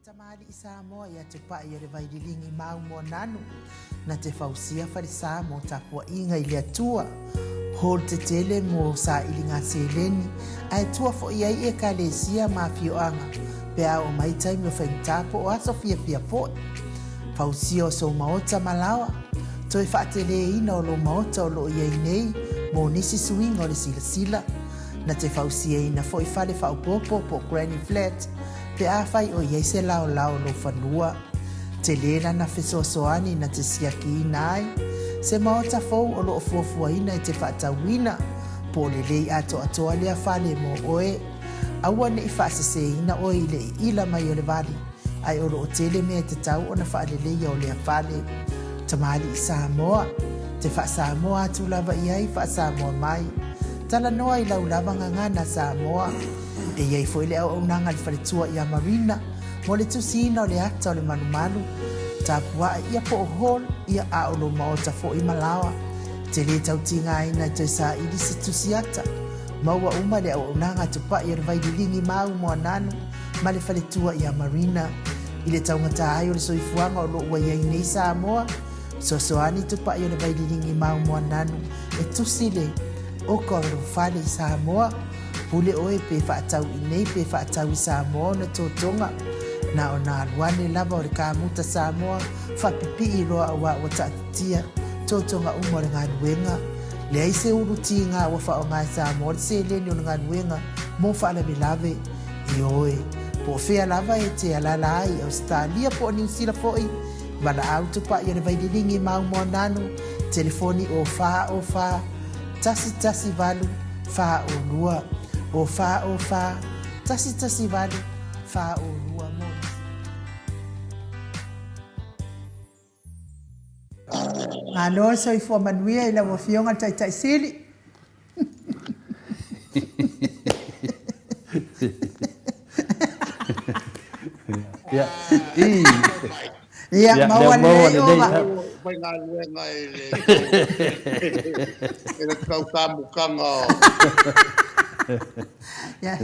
Tamalii Samoa ia Tupai o le Vaililigi mau Moananu na te fausia falesa mo tapuaiga i le Atua. Hall tetele mo sailiga seleni ae tua foi ai Ekalesia ma afioaga pe a oo mai taimi o faigata po o aso fiafia foi. Fausia o sou maota ma laoa. Toe faateleina o lou maota o loo i ai nei mo nisi suiga o le silasila. Na te fausiaina foi fale faaopoopo po o granny flat pe afai o i ai se laolao o lou fanua. Tele lana fesoasoani na te siakiina ai se maota fou o lo o fuafuaina e te faatauina, po o lelei atoatoa lea fale mo oe. Aua ne i faaseseina oe i le iila mai o le vali, ae o lo o tele mea e tatau ona faaleleia o lea fale. Tamalii Samoa, te faa-Samoa atu lava i ai, faa-Samoa mai. Talanoa i lau lava gagana Samoa. E i ai foi le auaunaga a le faletua ia Marina mo le tusiina o le ata o le malumalu, tapuae ia po o hall ia a o lou maota foi ma laoa. E te lē tau tigaina e toe saili se tusi ata. Maua uma le auaunaga a Tupai o le Vaililigi mau Moananu ma le faletua ia Marina. I le taugata ai o le soifuaga o lo o ua i ai nei Samoa, fesoasoani Tupai o le Vaililigi mau Moananu e tusi le oka o lou fale i Samoa. Pule oe pe faatau i nei pe faatau i Samoa ona totoga. Na ona alu ane lava o le kamuta Samoa faapipii loa auā ua taatitia totoga uma o le galuega. Leai se ulu tiga ua faaaoga e Samoa le seleni o le galuega mo faalavelave. Ioe, po o fea lava e te alaala ai i Ausetalia po o Niu Sila foi, valaau Tupai o le Vaililigi mau Moananu, telefoni o 4 o 4 1 1 8 4 o 2, o 4 o 4 1 1 8 4 o 2 mo nisi. Malo le soifua manuia i lau Afioga le Taitai Sili. Ia, i. Ia, maua lelei ova. Faigaluega i le i le tau kamukanga o Ia,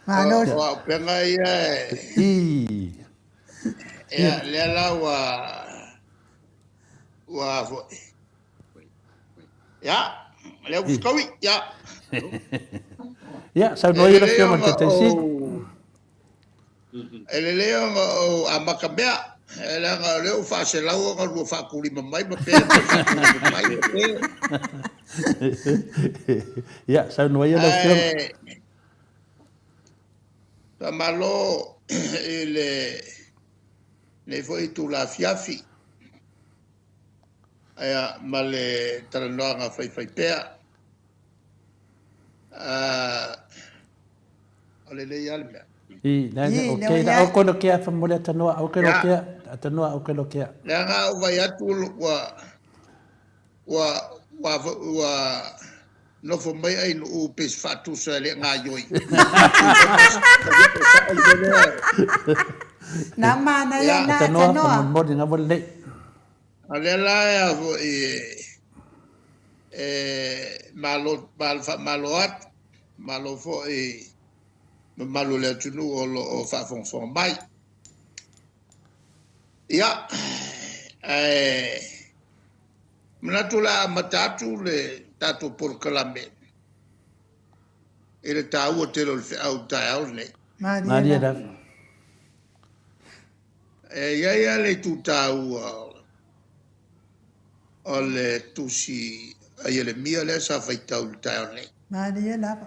malo. O auupega ia e I. Ia, lea la ua ua foi. Ia, lea ua fetaui, ia. Ia, saunoa ia lau Afioga i le Taitai Sili. E lelei ona ou amata mea, e leaga o lea ua faaselau ona lua faatulima mai ma pea ma faatulima mai ma pea. Ia, saunoa ia lau Afioga. Ae, faamalo i lenei foi itula afiafi. Ia, ma le talanoaga faifaipea. O lelei lava le mea. I, nai, I, o lea ke, ua na iai. o kono kea fa mole atanoa, o ke lo Ia, kea, atanoa o ke lo kea. leaga ou vai atu ua, ua, ua, ua nofo mai Ainuu pe se faatusa e le gaioi. Na manaia Ia, na Atanoa fa atanoa. mole nga mole nei. a lea la e a foi e malo, malo, faamalo atu, malo foi mamalu o le atunuu o lo o faafogafoga mai. Ia, ae manatu o le a amata atu le tatou polokalame i le taua tele o le feau i le taeao lenei. Malie Malie lava. lava. E i ai lava le itu taua o le tusi a Ieremia lea sa faitau i le taeao nei. Malie lava.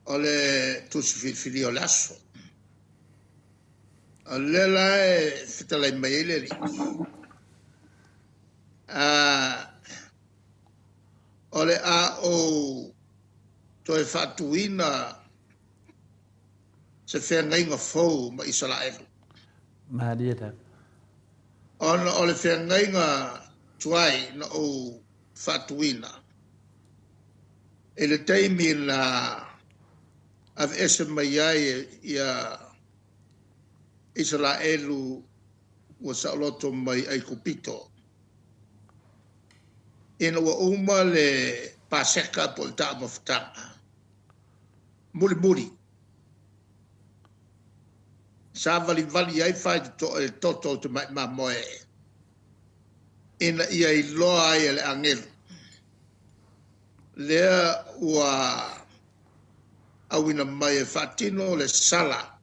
O le tusi filifilia o le aso. O lea la e fetalai mai ai le Alii. O le a ou toe faatuina se feagaiga fou ma Isaraelu. Malie lava. Ona o le feagaiga tuai na ou faatuina i le taimi na aveese mai ai ia Isaraelu ua saoloto mai Aikupito, ina ua uma le Paseka po o le taumafataga mulimuli. Savalivali ai faitotoa i le toto o le tamai mamoe ina ia iloa ai e le agelu lea ua auina mai e faatino le sala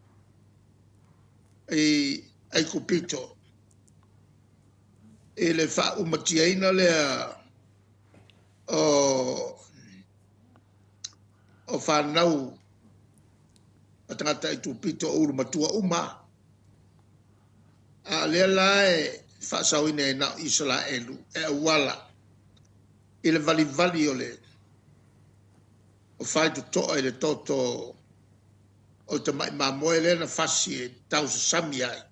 i Aikupito i le faaumatiaina lea o o fanau a tagata Aikupito o ulu matua uma. A o lea la e faasaoina ai na o Isaraelu e auala i le valivali o le o faitotoa i le toto o le tamai mamoe lea na fasi e tausasami ai,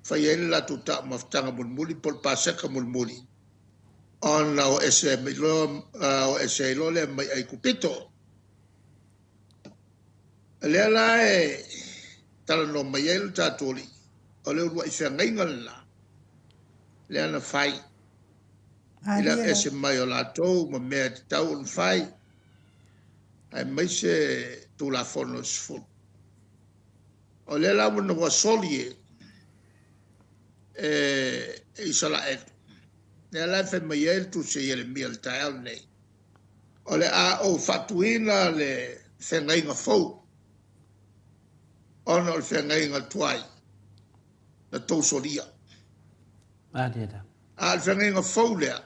fai ai le latou taumafataga mulimuli po o le Paseka mulimuli, ona o ese mai loa, o ese ai loa lea mai Aikupito. Lea la e talanoa mai ai lo tatou Alii, o le uluai feagaiga lena lea na fai i le ese mai o latou ma mea e tatau ona fai, aemaise Tulafono e 10. O lea la ua ua soli e Isaraelu. Lea la e fai mai ai le tusi a Ieremia i le taeao lenei, o le a ou faatuina le feagaiga fou, ona o le feagaiga tuai na tou solia. A o le feagaiga fou lea,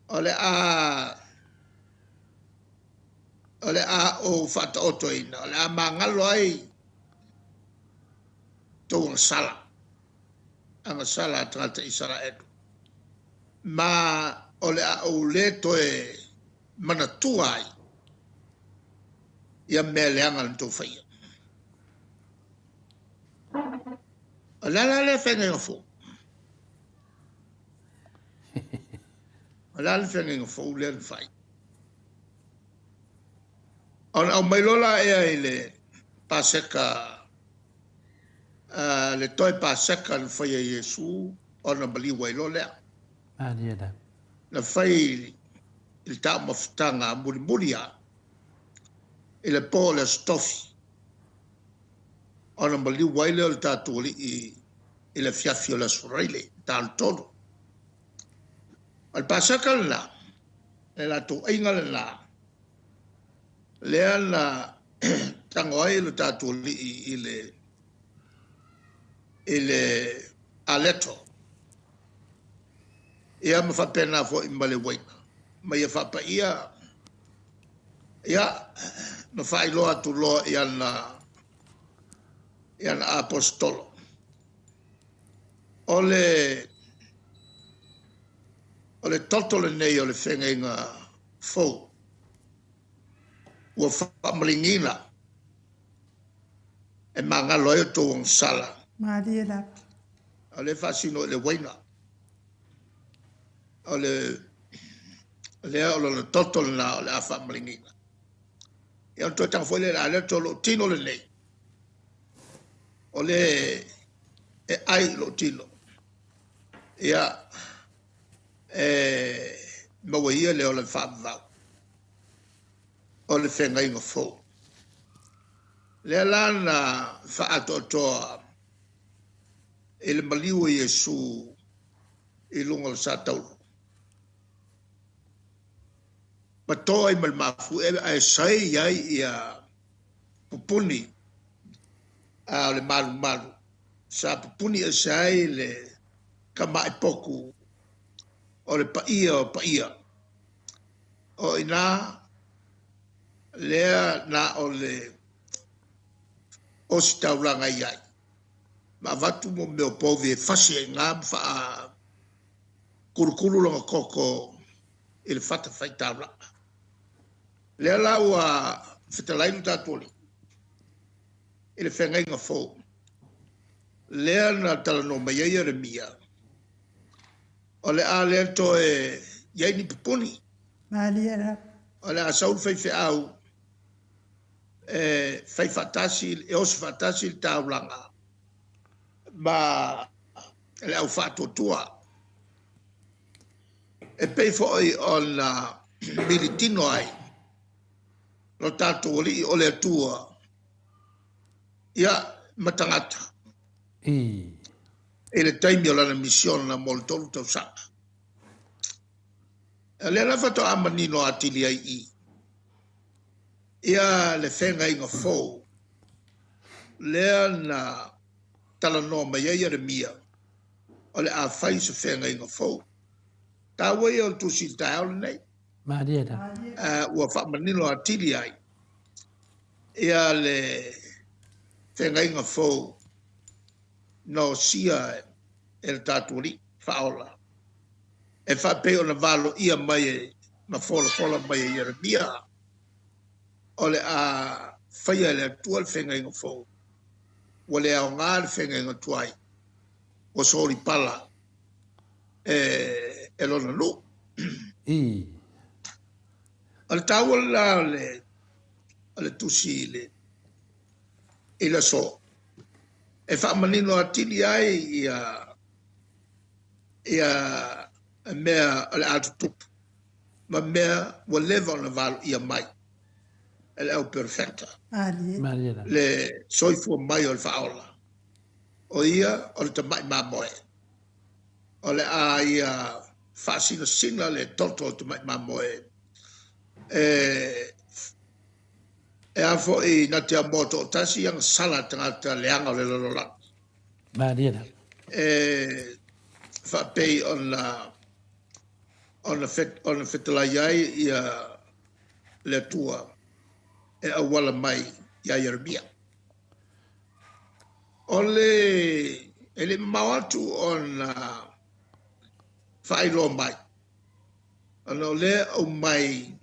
o le a o le a ou faataotoina, o le a magalo ai tou agasala, agasala a tagata Isaraelu, ma o le a ou lē toe manatua ai ia mea leaga na tou faia. O le a la lea feagaiga fou? O le a le feagaiga fou lea na fai? Ona aumai loa la ea i le Paseka, le toe Paseka na fai e Iesu ona maliu ai loa lea. Na fai i le taumafataga mulimuli lava i le po o le Aso Tofi, ona maliu ai lea o le tatou Alii i le afiafi o le Aso Faraile, talu tolu. O le Paseka lena, le latou aiga lena, lea na tago ai lo tatou Alii i le aleto. Ia ma faapena foi ma le uaina, ma ia faapaia, ia ma faailoa atu loa i ana aposetolo. O le toto lenei o le feagaiga fou ua faamaligiina e magalo ai o tou agasala. Malie lava. O le faasino i le uaina. O le lea o lona toto lena o le a faamaligiina. Ia ona toe tago foi lea i le aleto, o lou tino lenei, o le e ai i lou tino. Ia, e maua ia le ola faavavau o le feagaiga fou. Lea la na faaatoatoa i le maliu o Iesu i luga o le satauro. Ma to ai ma le mafuie ae sai ai ia pupuni a o le malumalu. Sa pupuni ese ai le kamaipoku o le paia o paia. O ina lea na o le ositaulaga i ai. Ma avatu mo mea o povi e fasi ai ngā ma faa kulukulu lona koko i le fata faitaulaga. Lea la ua fetalai lo tatou Alii i le feagaiga fou. Lea na talanoa mai ai Ieremia, o le a lea toe i ai ni pupuni. Malie lava. O le a sau le faifeau e fai faatasi, e osi faatasi le taulaga ma le au faatuatua. E pei foi ona militino ai lo tatou Alii o le Atua. Ia, ma tagata. I. I le taimi o lana misiona mo le 3 tausaga. O lea la faatoa manino atili ai i ia le feagaiga fou lea na talanoa mai ai Ieremia o le a fai se feagaiga fou. Taua ia o le tusi i le taeao lenei. Malie lava. Ua faamanino atili ai ia le feagaiga fou na osia e le tatou Alii Faaola e faapei ona valoia mai ma folafola mai e Ieremia o le a faia e le Atua le feagaiga fou. Ua le aoga le feagaiga tuai, ua solipala e lona nuu. I. O le taua lena o le tusi i le aso e faamanino atili ai ia mea o le a tutupu ma mea ua leva ona valoia mai e le au perfecta. Malie lava. Le soifua mai o le Faaola o ia o le tamai mamoe o le a ia faasinasina le toto o le tamai mamoe e a foi na te amoa toatasi ana sala tagata leaga o le lalolagi. Malie lava. E faapei ona fetalai ai ia le Atua e auala mai ia Ieremia. O le e le mamao atu ona faailoa mai ona o lea aumai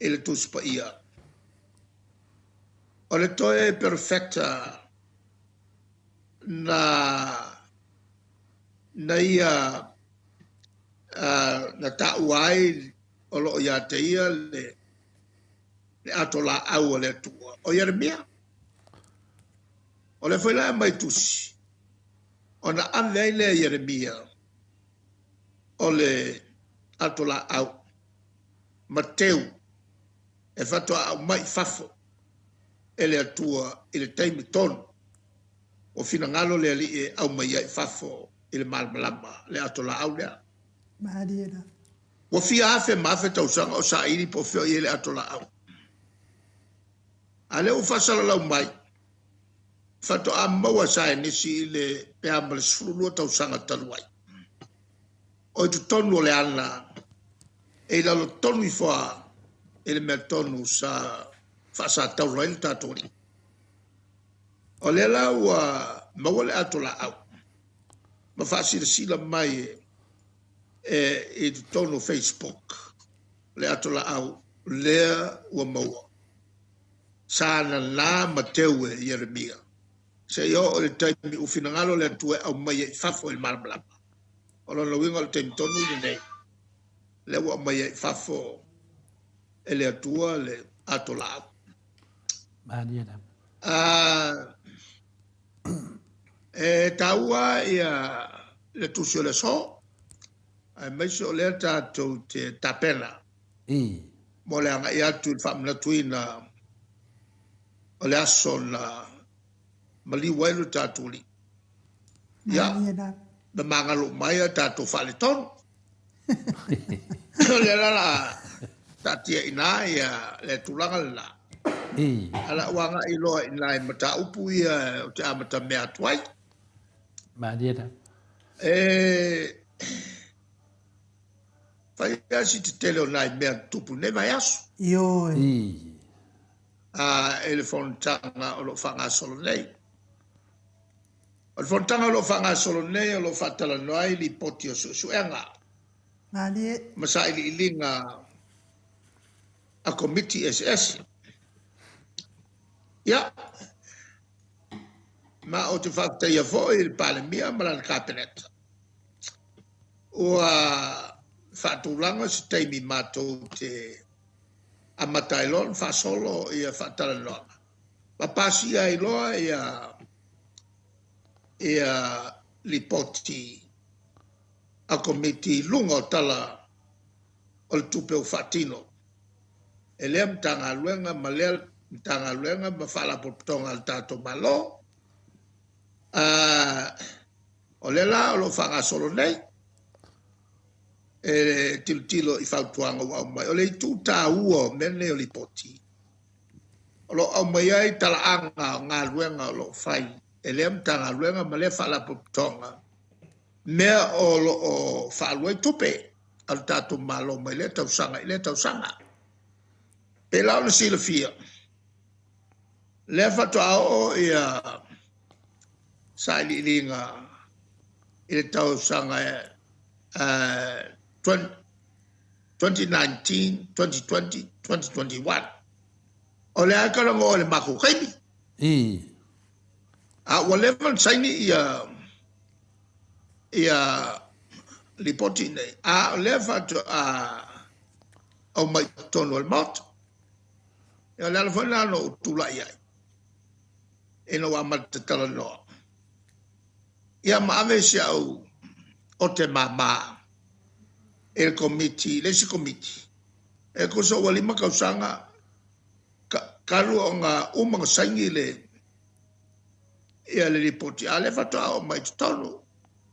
i le Tusi Paia o le toe perfecta na ia na taua ai o loo ia te ia le ato laau o le Atua o Ieremia. O le foi la mai tusi ona ave ai lea Ieremia o le ato laau Mateu e faatoa au mai fafo e le Atua i le taimi tonu o finagalo le alii e au mai ai fafo i le malamalama le ato laau lea. Malie lava. Ua fia afe ma afe tausaga o saili po o fea o i ai le ato laau. A lea ua faasalalau mai faatoa maua saenisi i le pe a ma le 12 tausaga talu ai. O i totonu o le ana e i lalo tonu ifo a i le mea tonu sa faasatauro ai le tatou alii. O lea la ua maua le ato laau ma faasilasila mai e i totonu o Facebook le ato laau lea ua maua. Sa nana Mateu e Ieremia se i oo i le taimi ua finagalo le Atua e aumai ai i fafo i le malamalama. O lona uiga o le taimi tonu lenei lea ua aumai ai i fafo e le Atua le ato laau. Malie lava. E taua ia le tusi o le aso aemaise o lea tatou te tapena I. mo le agai atu i le faamanatuina o le aso na maliu ai lo tatou alii. Ia, Malie lava. na magalo mai a tatou faaletonu. O lea la la taatia i ina ia le tulaga lena. I. Ala ua agai loa i nai mataupu ia o te amata mea atu ai. Malie lava. E fai lava si tetele o nai mea tupu nei vaiaso. Ioe. I. E le fonotaga o lo o faagasolo nei. O le fonotaga o lo o faagasolo nei o lo o faatalanoa ai lipoti o suesuega Malie. ma sailiiliga a komiti eseese. Ia, ma o te faafetaia foi i le Palemia ma lana Kapeneta. Ua faatulaga se taimi matou te amata ai loa ona faasolo ia faatalanoaga. Ma pasia ai loa ia lipoti a komiti i luga o tala o le tupe ua faatino e lea Matagaluega ma lea Matagaluega ma Faalapotopotoga a le tatou Malo. O lea la o lo o faagasolo nei e tilotilo i fautuaga ua aumai. O le itu taua o mea nei o lipoti, o lo o aumai ai talaaga o galuega o lo o fai e lea Matagaluega ma lea Faalapotopotoga, mea o lo o faaalu ai tupe a le tatou Malo mai lea tausaga i lea tausaga. Pei la ona silafia, lea faatoa oo ia sailiiliga i le tausaga 2019, 2020, 2021. O lea e talanoa i le matou taimi. A ua leva ona saini ia lipoti nei, a o lea faatoa aumai i totonu o le Maota. Ia, o le ala foi lena na ou tulai ai ina ua amata talanoa, ia ma ave si au ote mama i le komiti, le isi komiti, e tusa ua 5 tausaga talu ona uma ona saini le ia le lipoti, a o lea faatoa oo mai i totonu.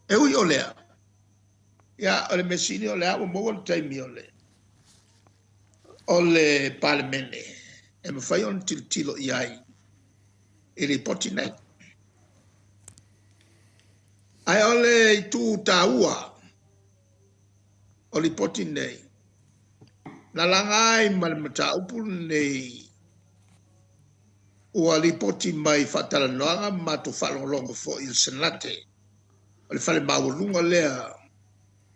E ui o lea, ia o le mea sili o lea ua maua le taimi o le Palemene e mafai ona tilotilo i ai i lipoti nei. Ae o le itu taua o lipoti nei, na laga ai ma le mataupu lenei ua lipoti mai i faatalanoaga ma matou faalogologo foi i le Senate, o le fale maualuga lea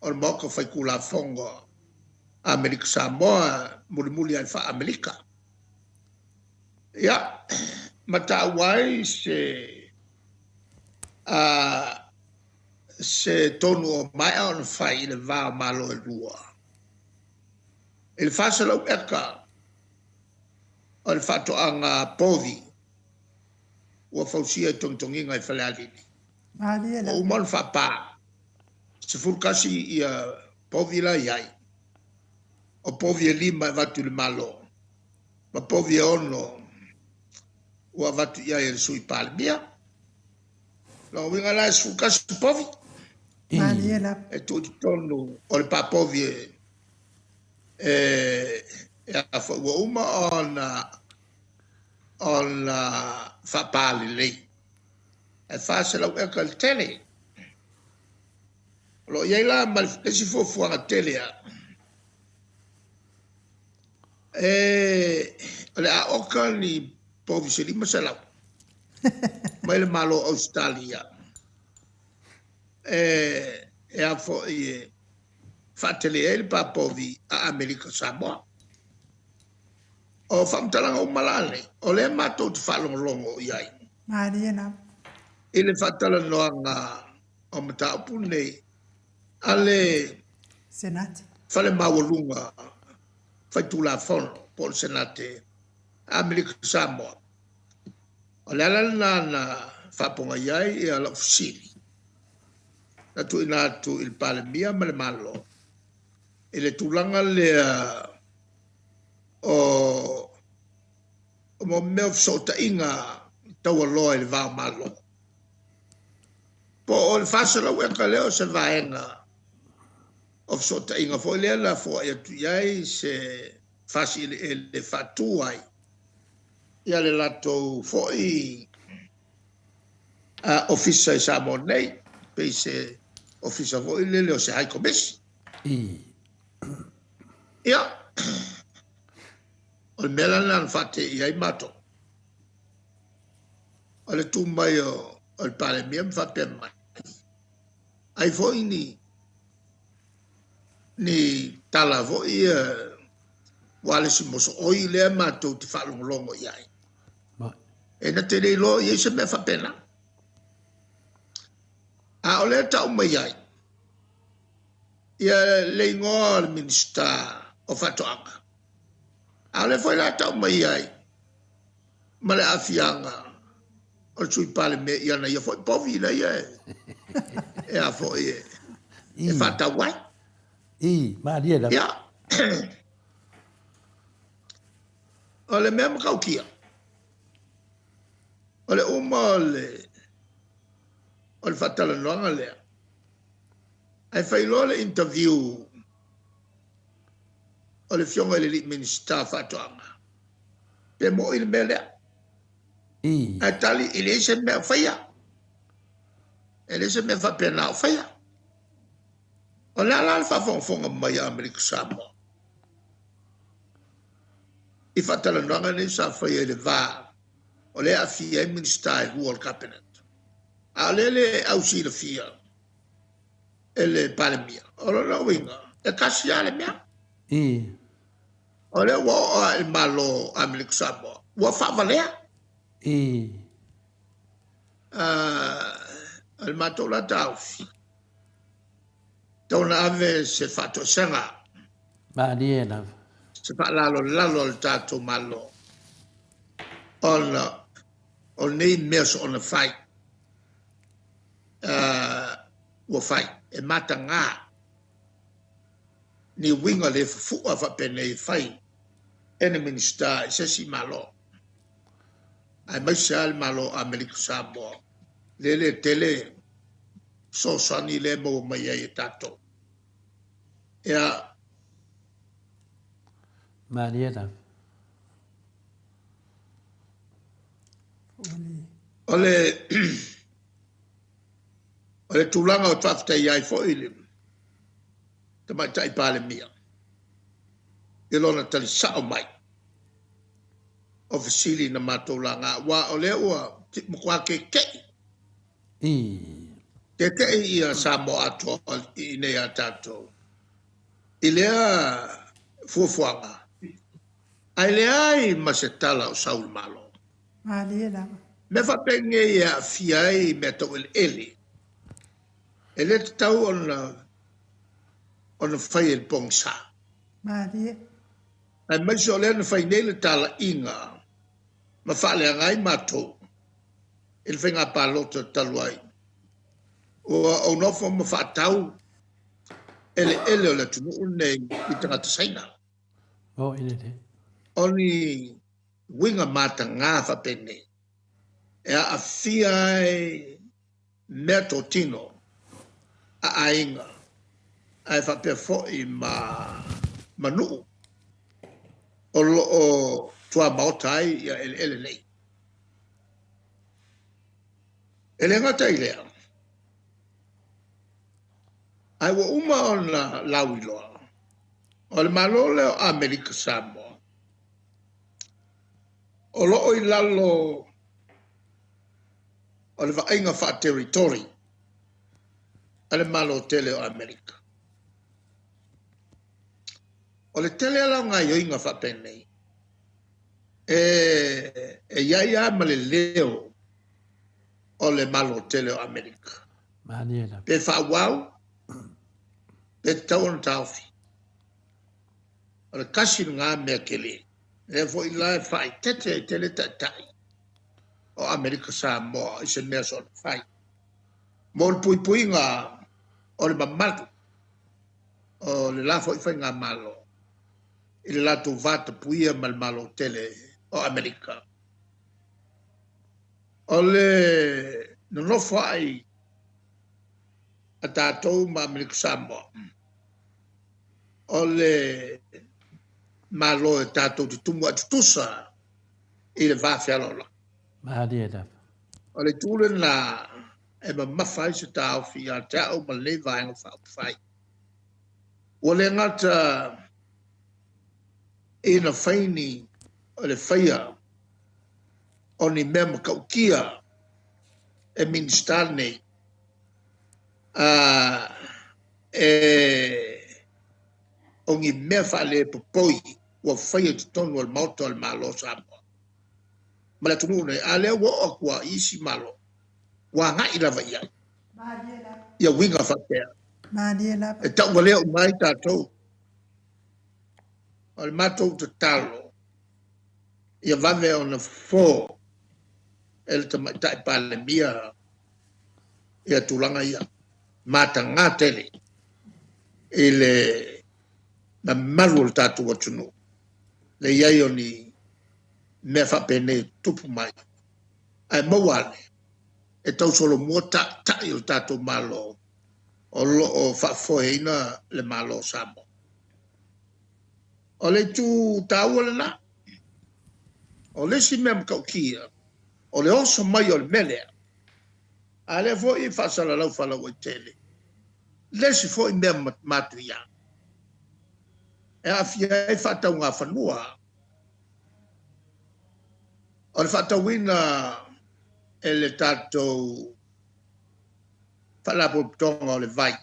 o le Maota Faitulafono a Amerika Samoa, mulimuli lava i le faa-Amerika. Ia, ma taua ai se tonu o maea ona fai i le va o Malo e lua, i le 400 eka o le faatoaga povi ua fausia i togitogiga i Falealili. Ua uma ona faapa, 11 ia povi la i ai, o povi e 5 e avatu i le Malo, ma povi e 6 ua avatu i ai e le Sui Palemia. Lona uiga la e 11 povi e tuu i totonu o le papovi e a foi ua uma ona faapa lelei. Ae 400 eka le tele. O lo o i ai la ma le isi fuafuaga tele lava. O le a oka ni povi se 500 mai le Malo o Ausetalia e a foi e faatele ai le papovi a Amerika Samoa. O faamatalaga uma la nei, o lea matou te faalogologo i ai. Malie lava. I le faatalanoaga o mataupu nei a le Senate. Fale Maualuga Faitulafono po o le Senate a Amerika Samoa. O le ala lena na faapogai ai ia lau fesili na tuuina atu i le Palemia ma le Malo i le tulaga lea o mea o fesootaiga taualoa i le va o Malo. Po o le 400 eka lea o se vaega o fesootaiga foi lea na foai atu i ai se fasi eleele faatu ai ia le latou foi ofisa i Samoa nei, pei se ofisa foi lele o se High Commission. Ia, o le mea la lena na faateia ai matou. O le tu mai o le Palemia ma faapea mai, ai foi ni tala foi ua le isi mosooi lea matou te faalogologo i ai. E na te le iloa i ai se mea faapena. A o lea tau mai ai, ia le igoa o le Minisita o Faatoaga. A o lea foi la tau mai ai ma le aafiaga o le Sui Palemia i ana ia foi povi ina ia e a foi e faatau ai. I, malie lava. Ia. O le mea matautia. o le o le faatalanoaga lea, ae fai loa le interview o le Afioga i le alii Minisita o Faatoaga, pe mo'i le mea lea. Ae tali, e leai se mea o faia. E leai se mea faapena o faia. O le a la le faafogafoga mai a Amerika Samoa i faatalanoaga nei sa faia i le va o lea e aafia ai Minisita e lua o le Kapeneta, a o lea e le ausilafia e le Palemia? O lona uiga, e tasi lava le mea. O lea ua oo lava i le Malo o Amerika Samoa, ua faavalea. O le matou la taofi, tau na ave se faatoesega. Malie lava. Se faalalolalo a le tatou Malo ona o nei mea soona fai ua fai e mataga ni uiga le fufua faapenei e fai e ni Minisita i se isi Malo, aemaise lava le Malo o Amerika Samoa, lea le tele fesoasoani lea e maua mai ai e tatou. Ia. Malie lava. O le o le tulaga o faafetai ai foi le Tamaitai Palemia i lona tali sao mai o fesili na matou laga, aua o lea ua matua keke'i keke'i ia Samoa atoa i inei ia tatou i lea fuafuaga, ae leai ma se tala o sau i le Malo. Malie lava. Mea faapenei e aafia ai mea tau eleele, e le tatau ona ona fai e le pogisa. Malie. Aemaise o lea na fai nei le talaiga ma faaleaga ai matou i le faiga palota talu ai. Ua ou nofo ma faatau eleele o le atunuu lenei i tagata Saina. Oh, elele. O ni uiga mataga faapenei e aafia ai mea totino a aiga ae faapea foi ma ma nuu o lo o tuamaota ai ia eleele nei. E le gata i lea, ae ua uma ona lauiloa o le Malo lea o Amerika Samoa o lo o i lalo o le vaaiga faa-territory a le Malo tele o Amerika. O le tele la o gaoioiga faapenei, e e i ai lava ma le leo o le Malo tele o Amerika. Pe faaauau, pe tatau ona taofi. O le tasi lena mea tele. Lea foi la e faaeteete ai tele taitai o Amerika Samoa i se mea soona fai mo le puipuiga o le mamalu o le la foi faigamalo i le latou va tapuia ma le Malo tele o Amerika. O le nonofo ai a tatou ma Amerika Samoa, o le Malo e tatou te tumu ai tutusa i le va fealoaloai. Malie lava. O le itu lena e mamafa ai se taofi ia te au ma lenei Vaega Faaupufai. Ua le gata ina fai ni o le faia o ni mea matautia e Minisita nei, a e o ni mea faalepopoi ua faia i totonu o le Maota o le Malo o Samoa ma le atunuu nei, a lea ua oo atu lava i isi Malo, ua agai lava i ai ia uiga faapea. E tauvalea uma ai tatou. O le matou tatalo, ia vave ona fofo e le Tamaitai Palemia ia tulaga ia, mataga tele i le mamalu o le tatou atunuu le i ai o ni mea faapenei e tutupu mai, ae maua ane. e tausolomua ta'ita'i o le tatou Malo o lo o faafoeina le Malo o Samoa. O le itu taua lena. O le isi mea matautia, o le oso mai o le mea lea, a lea foi e faasalalau faalauaitele le isi foi mea matuia e aafia ai faataugafanua. O le faatauina e le tatou Faalapotopotoga o le Vai,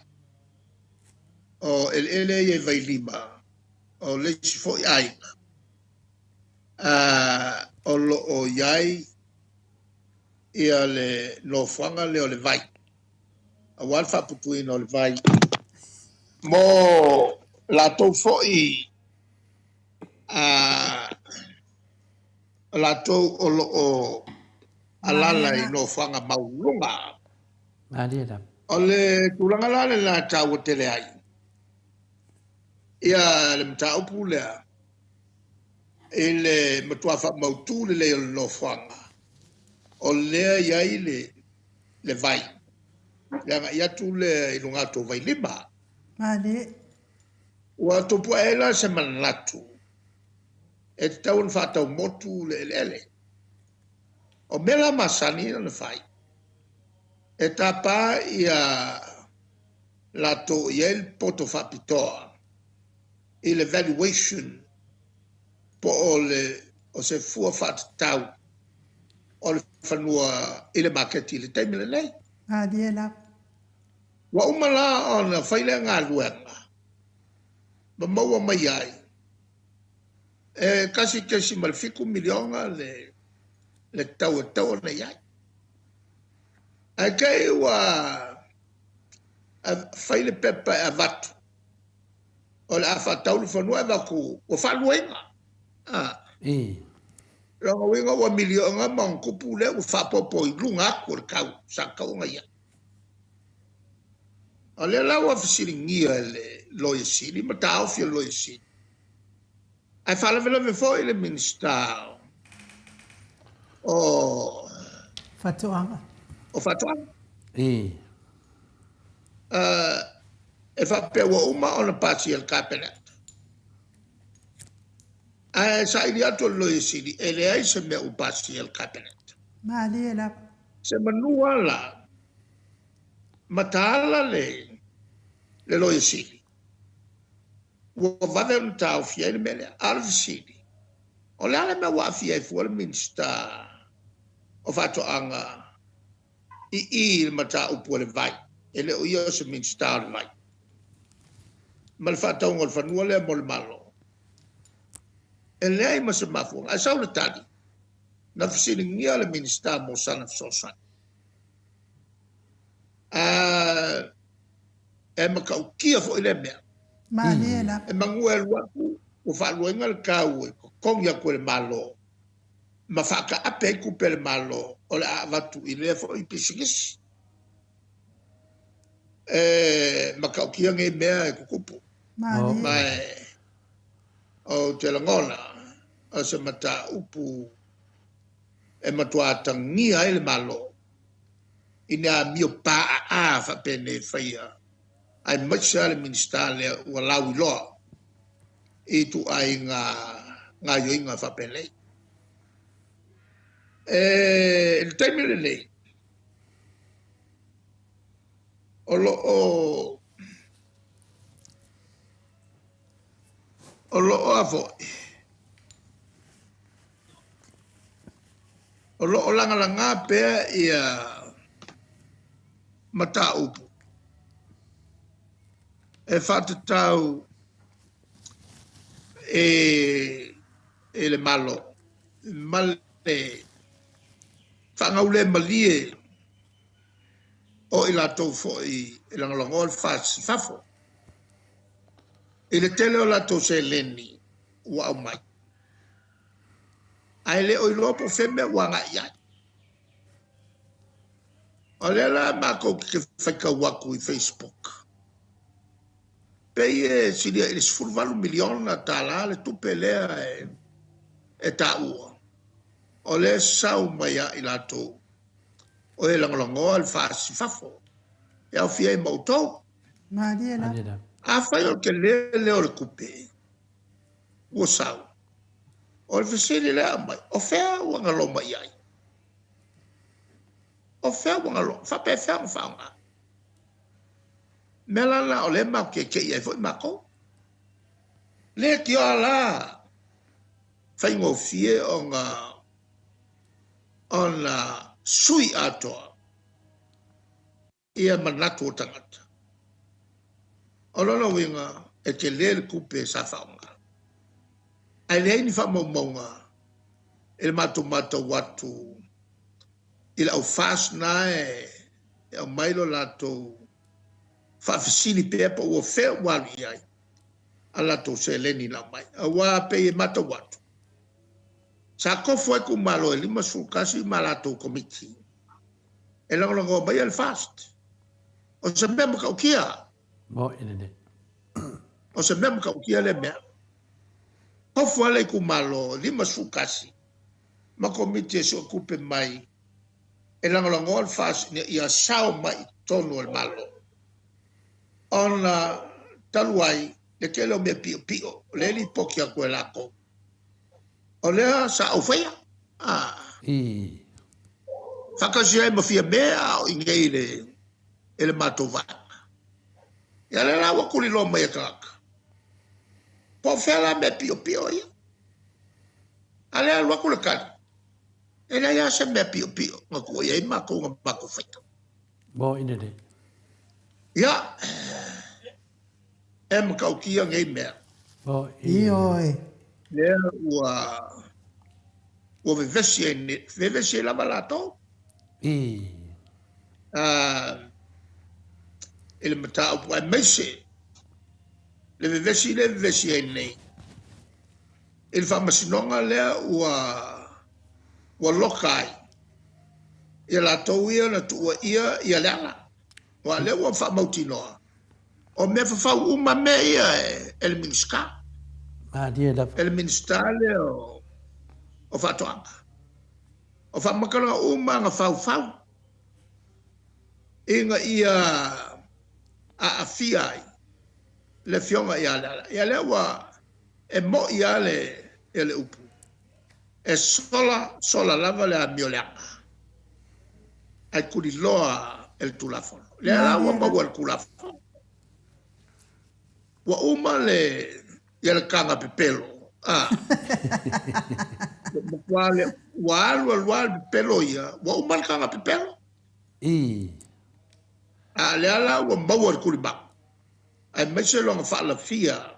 o eleele ia i Vailima, o le isi foi aiga o lo o i ai ia le nofoaga lea o le vai, aua le faaputuina o le vai mo latou foi latou o lo o alala i nofoaga maualuluga. Malie lava. O le tulaga la lena e taua tele ai ia le mataupu lea i le matua faamautu lelei o le nofoaga o lea e i ai le vai, le agai atu lea i luga atu o Vailima. Malie. Ua tupu ae ai la se manatu e tatau ona faatau motu le eleele. O mea la masani ona fai, e tapa ia latou i ai le poto faapitoa i le valuation po o le o se fua faatatau o le fanua i le maketi i le taimi lenei. Malie lava. Ua uma la ona fai lea galuega ma maua mai ai e 1.7 miliona le tau e tatau ona i ai. Ae te i ua fai le pepa e avatu o le a faatau le fanua ae avatu ua faaluaina. Lona uiga ua miliona ma ona tupu lea ua faaopoopo i luga atu o le tau sa tatau ona i ai. O lea la ua fesiligia e le Loia Sili ma taofi e le Loia Sili, ae faalavelave foi le Minisita o Faatoaga. O Faatoaga. E faapea ua uma ona pasia e le Kapeneta. Ae saili atu e le Loia Sili e leai se mea ua pasia e le Kapeneta. Malie lava. Se manua la mataala le Loia Sili ua vave ona taofia ai le mea lea. A o le fesili, o le a le mea ua aafia ai fua le Minisita o Faatoaga i i le mataupu a le vai? E le o ia o se Minisita o le vai ma le faatauga o le fanua lea mo le Malo. E leai ma se mafuaaga. Ae sau le tali, na fesiligia le Minisita mo sana fesoasoani. E matautia foi lea mea. Malie lava. E manu e alu atu ua faaluaina le tau e totogi atu e le Malo ma faataape ai tupe a le Malo o le a avatu i lea foi pisinisi. E matautia nei mea e tutupu. Malie. Ma ou te lagona o se mataupu e matua atagia ai le Malo i ni amio paaa faapenei e faia, aemaise lava le Minisita lea ua lauiloa i ituaiga gaoioiga faapenei. E i le taimi lenei, o lo o o lo o a foi o lo o lagalaga pea ia mataupu e faatatau i le Malo ma le faagaulemalie o i latou foi e lagolagoa le FAST i fafo i le tele o latou seleni ua aumai. Ae le o iloa po o fea mea ua agai i ai. O lea la matou te faitau atu i Facebook, pei e silia i le 18 miliona tala le tupe lea e taua, o lea e sau mai ia i latou O e lagolagoa le FAST i fafo, e aofia ai ma outou. Malie lava. Afai o le tele lea o le tupe ua sau, o le fesili lea e aumai, o fea ua galo mai ai? O fea ua galo, faapefea ona faaaoga? Mea la lena o lea matou te te'i ai foi matou. Le tioa la faigofie ona ona sui atoa ia manatu o tagata. O lona uiga, e tele le tupe sa faaaoga, ae leai ni faamaumauga i le matou matau atu i le au FAST na e aumai lo latou faafesili pea po ua fea ua alu i ai a latou seleni na aumai. Aua pei e matau atu, sa tofu ai itumalo e 51 ma latou komiti e lagolagoa mai le FAST. O se mea matautia. Mo'i lenei. O se mea matautia lea mea. Tofu lava le itumalo e 51 ma komiti e suetupe mai e lagolagoa le FAST ina ia sao mai i totonu o le Malo. Ona talu ai le tele o mea piopio lea e lipoti atu e latou. O lea sa ou faia. Ah. I. Faatasi ai ma Fiame a o i inei i le, i le matou vaega. Ia lea la ua tuliloa mai e tagata. Po o fea la mea piopio ia. A lea alu atu le tali, e leai lava se mea piopio na tuu i ai matou na matou faia. Mo ine nei. Ia, e matautia nei mea. Mo Ioe. Lea ua ua vevesi ai nei, vevesi ai lava latou. I. I le mataupu aemaise le vevesi lea e vevesi ai nei i le faamasinoga lea ua ua loka ai ia latou ia na tuuaia ia Leala. Aua o lea ua faamautinoa o mea fafau uma mea ia e le Minisita. Malie lava. E le Minisita lea o Faatoaga. O faamatalaga uma na faufau ina ia aafia ai le Afioga ia Leala. Ia lea ua e mo'i lava le, ia le upu, e sola, sola lava le amio leaga, ae tuliloa e le Tulafono. Lea la ua maua e le Tulafono. Ua uma le, ia le taga pepelo. A. Ua le, ua alu alu lava le pepelo ia, ua uma le taga pepelo. I. A lea la ua maua e le tulimau, aemaise lona faalafia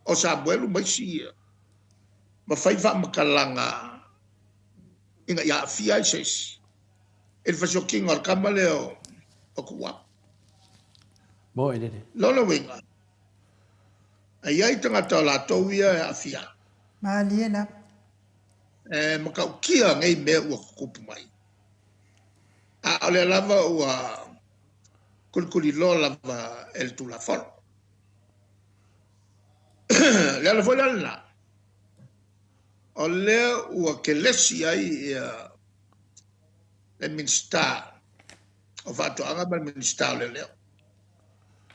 o Samuelu ma isi ia, ma fai faamatalaga ina ia aafia ai se isi i le fasiokiga o le tama lea o Tuuapu. Moe lele. Lona uiga, e i ai tagata o latou ia e aafia. Malie lava. E matautia nei mea ua tutupu mai. A o lea lava ua kulikuliloa lava e le Tulafono. Le ala foi la lena, o lea ua kelesi ai ia le Minisita o Faatoaga ma le Minisita o Leoleo.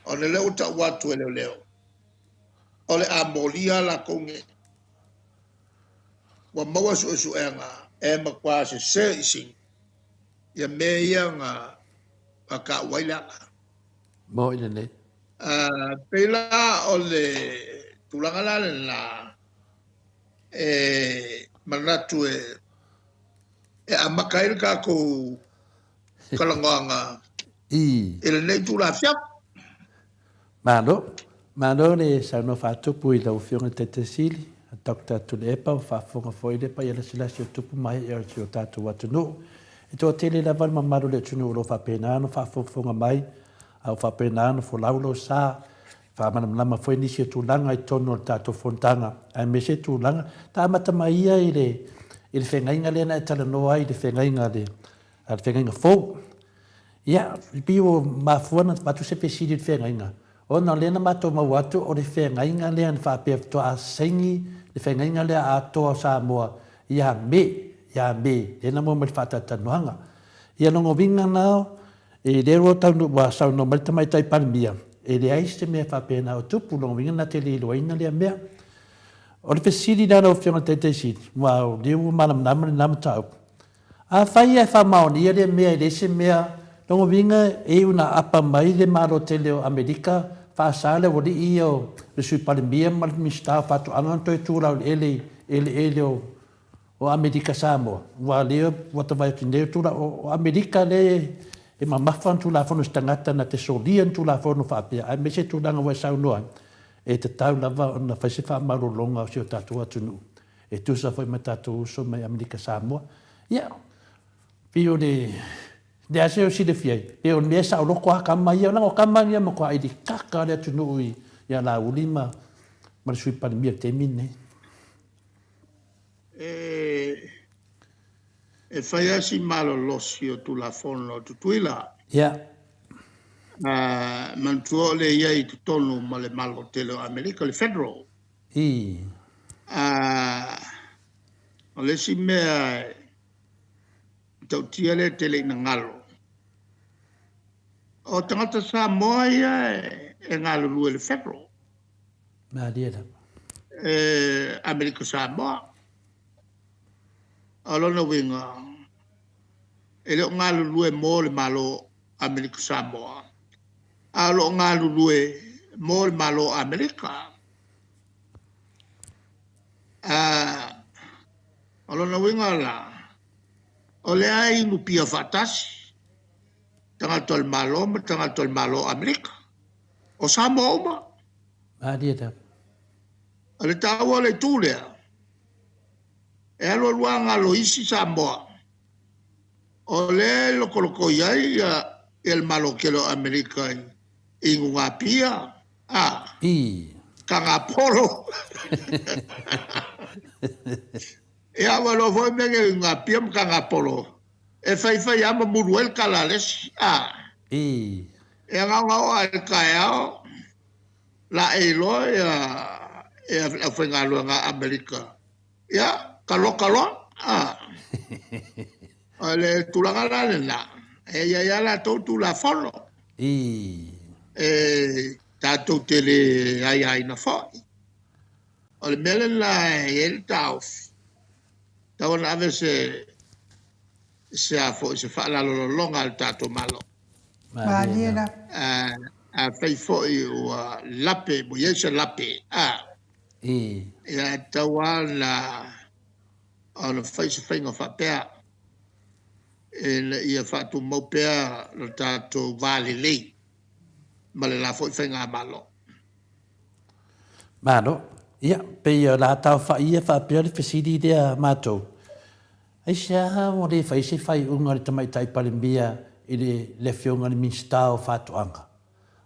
Ona o lea ua tau atu e Leoleo, o le a molia latou nei. Ua maua suesuega e matua sese i sini ia mea ia na taua ai le ala. Moe lenei. Pei la o le tulaga la lena e manatu e e amata ai le tatou talanoaga I. i lenei itula afiafi. Malo. Malo le saunoa faatupu i lau Afioga i le Taitai Sili, Doctor Tuilaepa, ua faafofoga foi le paia lasilasi o tupu ma ee o si o tatou atunuu. E toatele lava le mamalu o le atunuu o lo o faapena ona faafogafoga mai A ua faapena ona folau lou sa, faamalamalama foi nisi o tulaga i totonu o le tatou fonotaga, aemaise tulaga, ta amata mai ia i le, i le feagaiga lea na e talanoa ai i le feagaiga a le, a le feagaiga fou. Ia, e pei ua mafua ona avatu se fesili i le feagaiga, ona o lea na matou maua atu o le feagaiga lea na faapea faatoa saini le feagaiga lea atoa o Samoa ia Me, ia Me, lea na maua mai i le faatalatalanoaga. Ia lona uiga na, e le ua taunuu ua saunoa mai le Tamaitai Palemia, e leai se mea faapena o tupu, lona uiga na te le iloaina lea mea. O le fesili la lau Afioga i le Taitaisili, aua o lea ua malamalama lena mataupu, afai ae faamaonia lea mea e leai se mea, lona uiga e iu ina aapa mai le Malo tele o Amerika faasa le aualii ia o le Sui Palemia ma le Minisita o Faatoaga ona toe tu laueleele i eleele o O Amerika Samoa, ua lea ua ta vaai atu nei o o Amerika lea e mamafa ni Tulafono i se tagata na te solia ni Tulafono faapea, aemaise tulaga ua e saunoa ai, e tatau lava ona fai se faamalologa o si o tatou atunuu e tusa foi ma tatou uso mai Amerika Samoa. Ia, pei o le lea se o silafia ai, pei o le mea e saoloto lava tama ia, leaga o tama ia e matua ailikaka le atunuu ia Laauli ma le Sui Palemia i le taimi lenei. E e fai lava si malolosi o Tulafono o Tutuila. Ia. A manatua o lea e i ai i totonu ma le Malo tele o Amerika, le Federal. I. A o le isi mea e matautia lea e tele ina galo, o tagata Samoa ia e galulue i le Federal. Malie lava. E Amerika Samoa. O lona uiga, e le o galulue mo le Malo Amerika Samoa, a o lo o galulue mo le Malo Amerika. A, o lona uiga la, o lea e inu pia faatasi tagata o le Malo ma tagata o le Malo Amerika. O Samoa uma. Malie lava. O le taua o le itu lea, e alu alu lava galo isi Samoa, o lea e lokoloko i ai ia le Malo tele o Amerika i Nugapia, a, I. Kagapolo. Ia, ua iloa foi mea nei o Nugapia ma Kagapolo, e faifai lava ma mulu ai le tala a le isi, a. I. E gaogaoa i le taeao, laei loa ia le aufaigaluega a Amerika, ia taloka loa. A. O le tulaga la lena, e i ai lava latou Tulafono. I. E tatou te le aiaina foi. O le mea lena e i ai le taofi, tau ona ave se se a foi se faalalolologa a le tatou Malo. Malie la. Afai foi ua lape, ua i ai se lape, a. I. Ia e tatau lava ona ona fai se faiga faapea ina ia faatumau pea lo tatou va lelei ma le la foi faigamalo. Malo. Ia, pei o le a taofai ia faapea le fesili lea a matou. Aisea ua le fai se faaiuga a le Tamaitai Palemia i le le Afioga i le Minisita o Faatoaga?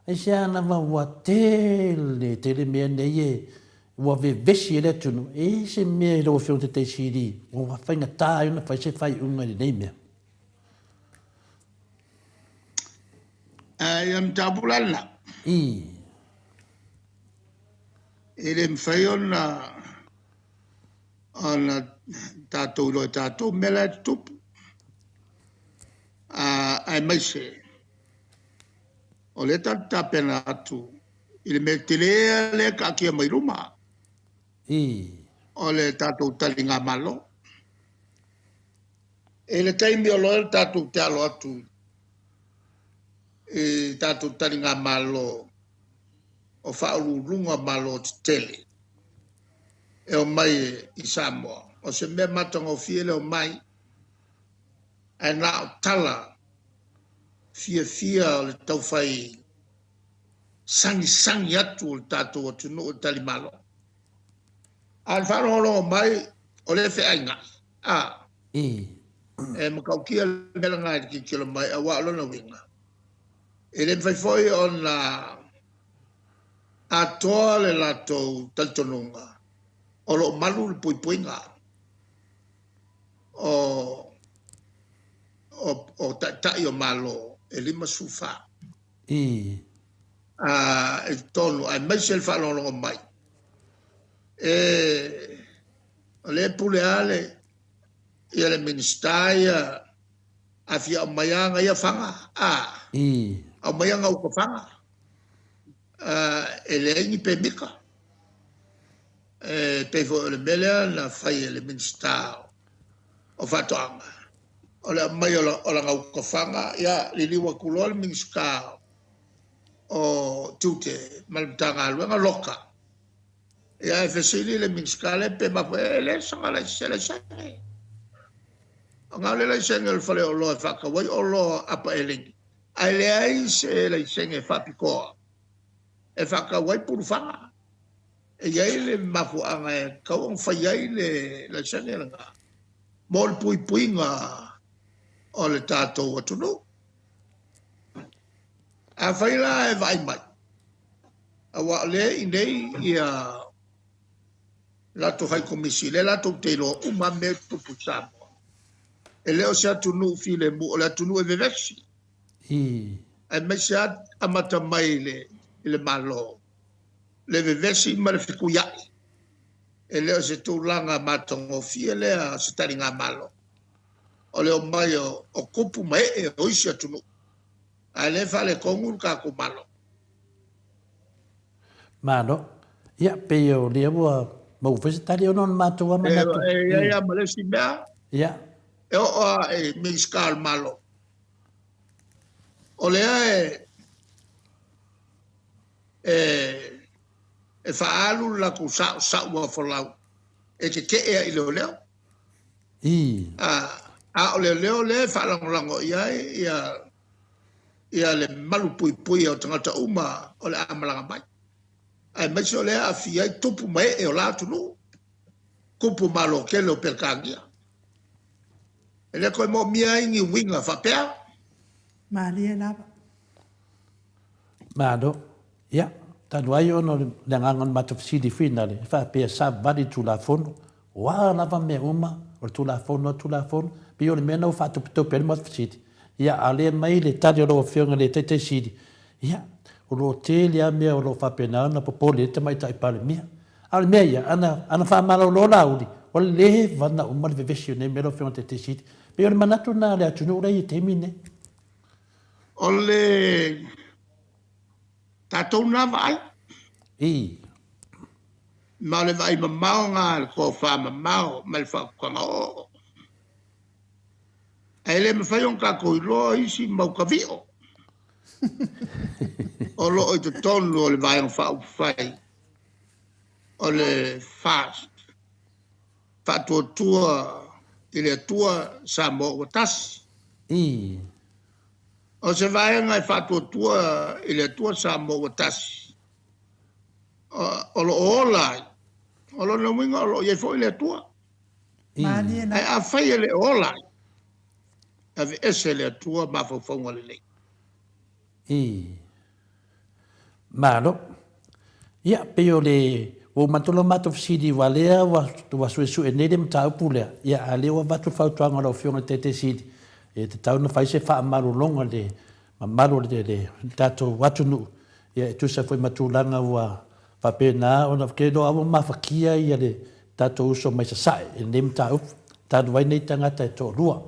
Aisea lava ua tele tele mea nei e ua vevesi ai le atunuu? E i ai se mea i lau Afioga i le Taitaisili ua faigata ai ona fai se faaiuga i lenei mea? Ia mataupu la lena. I. E le mafai ona ona tatou iloa e tatou mea la e tutupu. Aemaise o lea tatou te tapena atu i le mea tele lea e taatia mai luma. I. O le tatou taligamalo. I le taimi o loa tatou te alo atu i tatou taligamalo o faauluuluga Malo tetele e omai i Samoa. O se mea matagofie le omai, ae na o tala fiafia o le taufai sagisagi atu o le tatou atunuu e tali malo. A o le faalogologo mai o le feaiga, a, e matautia le mea lena i le tilotilo mai, aua o lona uiga, e le mafai foi ona atoa le latou talitonuga o lo o malu le puipuiga o o o taitai o Malo e 54. I. A, i totonu, aemaise le faalogologo mai, e o lea e pule lava le, ia le Minisita ia. A fia aumai lava ia faga, a. Aumaia gauta faga. E leai ni pemita. E pei foi o le mea lea na fai e le Minisita o Faatoaga, o le aumai o lana uta faga, ia liliu atu loa le Minisita o Tiute ma le Matagaluega Loka, ia ae fesili le Minisita lea pe mafua, e leai sana se laisene. Na o le laisene o le faleoloa e faatau ai oloa apa eleni, ae leai se laisene faapitoa e faatau ai pulu faga. E i ai le mafuaaga e tatau ona fai ai le laisene lena mo le puipuiga o le tatou atunuu. Afai la e vaai mai, aua o lea e i inei ia latou Hai Komisi, lea latou te iloa uma lava mea e tutupu i Samoa. E le o se atunuu filemu, o le atunuu e vevesi. Aemaise lava amata mai i le Malo, le vevesi ma le fetuiai. E le o se tulaga matagofie lea o se taligamalo, o le omai o tupu ma ee o isi atunuu, a o lea e faaletonu le tatou Malo. Malo. Ia, pei o lea ua maua foi se tali ona o le matou lava manatu. E i ai lava ma le isi mea. Ia. E oo lava i Minisita o le Malo, o lea e faaalu le latou sausau folau e tetee ai i leoleo. A o leoleo lea e faalagolago i ai ia le malu puipuia o tagata uma o le a malaga mai, aemaise o lea e aafia ai tupu ma ee o la atunuu, tupu malo tele o Peretania. E le toe moomia ai ni uiga faapea. Malie lava. Malo. Ia, talu ai ona o le agaga o le matou fesili finale, e faapea savavali le Tulafono, o a lava mea uma, o le Tulafono a Tulafono, pei o le mea lena ua faatopetope ai le matou fesili. Ia, a o lea mai le tali a lau Afioga i le Taitai Sili, ia, o lo o tele lava mea o lo o faapena ona popole ai le Tamaitai Palemia. A o le mea ia, ana, ana faamalolo Laauli, ua leva ona uma le vevesi o nei mea lau Afioga i le Taitai Sili. Pei o le manatu lena o le atunuu lea e i ai i le taimi lenei. O le tatou lena vaai. I. Ma o le vaai mamao lena a le tofa mamao ma le faautaga oooo. Ae le mafai ona tatou iloa isi mau tavio o lo o i totonu o le Vaega Faaupufai o le FAST, Faatuatua i le Atua Samoa ua Tasi. I. O se vaega e faatuatua i le Atua Samoa ua Tasi, o lo o ola ai, o lona uiga o lo o i ai foi le Atua. Ae afai e le o ola ai, aveese e le Atua mafaufauga lelei. I. Malo. Ia, pei o le, ua uma atu la matou fesili aua lea ua, ua suesue nei le mataupu lea, ia a o lea ua avatu le fautuaga a lau Afioga i le Taitai Sili, e tatau ona fai se faamalologa i le mamalu o le, le tatou atunuu, ia e tusa foi ma tulaga ua faapena ona, ou te iloa lava ua mafatia le tatou uso mai Sasae i lenei mataupu, talu ai nei tagata e toalua.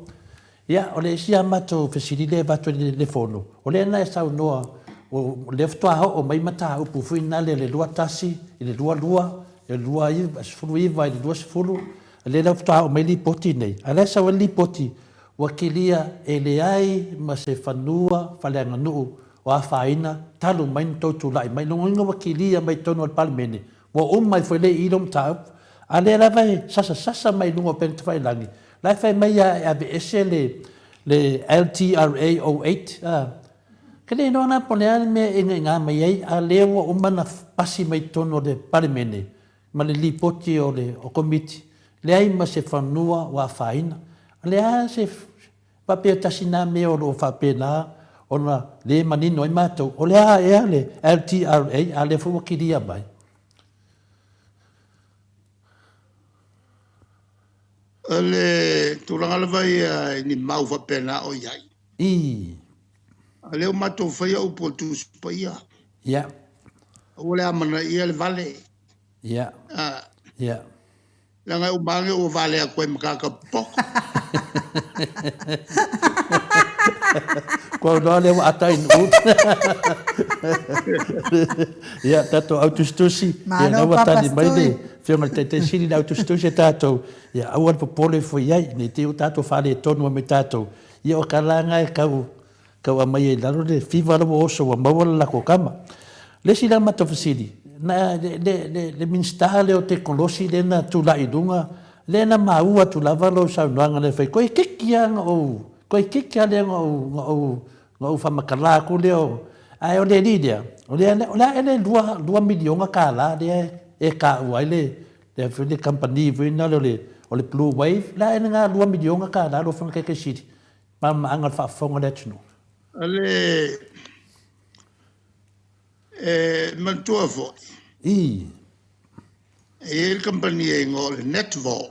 Ia, o le isi a matou fesili lea e avatu i le Fono, o lea na e saunoa, o lea faatoa oo mai mataupu foi nale le 21 i le 22, le 19 i le 20, lea la faatoa oo mai lipoti nei, a o la e sau ai le lipoti ua kilia e leai ma se fanua faaleaganuu o afaina talu mai na tou tulai mai. Lona uiga ua kilia mai totonu o le Palemene, ua uma ai foi le i lou mataupu, a lea lava e sasasasa mai luga o upega tafailagi, La e fai mai ia e aveese le le LTRA 08 a. Ke le iloa la po o le a le mea e ingainga mai ai a lea ua uma ona pasi mai totonu o le Palemene ma le lipoti o le o Komiti, leai ma se fanua ua afaina. O le a se faapea tasi na mea o lo o faapena ona le manino ai matou, o le a ea le LTRA a lea foi ua kilia mai. O le tulaga lava ia i ni mau faapena o i ai. I. A o lea ua matou faia upu o le Tusi Paia. Ia. Aua le amanaia le vale. Ia. A. Ia. Leaga e uma ane ua vale atu ai ma tagata popoto. Kua unoa lea ua ata i nuu. Ia, tatou au tusitusi. Ia, Malo lea ua Papa tali mai le Stui. Afioga i le Taitai Sili i le au tusitusi a tatou. Ia, aua le popole ifo i ai, ne i te i ua tatou faaletonu ai ma tatou. Ia, o ka la na e tau, tau aumai ai i lalo le fiva la ua oso ua maua le latou tama. Le isi la matou fesili, na, le, le, le, le Minisita lea o Tekonolosi lea na tulai i luga, lea na maua atu lava lau saunoaga lea fai, toeitiiti lava na ou, toeitiiti lava lea na ou, na ou, na ou faamatala atu lea o, ae o le alii lea, o le, o le a ea le $2 miliona lea e taua ai le, le, le kamupani foi lena o le, o le Blue Wave, o le a ea lena $2 miliona lau Afioga i le Taitai Sili? Malamalamaaga o le faafofoga a le atunuu. O le e manatua foi. Ii. E i ai le kamupani e igoa o le Netball.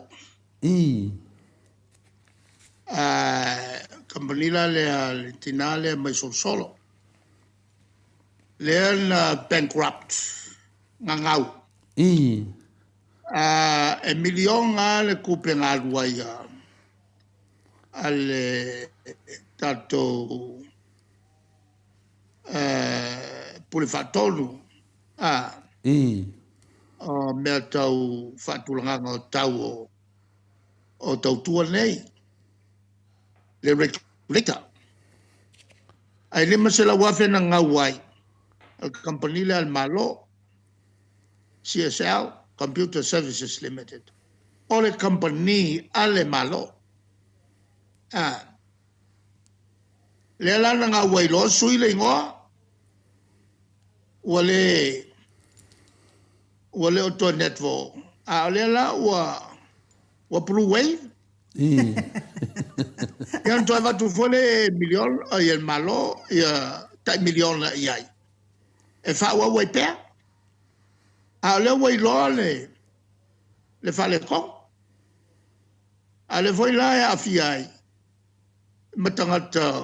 Ii. A kamupani la lea le tinā lea mai Solosolo. Lea na bankrupt, gagau. Ii. A e miliona le tupe na alu ai a le tatou Pule Faatonu a o mea tau faatulagaga o tau o tautua nei, le regulator. Ae 500,000 na gau ai o le kamupani lea a le Malo, CSL, Computer Services Limited. O le kamupani a le Malo. A lea la na gau ai loa sui le igoa, ua le ua le o toe Netvo, a o lea la ua Blue Wave. Ia na toe avatu foi le miliona ia le Malo ia tai miliona i ai e faaauau ai pea. A o lea ua iloa le faaletonu. A o lea foi la e aafia ai ma tagata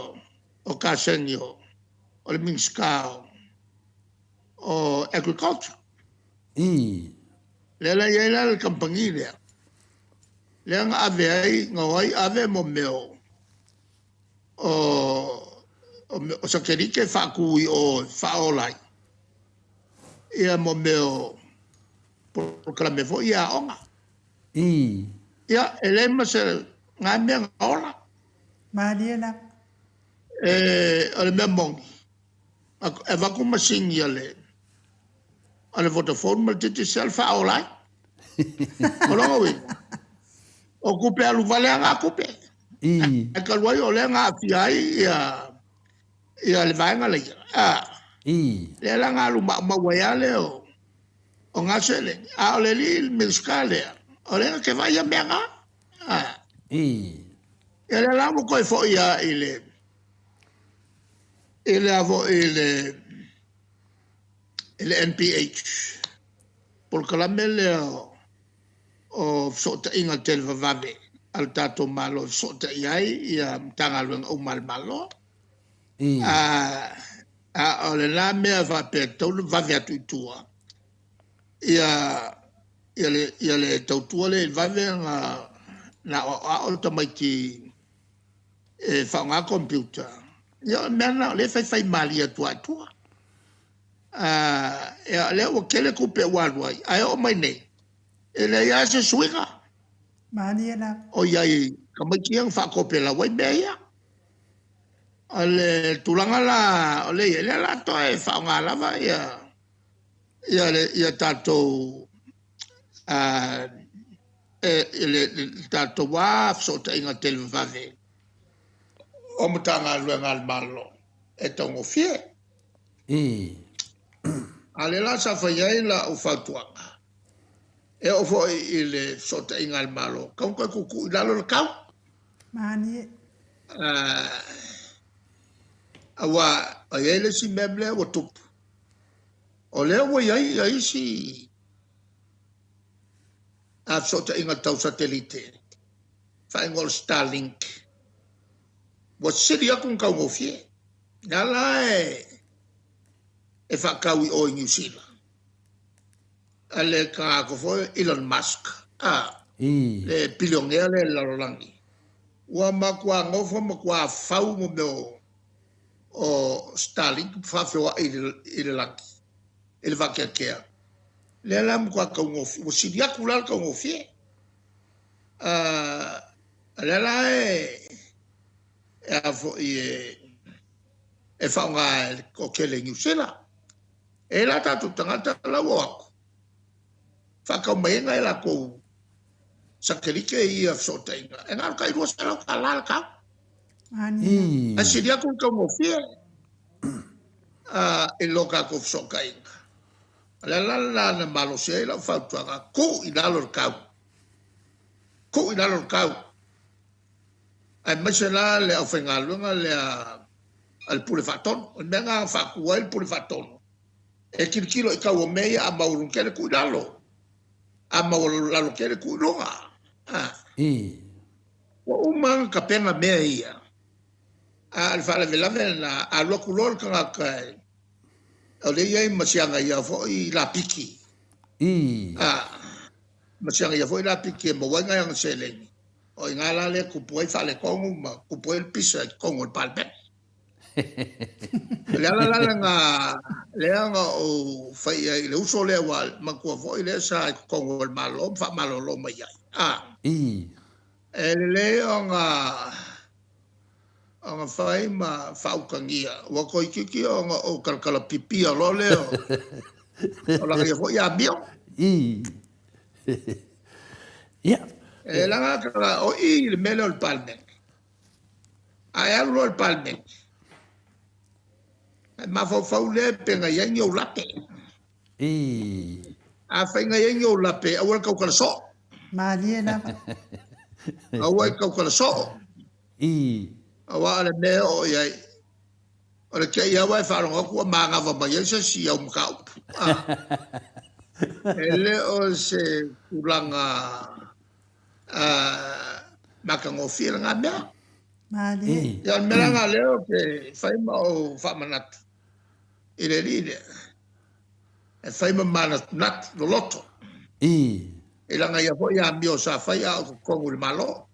o kasegi o le Minisita o Agriculture. Lea la e i ai la le kamupani lea, lea na ave ai, na o ai ave mo mea o satelite faatu i o e faaola ai ia mo mea o polokalame foi ia aoga. Ia, e leai ma se na mea na ola. Malie lava. E, o le mea moni, e avatu masini a le Vodafone ma le Digicel faaola ai. O lona uiga, o tupe alu vale lava na tupe. Ae talu ai o lea na aafia ai ia le vaega lea. Lea la na alu maumau ai lava lea o na seleni. A o le alii Minisita lea, o lea na te vaai ia mea na. Ia lea la ua toe foi lava i le a foi i le NPH, polokalame lea o fesootaiga televavave a le tatou Malo e fesootai ai ia Matagaluega uma a le Malo. A o lena mea faapea e tatau ona vave atu i tua ia le tautua lea i le vave na aoao tamaiti e faaaoga computer. Ia o le mea lena o lea e faifai malie atu lava i tua. Ia, o lea ua tele tupe ua alu ai, ae oo mai nei, e leai lava se suiga. Malie lava. O i ai tamaiti ia na faatopelau ai mea ia. O le tulaga la o lea e i ai, lea la toe faaaoga lava ia tatou le tatou lava fesootaiga televavave o Matagaluega a le Malo e taugofie. A o lea la sa fai ai lau fautuaga, e oo foi i le fesootaiga a le Malo, tatau ona toe tuutuu i lalo le tau. Malie. Aua e i ai le isi mea lea ua tupu, o lea ua i ai isi fesootaiga tau satelite, faaigoa o le Starlink, ua sili atu ona taugofie. Lea la e faatau i o i Niu Sila a le tagata foi Elon Musk, le bilionea lea i le lalolagi. Ua matua nofo matua fau mo mea o Starlink faafeoai i le lagi, i le vakeakea. Lea la matua taugofie, ua sili atu la le taugofie. A lea la e a foi e faaaoga e le toatele i Niu Sila. E i ai la tatou tagata la ua o atu, faatau mai ai nai latou satelite ia fesootaiga, e na o le tai $200 le tau. Ae sili atu le taugofie i lo tatou fesootaiga. O le ala lena na malosi ai lau fautuaga, tuu i lalo le tau, tuu i lalo le tau, aemaise la le aufaigaluega lea a le Pule Faatonu. O le mea lena na faatu ai le Pule Faatonu, e tilotilo i tau o mea ia, a maualuga tele tuu i lalo, a maualalo tele tuu i luga. Ua uma ona tapena mea ia, a o le faalavelave lena, a alu atu loa le tagata o lea e i ai ma si ana ia foi lapiki, ma si ana ia foi lapiki e maua ai nai ana seleni, o i ina la lea e tupu ai faaletonu ma tupu ai le pisa i totonu o le Palemene. O le ala la lena lea na ou fai i ai i le uso lea, ua manatua foi lea sa i totonu o le Malo ma faamalolo mai ai. E lelei ona ona fai ma faautagia, ua toeitiiti ona ou talatalapipia loa lea o lana ia foi amio. E leaga o i i le mea lea o le Palemene. A e alu loa i le Palemene, e mafaufau lea pe na i ai ni ou lape. Afai na i ai ni ou lape, aua le tautala soo. Malie lava. Aua e tautala soo. Aua o le mea e oo i ai, o le te i lava e faalogo atu ua manava mai ai se isi i au mataupu. E le o se tulaga matagofie lena mea. Malie. Ia, o le mea la lena lea ou te fai ma ou faamanatu i le alii lea, e fai ma manatunatu loloto. I lana ia foi amio sa fai a o i totonu i le Malo,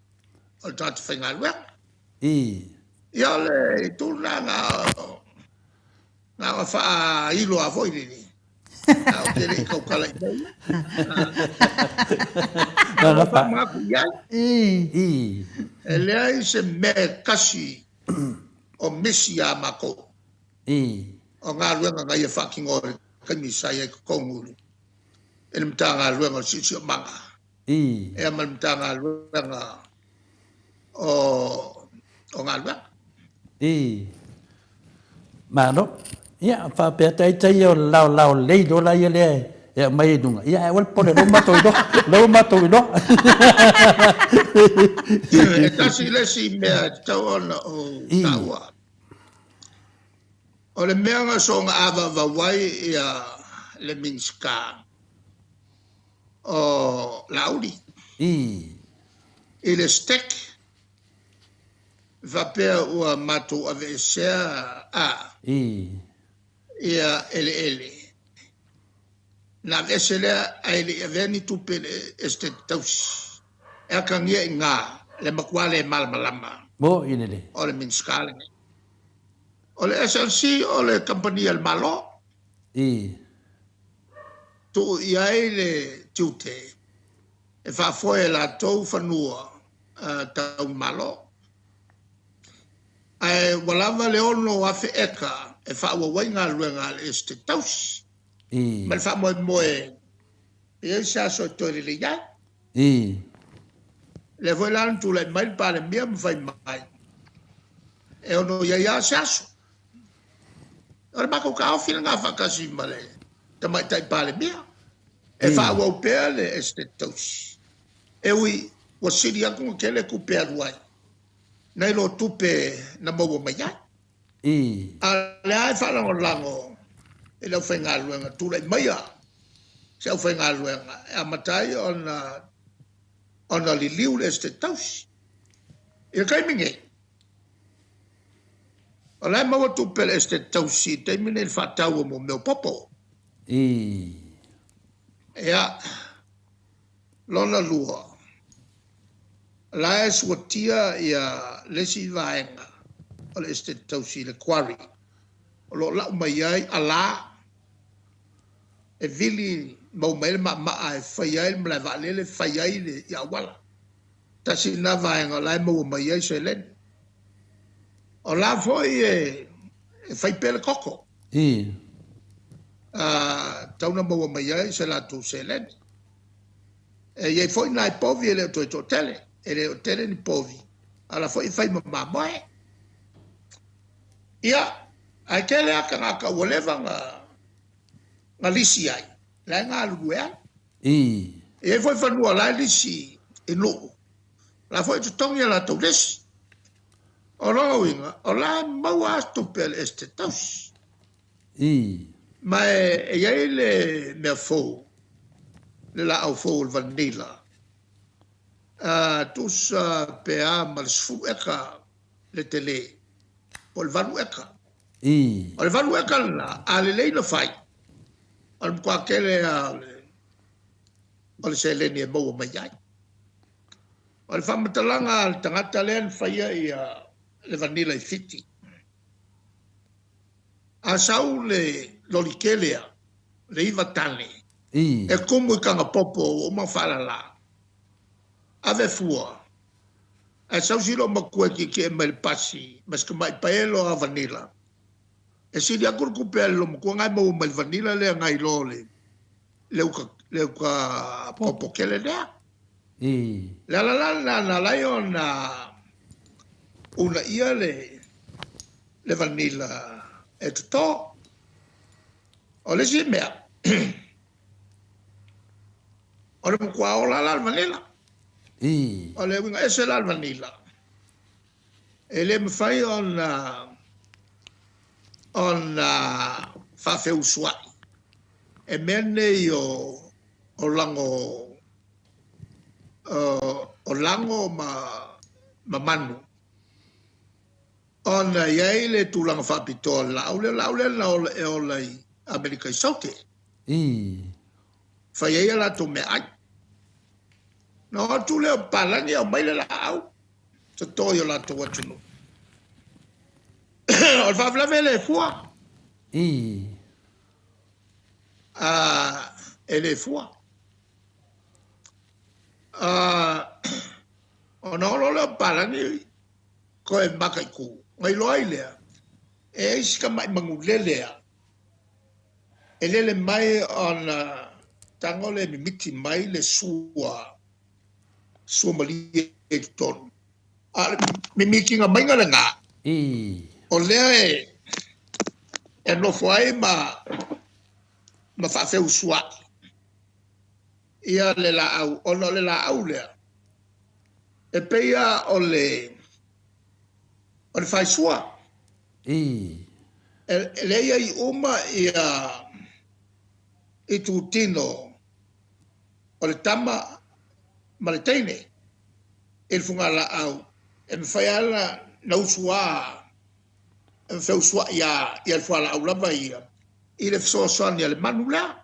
o le tagata faigaluega. Ia, o le itu lena na ona faailo lava foi le a ou te le i tautala i mea ia. Na faamanatu i ai. E leai se mea e tasi o misi iā matou. O galuega na ia faatinoa i le taimi sa i ai i totonu i le Matagaluega o le Siosiomaga ia ma le Matagaluega o Galuega. Malo. Ia, faapea ita ia o le laolao lelei loa la ia lea e aumai ai i luga. Ia, ae aua le popole, o lea ua matou iloa. O lea ua matou iloa. E tasi le isi mea e tatau ona ou taua. O le mea na soona avaavau ai ia le Minisita o Laauli i le STEC, faapea ua matou aveesea a ia eleele. Na aveese lea ae le i avea ni tupe i le Esetete Tausi e atagia i ina le matua le malamalama o le Minisita lenei. O le SLC o le kamupani a le Malo. Tuu i ai le tiute e faafoe e latou fanua tau Malo. Ae ua lava le 6,000 eka e faaauau ai galuega a le Esetete Tausi. Ma le faamoemoe e i ai se aso e toe lelei ai. Lea foi la na tulai mai le Palemia ma fai mai, e ono i ai lava se aso. O le matou taofi lena faatasi ma le Tamaitai Palemia, e faaauau pea le Esetete Tausi. E ui ua sili atu ona tele tupe e alu ai, nai lo tupe na maua mai ai. A o lea e faalagolago i le aufaigaluega, tulai maia se aufaigaluega e amata ai ona liliu le Esetete Tausi. I le taimi nei, o la e maua tupe a le Esetete Tausi i le taimi nei i le faatau o mea o popo. Ia, lona lua, La e suatia ia le isi vaega o le Esetete Tausi i le quarry o lo o lau mai ai ala e vili maua mai ai le maamaa e fai ai le malae vaalele, fai ai le auala. Tasi lena vaega o la e maua mai ai seleni. O la foi e fai pea le koko. Tau na maua mai ai se latou seleni. E i ai foi nai povi e le o toe toatele, e le o tele ni povi, a o la foi e fai ma mamoe. Ia, ae tele lava tagata ua leva na lisi ai, la e galulue ai. E i ai foi fanua o la e lisi i Nuu, o la foi e totogi a latou lisi. O lona uiga, o la e maua lava se tupe a le Esetete Tausi. Ma e i ai le mea fou, le laau fou o le vanilla, tusa pe a ma le 10 eka le tele, po o le 8 eka. O le 8 eka lena, a lelei ona fai, o le matua tele lava o le seleni e maua mai ai. O le faamatalaga a le tagata lea na faia le vanilla i Fiti, A sau le loli tele a le 9 tane e tumu i Tagapopo ua uma ona faalala, ave fua, ae sau si loomatua e tietie mai le pasi ma si tamai paelo a vanilla, e sili atu le tupe a le loomatua na e maua mai le vanilla lea nai lo le le uta popo tele lea. Le ala la lena na ala ai ona uunaia le le vanilla e toto. O le isi mea, o le matua ola la le vanilla. O le uiga ese la le vanilla. E le mafai ona ona faafeusuai e mea nei o o lago o lago ma ma manu Ona e i ai le tulaga faapitoa o le laau lea, o le laau lea na ola, e ola i Amerika i Saute. Fai ai a latou meaai. Na o atu lea o papalagi aumai le laau, toto i o latou atunuu. O le faalavelave e le fua. E le fua. Ona oo loa lea o papalagi Toe mataitu, ona iloa ai lea, e i ai si tamai manu lele a, e lele mai ona tago le mimiti mai le sua, sua malie i totonu. A o le mimitiga maiga lena, o lea e, e nofo ai ma, ma faafeusuai ia le laau, ona o le laau lea, E pei lava o le o le faisua. E lea e i ai uma ia itutino o le tama ma le teine i le fugalaau e mafai lava ona usu a feusuai a ia le fualaau lava ia i le fesoasoani a le manu lea.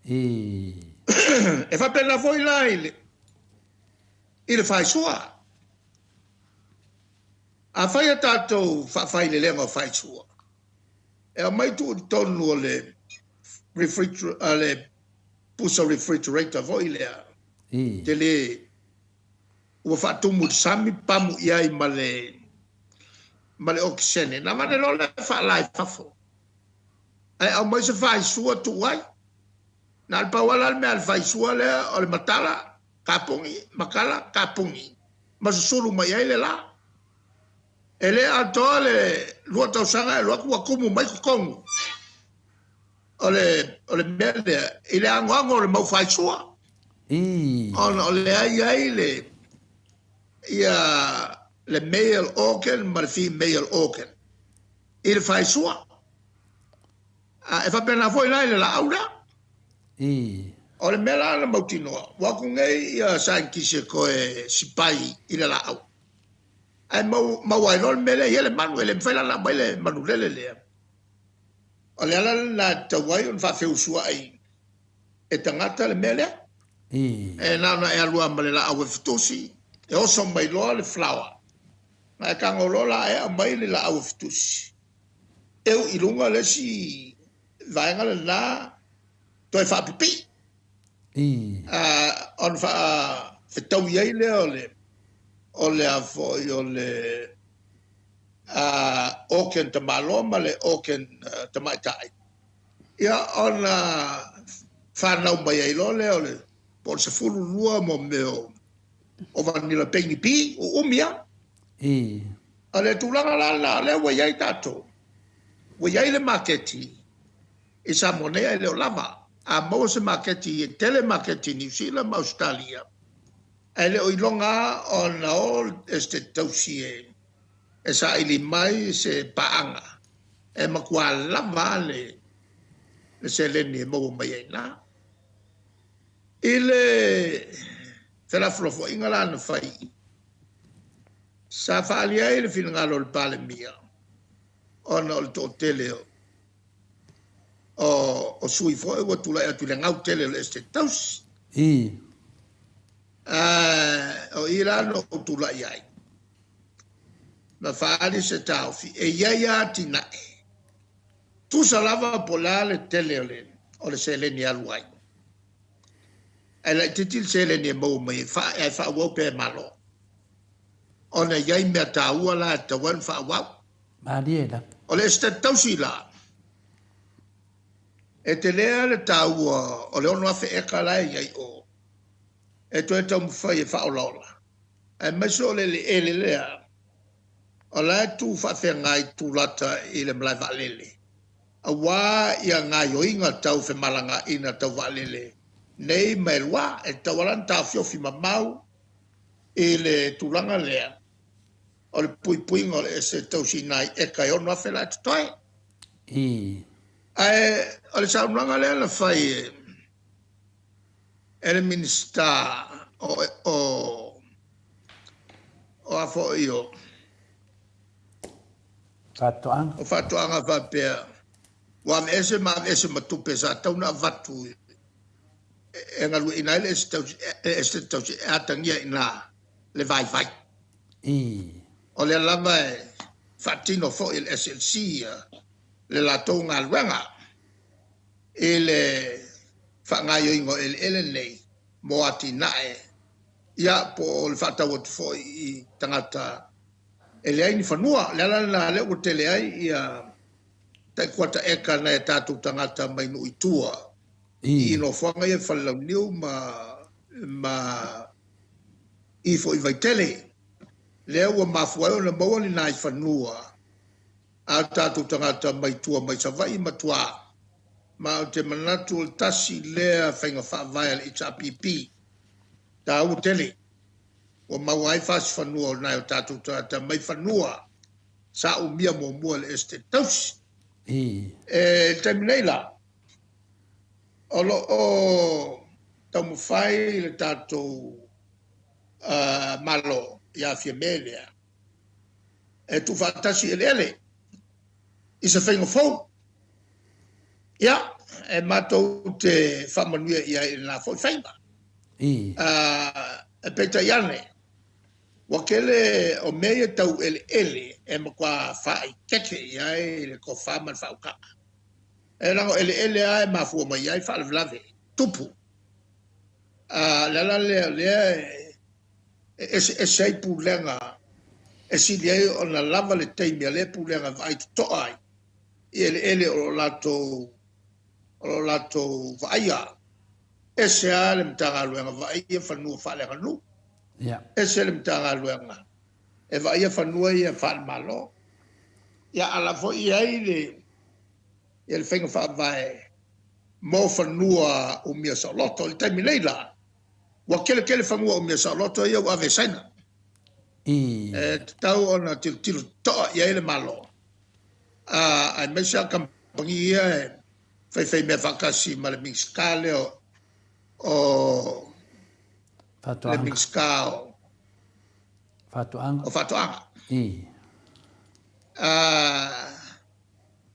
E faapena foi la i le i le faisua. A fai a tatou faafailelega o faisua, e aumai tuu i totonu o le le pusa refrigerator foi lea tele ua faatumu i le sami, pamu i ai ma le ma le okesene, ona avane loa lea faala i fafo. Ae aumai se faisua tuu ai. Na o le pau lava la le mea a le faisua lea o le matala Kapugi, matala, kapugi, ma susulu mai ai le la. E le atoa le 2 tausaga e alu atu ua tumu mai totonu o le, o le mea lea i le anoano o le mau faisua. Ona o lea e i ai le, ia, le male organ ma le female organ i le faisua. A, e faapena foi la i le laau lea. O le mea la na mautinoa, ua atu nei ia saienitisi e toe sipai i le laau, ae maua ai loa le mea lea e i ai le manu, e le mafai la ona aumai le manu lele lea. O le ala lena e tatau ai ona faafeusuai e tagata le mea lea. E na ona e alu lava ma le laau e fetusi. E oso mai loa le flower, na e tago loa la e aumai le laau e fetusi, eu i luga le isi vaega lena toe faapipii. Ona faafetaui ai lea o le o le a foi o le organ tamaloa ma le organ tamaitai, ia ona fanau mai ai loa lea o le po o le 12 mo mea o vanilla peini pi uumi lava. O le tulaga la lena o lea ua i ai tatou, ua i ai le maketi i Samoa nei ae le o lava. A maua se maketi, e tele maketi i Niu Sila ma Ausetalia, ae le o iloga lava ona o le Esetete Tausi e saili mai se paaga e matua lava lava le seleni e maua mai ai i ina. I le felafolafoaiga la na fai, sa faaali ai le finagalo o le Palemia ona o le toatele o sui foi ua tulai atu i le gau tele o le Esetete Tausi. O i la na ou tulai ai ma faaali se taofi e i ai lava atinae tusa lava po o le a le tele o le seleni e alu ai, ae laitiiti le seleni e maua mai ai ae faaauau pea e Malo, ona e i ai mea taua la e tatau ai ona faaauau. Malie la. O le Esetete Tausi la, e tele le taua o le 6,000 eka la e i ai o e toe taumafai e faaolaola, aemaise o le eleele lea o la e tu faafeagai tulata i le malae vaalele, aua ia gaioiga tau femalagaina tau vaalele nei ma e lua, e tatau lava ona taofiofi mamau i le tulaga lea o le puipuiga o le Esetete Tausi i nai eka e 6,000 la e totoe. Ae o le saunoaga lea na fai e le Minisita o a foi o Faatoaga. O Faatoaga faapea ua aveese ma aveese ma tupe sa tatau ona avatu e galueaiina ai le Esetete Tausi e atagia i ina le vaivai. O lea lava e faatino foi e le SLC le latou galuega i le faagaoioiga o eleele nei mo atinae, ia po o le faatau atu foi i tagata e leai ni fanua. O le ala lena lea ua tele ai ia tai kuata eka nai a tatou tagata mai nuu i tua i nofoaga ia Falelauniu ma i foi Vaitele. Lea ua mafua ai ona maua ni nai fanua a tatou tagata mai tua mai Savaii ma tua. Ma ou te manatu o le tasi lea faiga faavae a le HRPP taua tele ua maua ai fasi fanua o nai o tatou tagata mai fanua sa umia muamua e le Esetete Tausi. E le taimi nei la, o lo o taumafai le tatou Malo ia Fiame lea e tuufaatasi eleele i se faiga fou. Ia, e matou te faamanuia i ai i lena foi faiga. E peitai ane, ua tele o mea ia tau eleele e matua faaeteete i ai le tofa ma le faautaga. E leaga o eleele lava e mafua mai ai faalavelave tupu. O le ala lea o lea e eseese ai pulega e sili ai ona lava le taimi a lea pulega e vaai totoa ai i eleele o lo o latou vaaia. Ese lava le Matagaluega vaaia fanua faaleaganuu. Ese le Matagaluega e vaaia fanua ia faale-Malo. Ia ala foi i ai le faiga faavae mo fanua umia saoloto. I le taimi nei la, ua tele tele fanua umia saoloto ia ua ave e Saina. E tatau ona tilotilo totoa i ai le Malo, aemaise lava kamupani ia e faifaimea faatasi ma le Minisita lea o Faatoaga. Le Minisita o Faatoaga. O Faatoaga.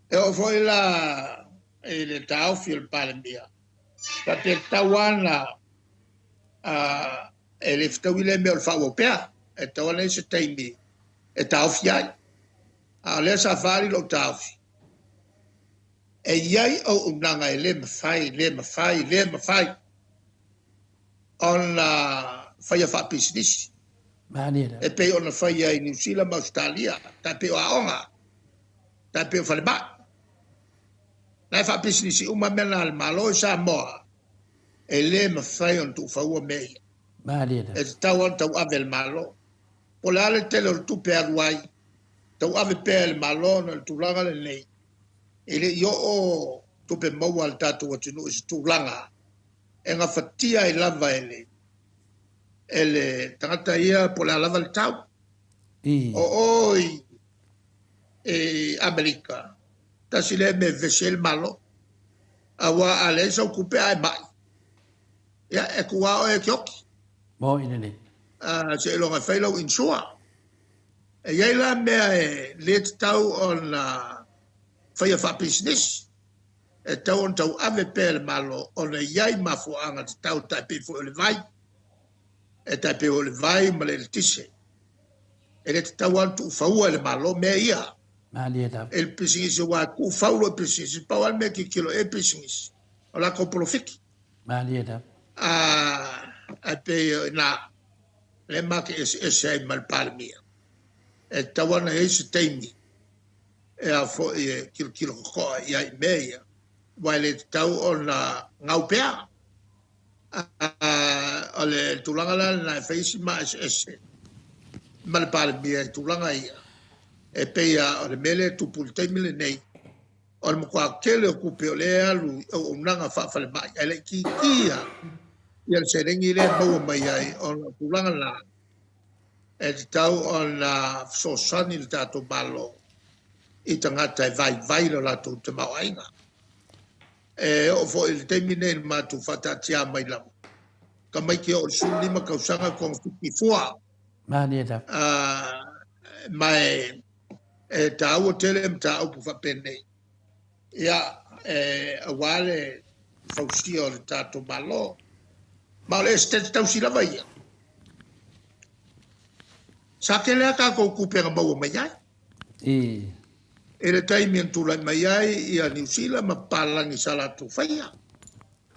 E oo foi la i le taofi o le Palemia, faapea e tatau lava ona E le fetaui lea mea o le faaauau pea, e tatau lava ona i ai se taimi e taofi ai. A o lea sa faaali lou taofi, e i ai auaunaga e le mafai, le mafai, le mafai ona faia faapisinisi. E pei ona faia i Niu Sila ma Ausetalia, tai pei o aoga, tai pei o falemai. La e faapisinisi uma mea na a le Malo i Samoa, e le mafai ona tuufaua mea ia. E tatau lava ona tauave e le Malo. Po o le a le tele o le tupe e alu ai, tauave pea e le Malo ona o le tulaga lenei, e le i oo tupe maua a le tatou atunuu i se tulaga e gafatia ai lava e le e le tagata ia po o le a lava le tau. O o i i Amerika, tasi lea mea e vevesi ai le Malo, aua a leai sau tupe ae mai, ia e tuu lava oe e te oti. Moni lelei. Seiloga e fai lau insure. E i ai la mea e le tatau ona faia faapisinisi, e tatau ona tauave pea e le Malo ona e i ai mafuaaga tatau tai pei foi o le vai, e tai pei o le vai ma le eletise. E le tatau lava ona tuufaua e le Malo mea ia. Malie lava. I le pisinisi aua e tuufau loa i pisinisi, pau lava le mea e tilotilo i ai pisinisi, o latou polofiti. Malie lava. Ae pei o i ina lea ma te eseese ai ma le Palemia. E tatau lava ona i ai se taimi e a foi e tilotilo totoa i ai i mea ia, aua e le tatau ona gau pea. O le tulaga la lena e fai ai si maeseese ma le Palemia i tulaga ia, e pei lava o le mea lea e tupu i le taimi lenei, o le matua tele o tupe o lea e alu i auaunaga faafalemai, ae laitiiti lava le seleni lea e maua mai ai ona o tulaga na, e tatau ona fesoasoani le tatou Malo i tagata e vaivai lo latou tamaoaiga. E oo foi i le taimi lenei i le matou faataatia mai lava, tamaiti e oo i le 15 tausaga togafiti i fua. Malie lava. Ma e taua tele mataupu faapenei, ia, aua le fausia o le tatou Malo. Ma o le Esetete Tausi lava ia. Sa tele lava tatou tupe na maua mai ai. I le taimi na tulai mai ai ia Niu Sila ma papalagi sa latou faia.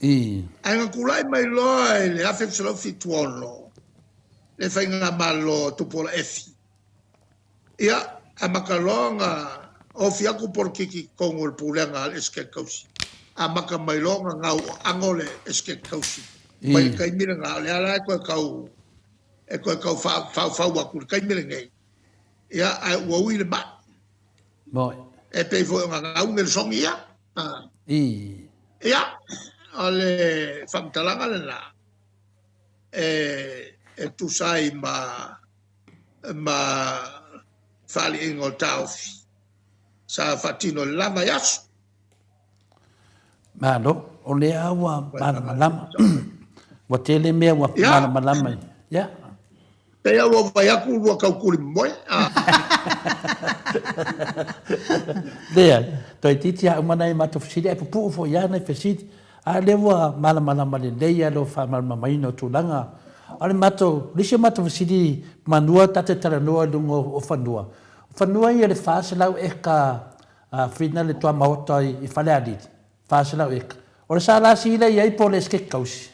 Ae na tulai mai loa i le 1976 le faigamalo a Tupuola Efi. Ia, amata loa ona ofi atu polokiki i totonu o le pulega a le Esetete Tausi. Amata mai loa ona gau aano le Esetete Tausi mai le taimi lena. O lea la e toe tau, e toe tau faufau atu i le taimi lenei. Ia, ae ua ui le mai. Moi. E pei foi ona gau Nelesoni ia. Ia, o le faamatalaga lena e, e tusa ai ma, ma faaliiga o taofi sa faatino i le la vaiaso. Malo, o lea ua malamalama. Ua tele mea ua malamalama ai. Ia. Pei a ua vai atu lua taukuli momoe. Leai, toeitiiti a uma nai matou fesili, ae pupuu foi lava nai fesili. A lea ua malamalama lelei lava lou faamalamalamaina o tulaga. A o le matou, o le isi o matou fesili manua ta te talanoa i luga o fanua, o fanua ia i le 400 eka Fina le tuamaota i Falealili, 400 eka. O le SLC lea e i ai po o le Esetete Tausi?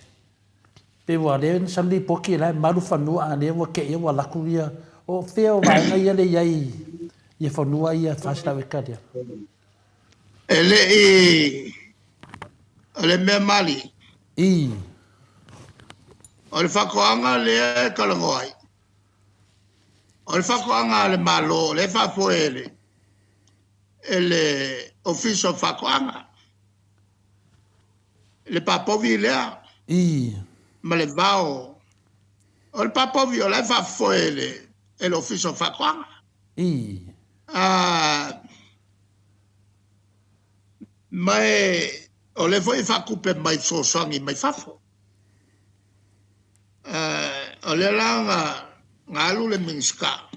Pei ua lea na sau le lipoti la e malu fanua a lea ua teia ua alu atu ia, o fea o vaega ia lea e i ai ia fanua ia 400 eka lea? E le i, o le mea malie. I. O le faatoaga lea e talanoa ai, o le faatoaga a le Malo o lea e faafoe e le e le Ofisa o Faatoaga, le papovi lea I. ma le vao. O le papovi o la e faafofoe e le, e le Ofisa o Faatoaga. I. Ma e, o lea foi e faatupe mai fesoasoani mai fafo. O lea la na, na alu le Minisita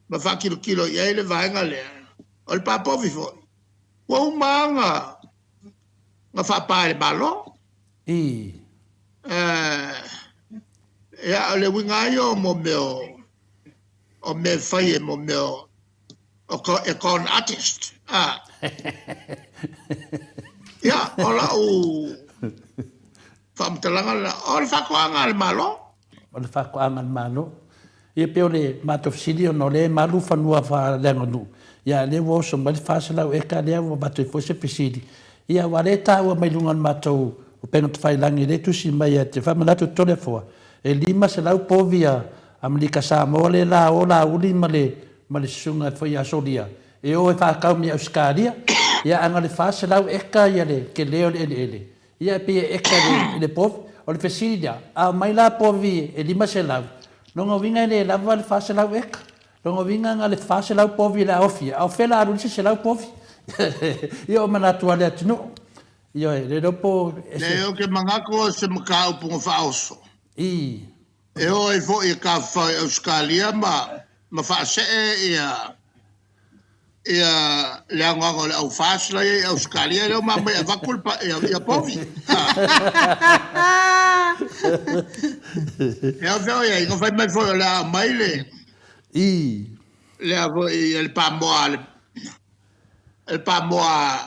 ma faatilotilo i ai le vaega lea, o le papovi foi, ua uma lava ona faapa e le Malo. I. Ia, o le uiga lava ia o mo mea o, o mea e fai e mo mea o, o e con artist. A. Ia, o lau faamatalaga lena, o le faatoaga a le Malo. O le faatoaga a le Malo. Ia pei o le matou fesili ona o lea e malu fanua faaleaganuu, ia a o lea ua oso mai le 400 eka lea ua avatu ai foi se fesili. Ia aua o lea e taua mai luga o le matou upega tafailagi lea e tusi mai ia te faamanatu Toleafoa, e 500 povi a Amerika Samoa lea la o Laauli ma le ma le susuga foi ia Solia e o e faatau mai i Ausetalia, ia ae na o le 400 eka ia le tele o le eleele, ia e pei e eka i le povi. O le fesili lea, a aumai la povi e 500, lona uiga e le lava le 400 eka? Lona uiga na o le 400 povi o le a ofi, a o fea o le a alu ai le isi 100 povi? Ia o manatu lava o le atunuu. Ioe, le iloa po o se. Leai, ou te manatu o se mataupu na faaoso. I. E oo ai foi e tafafao i Ausetalia ma ma faasee ia ia le anoano o le au FAST la e i ai i Ausetalia lea ua mamai e avatu le ia, ia povi. E ao fea o i ai, na fai mai foi o le a aumai le I. Le a foi le pamoa le le pamoa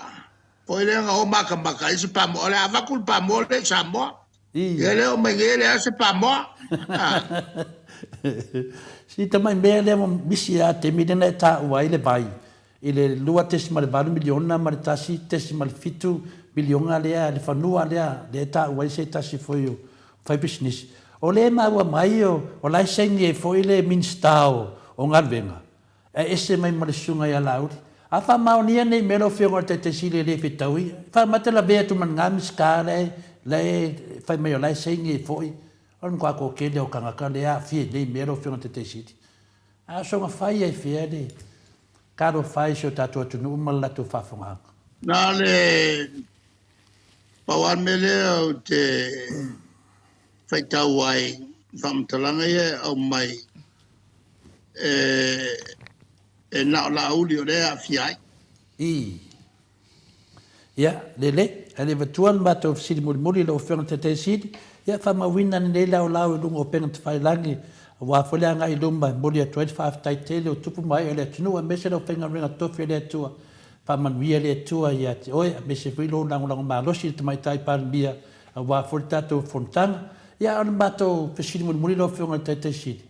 foi lea na o makamaka ai se pamoa o le a avatu le pamoa lea i Samoa. Ia lea o mai nei e leai se pamoa. Si tamai mea lea ua misi a taimi lea na e taua ai le vai i le 2.8 miliona ma le 1.7 miliona lea le fanua lea lea e taua ai se tasi foi o faipisinisi. O lea e maua mai o la e saini ai foi le Minisita o Galuega Ae ese mai ma le susuga ia Laauli. A faamaonia nei mea lau Afioga o le Taitai Sili e le fetaui, faamata lavea atu ma lena Minisita la e la e fai mai o la e saini ai foi. O le matua toatele o tagata lea e aafia i nei mea lau Afioga i le Taitai Sili. A o soona fai ai fea le talofa e i si o tatou atunuu ma le latou faafofogaaga. Na o le pau lava le mea lea ou te faitau ai i faamatalaga ia e aumai e na o Laauli o lea e aafia ai. Ii. Ia, lelei, ae le avatua le matou fesili mulimuli i lau Afioga i le Taitai Sili, ia faamauina lenei laolao i luga o upega tafailagi aua foi le agai i luma e momoli atu ai le faafetai tele o tupu ma ee o le atunuu aemaise le aufaigaluega tofi a le Atua. Faamanuia le Atua ia te oe aemaise foi lou lagolago malosi i le Tamaitai Palemia aua foi le tatou fonotaga. Ia, a o le matou fesili mulimuli lau Afioga i le Taitai Sili,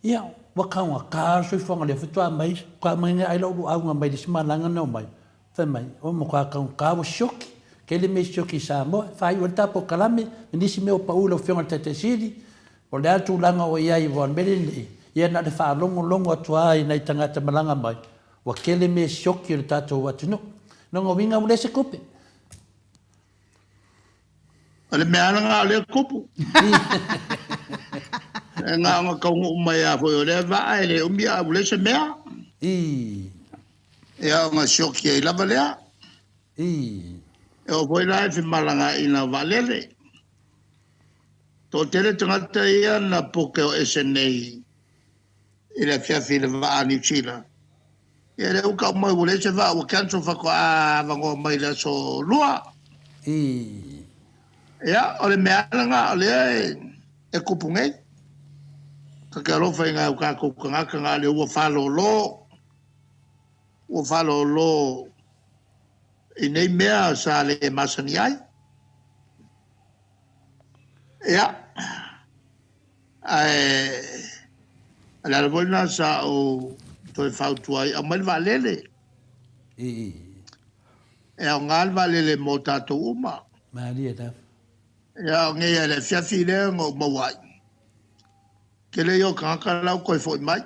ia, ua taugata le soifuaga lea faatoa aumai, faatoa aumai nei ai lau luauga mai le isi malaga na omai, fai mai, ua matua taugata ua sioki, tele mea sioki i Samoa, e faaiu ai le ta polokalame ma nisi mea ua pau i lau Afioga i le Taitai Sili, o le a le tulaga o i ai aua o le mea lenei, ia na o le faalogologo atu lava i nai tagata malaga mai, ua tele mea sioki o le tatou atunuu. Lona uiga ua leai se tupe. O le mea lava lena o lea e tupu. E na ona taunuu mai lava foi o lea vaa e le umi ae ua leai se mea. Ia ona sioki ai lava lea. E oo foi la i femalagaaiga o vaalele. Toatele tagata ia na poke o ese nei i le afiafi i le vaa a Niu Sila. Ia lea ua tau mai ua leai se vaa ua cancel faatoa avanoa mai i le aso Lua. Ia o le mea lava lena o lea e tupu nei. Ta te alofa i nai o tatou tagata na o lea ua faalolo, ua faalolo i nei mea sa le masani ai. Ia, ae o le ala foi lena sa ou toe fautua ai, aumai le vaalele. E aoga le vaalele mo tatou uma. Malie lava. Ia, o nei lava i le afiafi lea na ou maua ai. Tele ia o tagata la ua toe foi mai.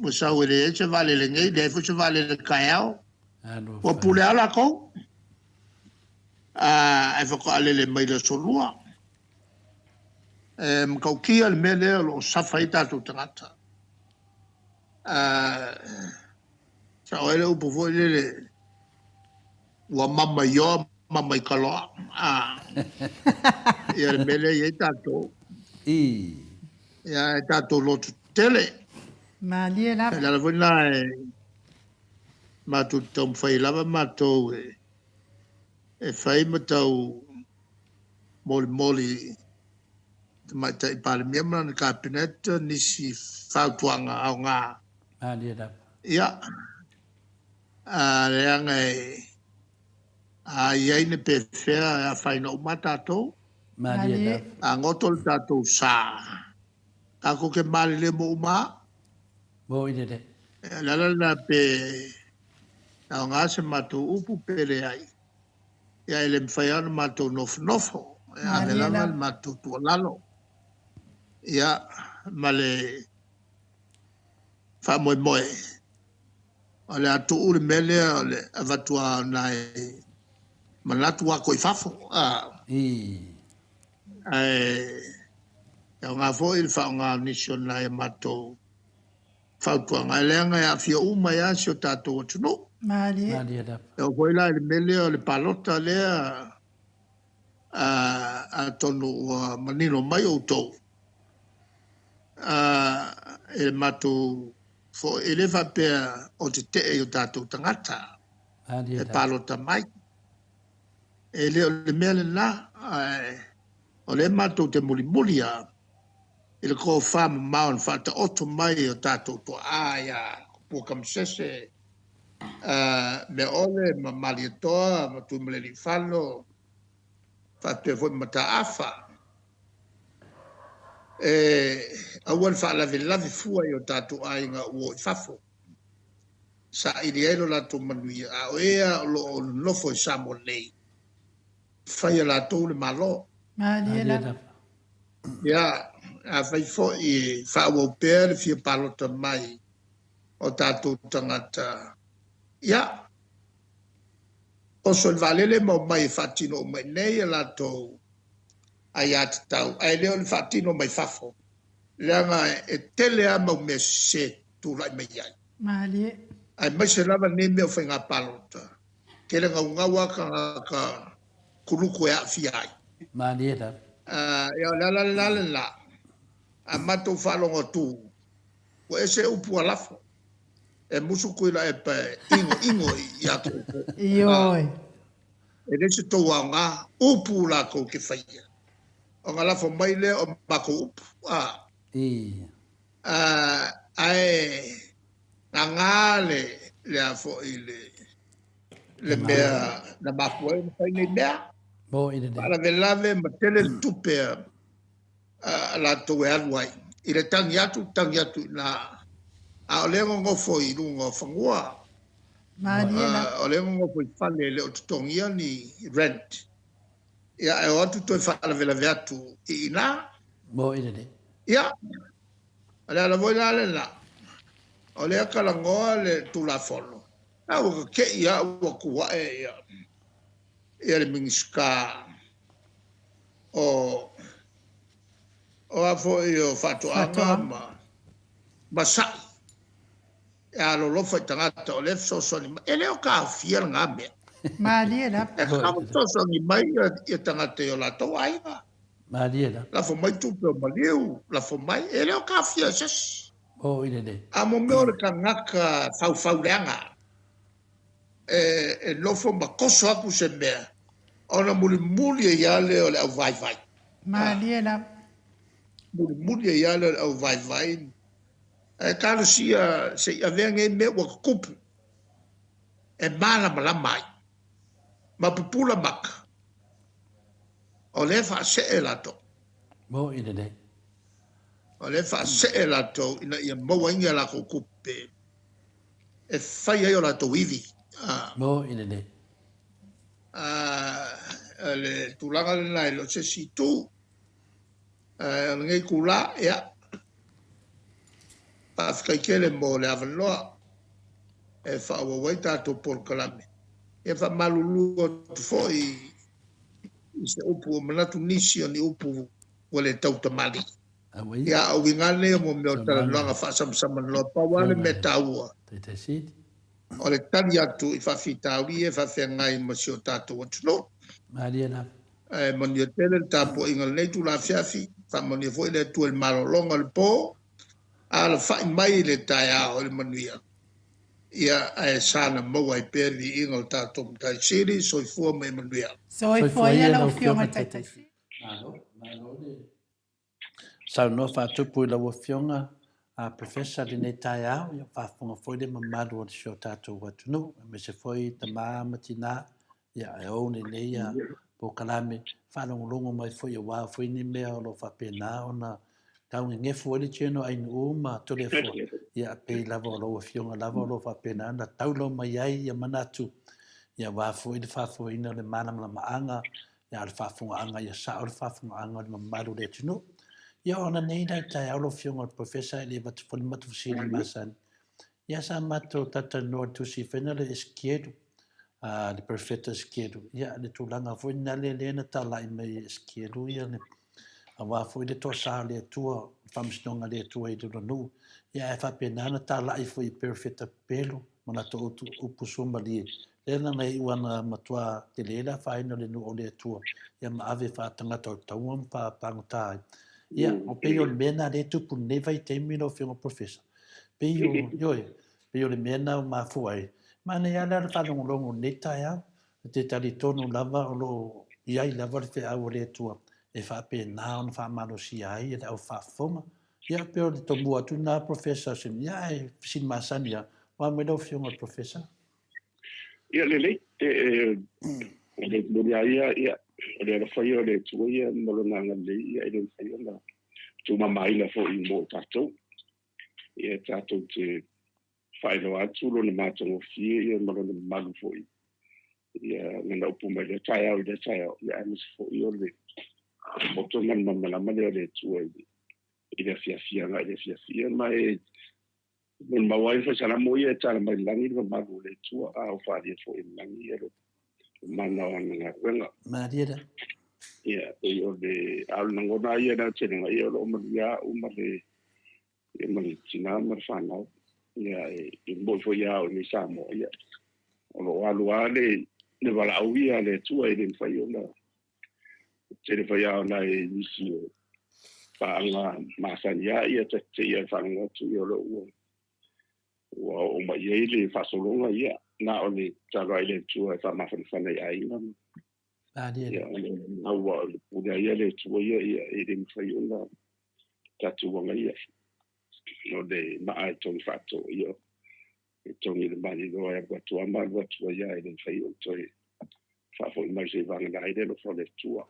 Ua sau e leai se vaalele nei, leai foi se vaalele taeao. Ua pule lava latou. Ae faatoa lele mai le Aso Lua. E matautia le mea lea o lo o safa ai tatou tagata. Sao ai le upu foi lele, ua mamaioa mamaikaloa. Ia le mea lea e i ai tatou. Ia e tatou loto tetele. Malie lava. O le ala foi lena e matou te taumafai ai lava matou e fai ma tau molimoli. Tamaitai Palemia ma lana Kapeneta nisi fautuaga aoga. Malie lava. Ia, leaga e a i ai ni pefea e afaina uma tatou. Malie lava. A goto le tatou sa, tatou te malilemu uma a. Moi lele. O le ala lena pe aoga se matou upu pe leai. Ia e le mafai lava ona matou nofonofo, e ave lava le matou tuualalo, ia, ma le faamoemoe, o le a tuu le mea lea o le avatu lava o nai manatu atu i fafo, a. Ae aoga foi le faaaoga o nisi o nai a matou fautuaga, ae leaga e aafia uma ai lava si o tatou atunuu. Malie. Malie lava. E oo foi la i le mea lea o le palota lea, atonu ua manino mai outou i le matou foi, e le faapea o tetee i o tatou tagata Malie e lava. palota mai. E le o le mea lena, ae o lea matou te mulimuli lava i le tofa mamao na faataoto mai e o tatou tuaa ia Puakamasese, Meaole ma Malietoa ma Tuimalealiifano faapea foi ma Mataafa, e aua le faalavelave fua i o tatou aiga ua o i fafo, saili ai lo latou manuia, a o e lava o lo o nonofo i Samoa nei, fai e latou le Malo. Malie lava. Ia, afai foi e faaauau pea le fia palota mai o tatou tagata, ia, oso i le vaalele ma omai e faatino uma i inei a latou aiatatau, ae le o le faatino mai fafo, leaga e tele lava mau mea sese tulai mai ai. Malie. Aemaise lava lenei mea o faiga palota, tele gaugau lava tagata kuluku e aafia ai. Malie lava. Ia o le ala lena lena, a matou faalogo atu, ua ese upu a lafo, e musu Tuilaepa e igoigo ia te outou. Ioe. E le se tou aoga, upu latou te faia, ona lafo mai lea o matou upu. I. Ae gagā le, le a foi le, le mea na mafua ai ona fai nei mea. Mo i lenei. Faalavelave ma tele le tupe a latou e alu ai. I le tagi atu, tagi atu i ina. A o lea e nonofo i luga o fanua. Malie la. O lea e nonofo i fale e le o totogia ni rent. Ia, ae o atu toe faalavelave atu i ina. Mo i lenei. Ia, o le ala foi la lena, o lea talanoa le Tulafono, a ua te'i lava ua tu ae ia, ia le Minisita o, o a foi o Faatoaga ma, ma Sa'i e alolofa i tagata o lea e fesoasoani mai. E le o taofia lena mea. Malie lava. E tatau ona fesoasoani mai ia tagata i o latou aiga. Malie lava. Lafo mai tupe o maliu, lafo mai, e le o taofia e se isi. O i lenei. A mo mea o le tagata faufau leaga, e nofo ma toso atu se mea, ona mulimuli ai lava lea o le auvaivai. Malie lava. Mulimuli ai lava lea o le auvaivai. Ae talosia se i avea nei mea ua tutupu e malamalama ai ma pupula maka, o lea e faasee latou. Mo i lenei. O lea e faasee latou ina ia maua ai ni a latou tupe e fai ai o latou ivi. Mo i lenei. O le tulaga lena e le o se isi itu. O lenei itula, ia, faafetai tele mo le avanoa e faaauau ai tatou polokalame. Ia faamalulu atu foi i se upu ua manatu nisi o ni upu ua le tautamalii. Ia, a o uiga nei o mea o talanoaga faasamsamanoa, pau lava le mea taua, o le tali atu i faafitauli ia e faafeagai ma si o tatou atunuu. Ae manuia tele le tapuaiga i lenei itula afiafi, faamanuia foi le Atua i le malologa o le po, alafai mai i le taeao i le manuia, ia ae sana maua ai pea le viiga o le tatou Matai Sili. Soifua ma ia manuia. Soifua ia lau Afioga i le Taitaifono. Malo, malo le. Saunoa faatupu i lau Afioga a Professor lenei taeao, ia faafofoga foi le mamalu o si o tatou atunuu, aemaise foi tama ma tina, ia e ou lenei polokalame, faalogologo mai foi aua foi ni mea o lo o faapena ona tau gegefu ai le tino ainuu ma Toleafoa, ia pei lava o lau Afioga lava o lo o faapena ona taula mai ai ia manatu, ia aua foi le faafoeina o le malamalamaaga, ia o le faafofogaaga ia sao le faafofogaaga o le mamalu o le atunuu. Ia ona nei la i taeao lau Afioga i le Professor e le avatu foi le matou fesili masani. Ia sa matou talatalanoa i le tusi foi lena o le Esekielu, le Perofeta Esekielu, ia le tulaga foi lena lea na talai mai e Esekielu ia le aua foi le toasa o le Atua, le faamasinoga a le Atua i lona nuu, ia ae faapena ona talai foi i perofeta pepelo ma latou upu suamalie, lea na na iu ana matua tele le afaina o le nuu o le Atua, ia ma ave faatagata o taua ma faapagota ai. Ia, o pei o le mea lena lea e tupu i lenei vaitaimi lau Afioga Professor. Pei o, ioe, pei o le mea lena ua mafua ai. Manaia lava la le faalogologo i lenei taeao, Ou te talitonu lava o lo o i ai lava le feau a le Atua e faapena ona faamalosia ai le au faafofoga. Ia, pei o le tomua atu lena Professor Simi, ia ae fesili masani lava, ua mai lau Afioga i le Professor. Ia lelei, o le moni lava ia, ia, o le alofa ia o le Atua ia ma Lona agalelei, ia e le mafai ona tuumamaina foi mo tatou. Ia tatou te faailoa atu lona matagofie ia ma lona mamalu foi ia lana upu mai lea taeao i lea taeao, ia aemaise foi o le poto ma le malamalama lea o le Atua i le afiafiaga i le afiafi. Ia ma e molimau ai le faisalamo ia e tala mai le lagi le mamalu o le Atua, a o faaalia foi e le lagi ia le mana o ana galuega. Malie la. Ia, pei o le, a o le lagona ia le aotelega, ia o lo o manuia au ma le ia ma le tina ma le fanau. Ia, e moni foi ia au i Samoa, ia, o lo o alu lava le, le valaau ia a le Atua e le mafai ona tele foi lava ona e nisi o paaga masani lava ia ta te ia faalogo atu ia o lo o ua ua oo mai i ai le faasologa ia na o le tatalo lava i le Atua e faamafanafana i aiga ma ia aua o le pule a ia le Atua ia ia e le mafai ona tatou agaia o le maa e togi faatoa ia e togi le malilo e alu atu lava ma alu atu ai lava e le mafai ona toe faafoi mai seivagana ai le alofa o le Atua.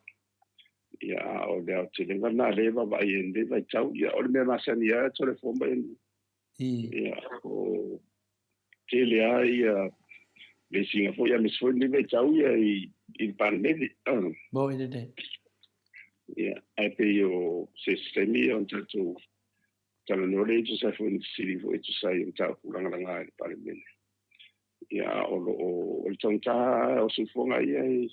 Ia a o le aotelega lena lea e vaavaai ai i lenei vaitau, ia o le mea masani lava e Toleafoa ma Ia o tele lava ia vesiga foi aemaise foi lenei vaitau ia i le Palemene. Moni lelei. Ia, ae pei o se isi taimi ia ona tatou talanoa lea e tusa ai foi ma fesili foi e tusa ai o mataupu lagalaga i le Palemene. Ia, a o lo o, o le taugata o soifuaga ia e,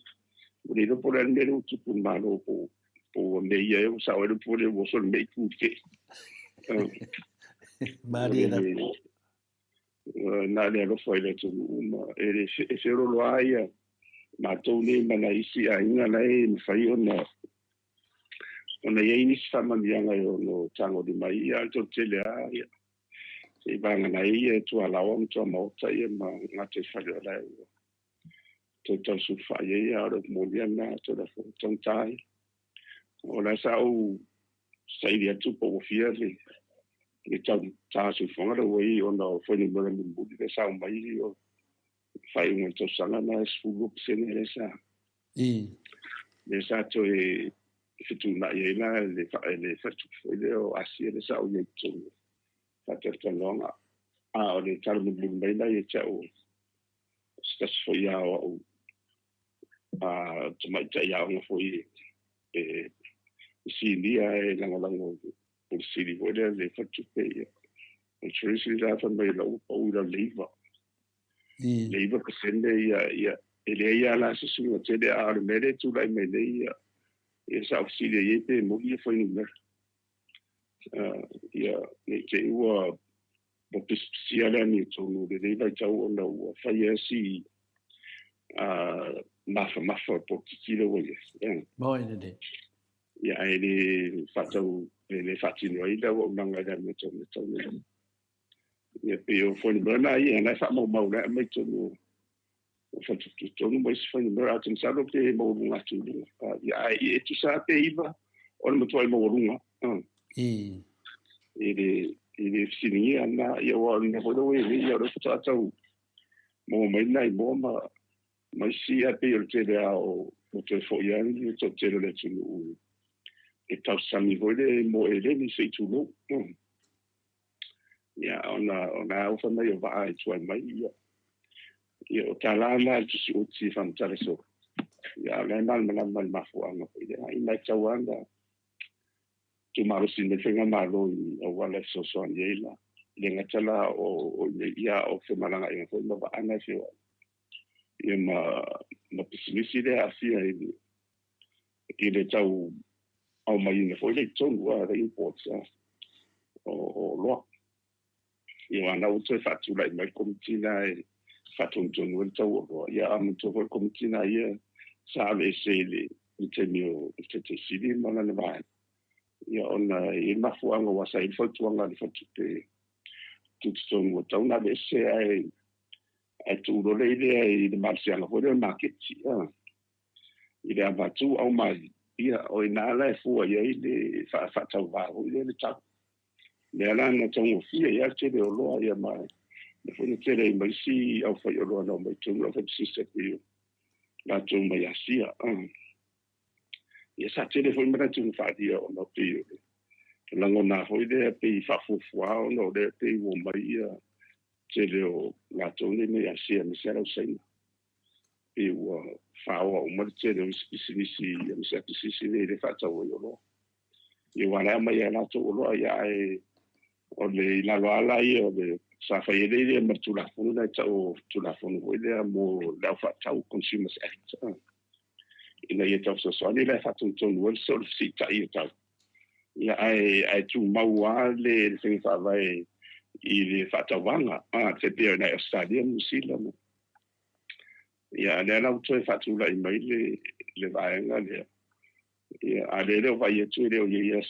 ua le iloa po o le a le mea lea ua tupu i le Malo po po ua mea ia ea ua sao ai le upu lea ua oso le me'i tu i le ke'i. Malie lava. Na o le alofa i le atunuu ma e le e feoloolo lava ia matou nei ma nai isi aiga la e mafai ona ona i ai nisi faamanuiaga e ono tagolima ai ia, a o le toatele lava ia seivagana ai ia tualaoa ma tuamaota ia ma gataifale o la e ua toe tausulufai ai, a o le upu moni lava lena Toleafoa, taugata ai. O la sa ou saili atu po ua fia le le taugata o soifuaga lea ua i ai ona o fuainumera mulimuli lea sa aumai o faaiuga o le tausaga na e 12% lea sa lea sa toe fetuunai ai la le le faletupe foi lea o Asia lea sa ou i ai i totonu o faatalatalanoaga. A o le tala mulimuli mai la ia te au o se tasi foi lava o au tamaitai aoga foi e sinia e lagolago i le Pule Sili foi lea le faletupe ia. O le Treasury la fai mai o la ua pau i lalo i le 9. Le 9% ia, ia, e leai lava la se suiga tele, a o le mea lea e tulai mai nei ia, ia sa ou fesili ai pe moni ia fuainumera. Ia, ne i te i ua ua pisipisia le amiotonu i lenei vaitau ona ua fai ai si mafamafa o le polokiki lea ua i ai. Moni lelei. Ia, ae le faatau, e le faatino ai le auaunaga i le amiotonu e tatau ona i ai. Ia, pei o fuainumera na ia, na e faamaumau la e aumai i totonu o faletupe ma isi fuainumera, ae ou te masalo pe maualuga atu i luga. Ia, ae e tusa lava pe 9, o le matuai maualuga. I le fesiligia lena, ia aua o le mea foi lea ua i ai nei, ia o lea faatoa tau maua mai nai moa ma isi, ae pei o le tele lava o ua toe foi lava le toatele o le atunuu e tausami foi lea i moa eleni se i tulou. Ia ona ona au fai mai o vaa e tuai mai, ia ia o tala na i le tusiuti e faamatala solo. Ia a o la e malamalama i le mafuaaga foi lea. I matau lava na tumalosi mai faigamalo i auala e fesoasoani ai la. E le gata la o i inei, ia a o femalagaaiga foi ma vaa na e feoai. Ia ma pisinisi lea e aafia i le tau aumaiina foi lea i totonu, the imports o oloa. Ia aua na ua toe faatulai mai le Komiti lena e faatonutonu ai le tau o oloa. Ia a manatua foi le Komiti lena ia sa aveese i le taimi o le Taitaisili ma lana vaega. Ia ona e i ai le mafuaaga aua sa i ai le fautuaga a le Faletupe Tutotonu ua tatau ona aveese ae tuu loa lea i le malosiaga foi lea o le maketi i le avatu aumai, ia o i ina la e fua i ai le faatauva foi lea le tau. Lea la na taugofie ai lava le tele o oloa, ia ma lea foi na tele ai ma isi aufaioloa na omai i totonu, aufaipisinis e pei o latou mai Asia. Ia sa tele foi manatu na faaalia ona pei o le lagona foi lea pei faafuafua ona o lea pei ua omai ia tele o latou nei mai Asia aemaise lava le au Saina. Pei ua faoa uma le tele o isi pisinisi aemaise lava pisinisi nei lea e faatau ai oloa. Ia aua o la e aumai lava e latou oloa, ia ae o le i lalo lava la ia o le sa fai ai lea ma le Tulafono lea e tau o Tulafono foi lea mo le au faatau, Consumers Act, ina ia tau fesoasoani la e faatonutonu ai le soo o le fesiitai o tau. Ia ae tumau lava le faiga faavae i le faatauvaga, e pei o i Ausetalia ma Niu Sila. Ia a lea la ua toe faatulai mai le vaega lea. Ia a lea e le o vaai atu e le o i ai lava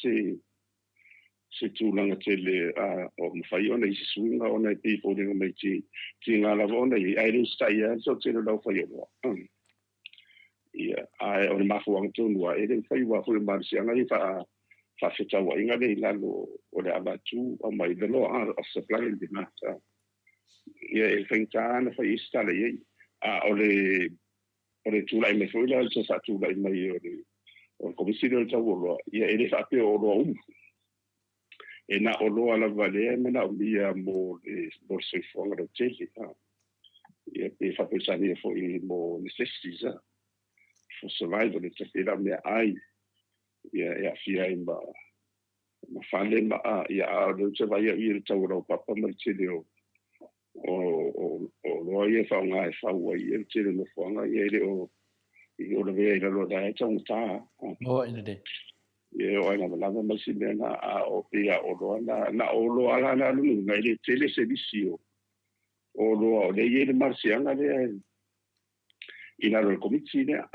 se tulaga tele o mafai ona i ai se suiga ona e pei e foliga mai tiga lava ona i ai, ae le usitai lava le toatele o le aufaioloa. Ia, ae o le mafuaaga tonu lava, e le mafai aua foi o malosiaga ia faafetauaiga lea i lalo o le avatu aumai, the law of supply and demand. Ia e faigata ona fai ai se tala i ai. A o le tulai mai foi la, le toe faatulai mai o le Komisi lea o le Tau Oloa, ia e le faapea o oloa uma. E na o oloa lava lea e manaomia mo le soifuaga lautele. Ia pe faaperetania foi mo necessities for survival, e pei la o meaai, ia e aafia ai ma fale ma ia a o lea ou te vaai au i le tau o laupapa ma le tele o oloa ia e faaaoga e fau ai le tele o nofoaga, ia e le o lavea i lalo o la e taugata. O ai lelei. Ia o ai lava ma isi mea na a o pei a oloa na oloa la na lunu e le tele se lisi o oloa o lea e i ai le malosiaga lea i lalo o le Komiti lea.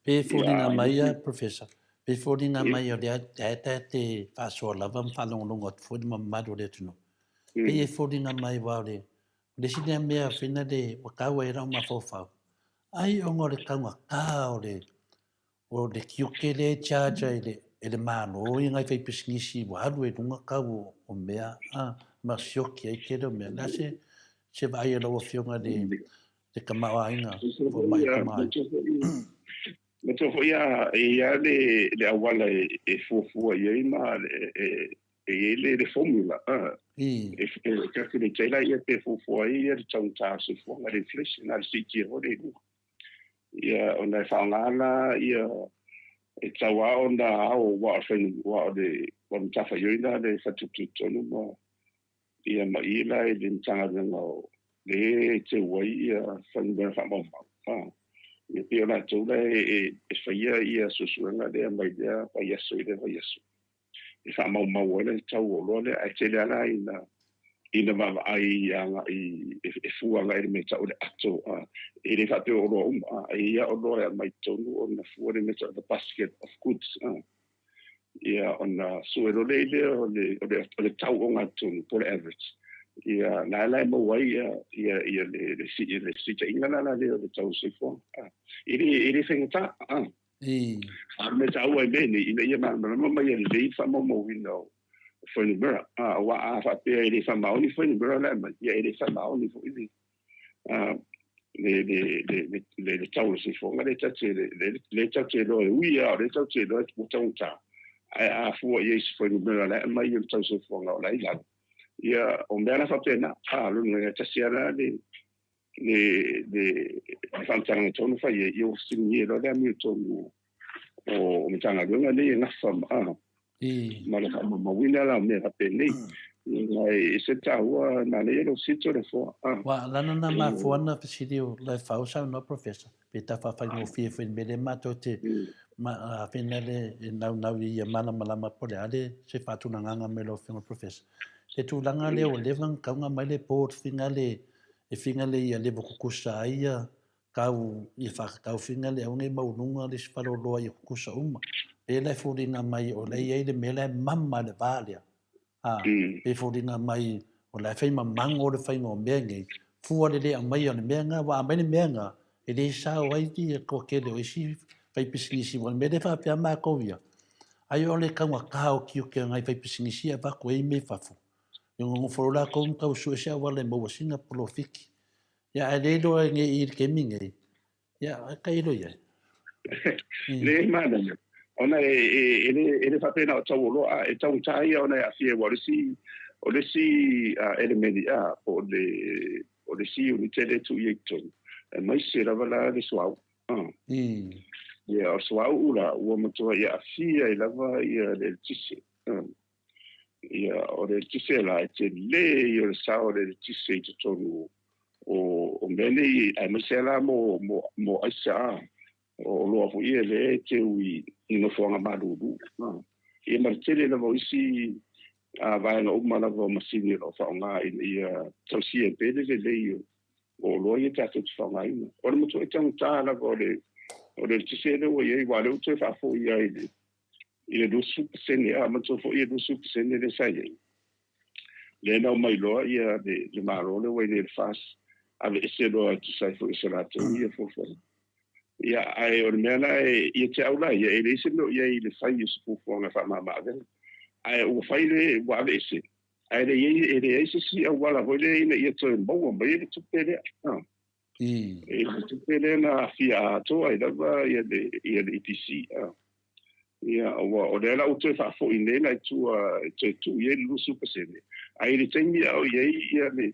Pe foliga mai ia, Professor, pe foliga mai o lea e ta te faasoa lava ma faalogologo atu foi le mamalu o le atunuu. Pei e foliga mai aua o le isi lea mea whina le ua taua ai lau mafaufau, ai ona o le taugata o le tiute lea e charge e le Malo i nai faipisinisi ua alu ai i luga tau o mea ma sioki ai tele o mea. O le a se vaai a lau Afioga i le tamaoaiga fomai tamaoaiga? Manatua foi e i ai lava le auala e fuafua i ai ma e i ai le formula e calculate ai laia pe fuafua ai le taugata o le soifuaga, le inflation, na o le siitia foi lea i luga. Ia ona e faaaoga la ia e tatau lava ona ao aua o le matafaioi lena a le faletupe tutotonu ma ia ma i la i le Matagaluega o le e teu ai ia fuainumera faamaumau. Ia pei o latou la e faia ia suesuega lea mai lea vaiaso i lea vaiaso e faamaumau ai le tau o oloa lea, ae tele lava la ina vaavaai agai e fua agai i le mea e tau o le ato. E le faapea o oloa uma, e i ai oloa e aumai i totonu ona fua le mea e tau o the basket of goods. Ia ona sue loa lea o le tau ogatotonu po o le average. Ia na la e maua ai ia le fesuitaiga la lea o le tau o le soifuaga. E le faigata. A o le mea taua i mea nei, ina ia malamalama mai e lelei le faamaumauina o fuainumera. Aua a faapea e le faamaoni fuainumera la e aumai, ia e le faamaoni foi le le le tau o le soifuaga lea tatou te lea tatou te iloa e ui lava o lea tatou te iloa ua taugata, ae a fua i ai i se fuainumera la e aumai o le tau soifuaga o la e i lalo, ia o mea la faapena. A, lona uiga e tasi lava la le le le faamatalaga e tatau ona fai ai, ia ua fesiligia loa le amiotonu o Matagaluega nei e nafa ma le faamaumauina la o mea faapenei. E ese le taua, manaia lou sito le foa. Ua lana na mafua na fesili o Lefau saunoa Professor, pe ta faafaigofie foi i le mea lea matou te afena le e naunau i ia malamalama po o le a le se faatulagaga mai lau Afioga Professor. Le tulaga lea ua leva ona tau ona aumai le board finga le e finga le ia level kukusa ai ia kau ia whakatau finga le aua nei maualuga le isi faleoloa ia kukusa uma. Pēlā e foliga mai o la e i ai le mea la e mama i le va lea. Ā, pei e foliga mai o la e fai mamango le faiga o mea nei, fua le le aumaia o le mea lena, aua a aumai le mea lena, e le sao ai le toatele o isi faipisinisi, aua o le mea lea e faapea matou ia, ai o le taugata o tiute o nai faipisinisi ia e avatu ai mea i fafo, e nonofo loa latou ma tau sue se auala e maua sina polofiti. Ia, ae le iloa nei i le taimi nei, ia, e iloa i ai. Le manaia. Ona e, e, e, le, e le faapena o tau oloa, a e taugata ia ona e aafia aua o le isi, o le isi uh, elemeni a, po o le, o le isi unite lea e tuu i ai i totonu, aemaise lava la le suauu. Ia, o le suauu la, ua matua i aafia ai lava ia le eletise. Ia, o le eletise la, e tele ia o le sao o le eletise i totonu o, o mea nei, aemaise la mo, mo, mo aisa a, o oloa foi ia lea e teu i, i nofoaga malulu. Ia ma le tele lava o isi a, vaega uma lava o masini o lo o faaaoga ina ia tausia ai pea le lelei o, o oloa ia tatou te faaaogaina. O le matuai taugata lava o le, o le eletise lea ua i ai, aua o lea ua toe faafoi lava i le, i le 20%, a manatua foi e 20% lea sa i ai. Lea na omai loa ia le, le Malo lea ua i nei le FAS, aveese loa e tusa ai foi o se latou ia fuafuaga. Ia, ae o le mea la e, ia te au la ia, e leai se mea o i ai i le fai o se fuafuaga faamama avega. Ae ua fai le, ua aveese, ae e leai, e leai se isi auala foi lea ina ia toe maua mai ai le tupe lea. E le tupe lea na aafia atoa ai lava ia le, ia le EPC. Ia, ua, o lea la ua toe faafoi nei la i tua e toe tuu i ai le 20%. Ae i le taimi a o i ai ia le,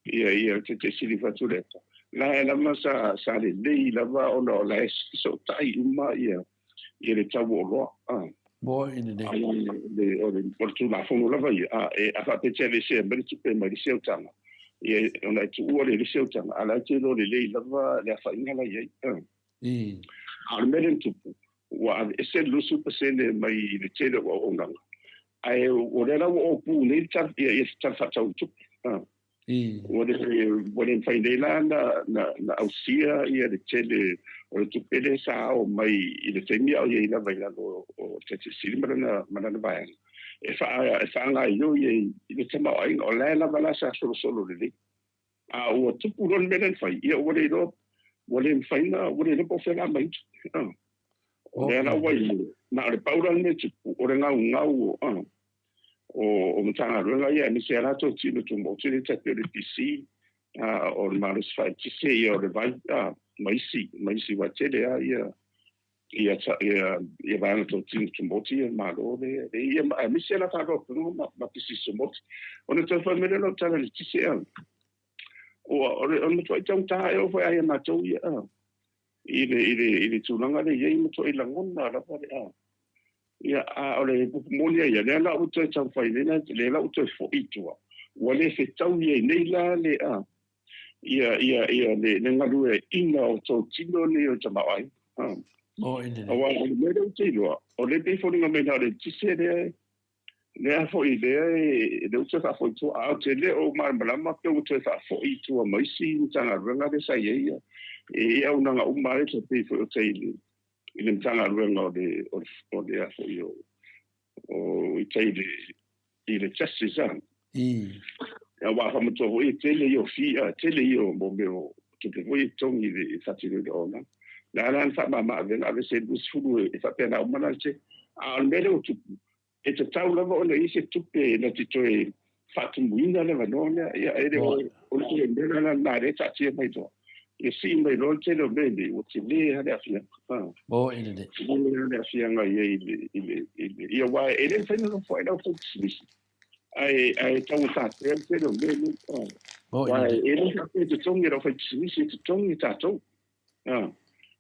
ia, ia te te sili Fatulepa, la e lava sa, sa lelei lava ona o la e fesootai uma ia, ia le tau o oloa. Mo i lenei. O le, o le, o le Tulafono lava ia, a, e, a faapea e aveesea mai le tupe mai le isi autaga, ia, ona e tuua lea i le isi autaga, a o la e te iloa lelei lava le afaina la e i ai. A o le mea lea na tupu, ua aveese le 20% mai le tele o auaunaga, ae o lea la ua opu nei le tala, ia, ia se tala faatatau o le tupe. Ua le, ua le mafai nei la na, na, na ausia ia le tele o le tupe lea sa ao mai i le taimi a o i ai lava i lalo o Taitaiseili ma lana, ma lana vaega e faa, e faagaoioi ai i le tamaoaiga. O la e lava la sa solosolo lelei. A ua tupu loa le mea lea na fai, ia ua le iloa, ua le mafai na, ua le iloa po o fea la aumai tupe. O lea la ua i ai, na o le pau la le mea e tupu, o le gaugau o, o Matagaluega ia, aemaise lava latou tino tumaoti lea e tai pei o le EPC, o le malosi faaeletise, ia o le vai, ma isi, ma isi aua e tele lava ia, ia, ia, ia vaega tau tino tumaoti ia le Malo lea, ia, aemaise la faaloa ma, ma pisinisi tumaoti. Ona toe fai mai lea o lau tala i le eletise, ua, o le, o le matuai taugata e oo foi lava ia matou ia, i le, i le, i le tulaga lea e i ai, matuai lagona lava le, Ia, a o le upu moni a ia, lea la ua toe taumafai nei la, lea la ua toe foi i tua, ua le fetaui ai nei la le, a, ia, ia, ia, le, le galueaiina o tou tino nei o le tamaoaiga. A. Oh, i lelei. Aua o le mea lea ou te iloa, o lea e pei e foliga mai na o le eletise lea, lea foi lea e, lea ua toe faafoi i tua, a ou te le o malamalama pe ua toe faafoi i tua ma isi Matagaluega lea sa i ai ia, e i ai auaunaga uma lea e pei foi o tai i le, i le Matagaluega o le, o le, o le a foi o, o i tai i le, i le justice a. Aua faamanatua foi e tele ia o fee a, tele ia o mo mea o tupe foi e totogi i le faatinoina o auaunaga. Le a la na faamama-avega aveese ai le 20 e faapena uma la le A o le mea lea ua tupu, e tatau lava ona i ai se tupe na te toe faatumuina le avanoa lea. Ia, e le o o le tele o mea la lena lea e taatia mai loa. Ia sii mai loa le tele o mea nei, ua tele lava le aafiaga. Moe lelei. Tele lava le aafiaga i ai i le, i le, i le, ia aua e le mafai ona nofo ai le aufaipisinisi ae, ae taugata pea le tele o mea nei. Moe Aua lelei. e le faapea e totogi e le aufaipisinisi, e totogi e tatou.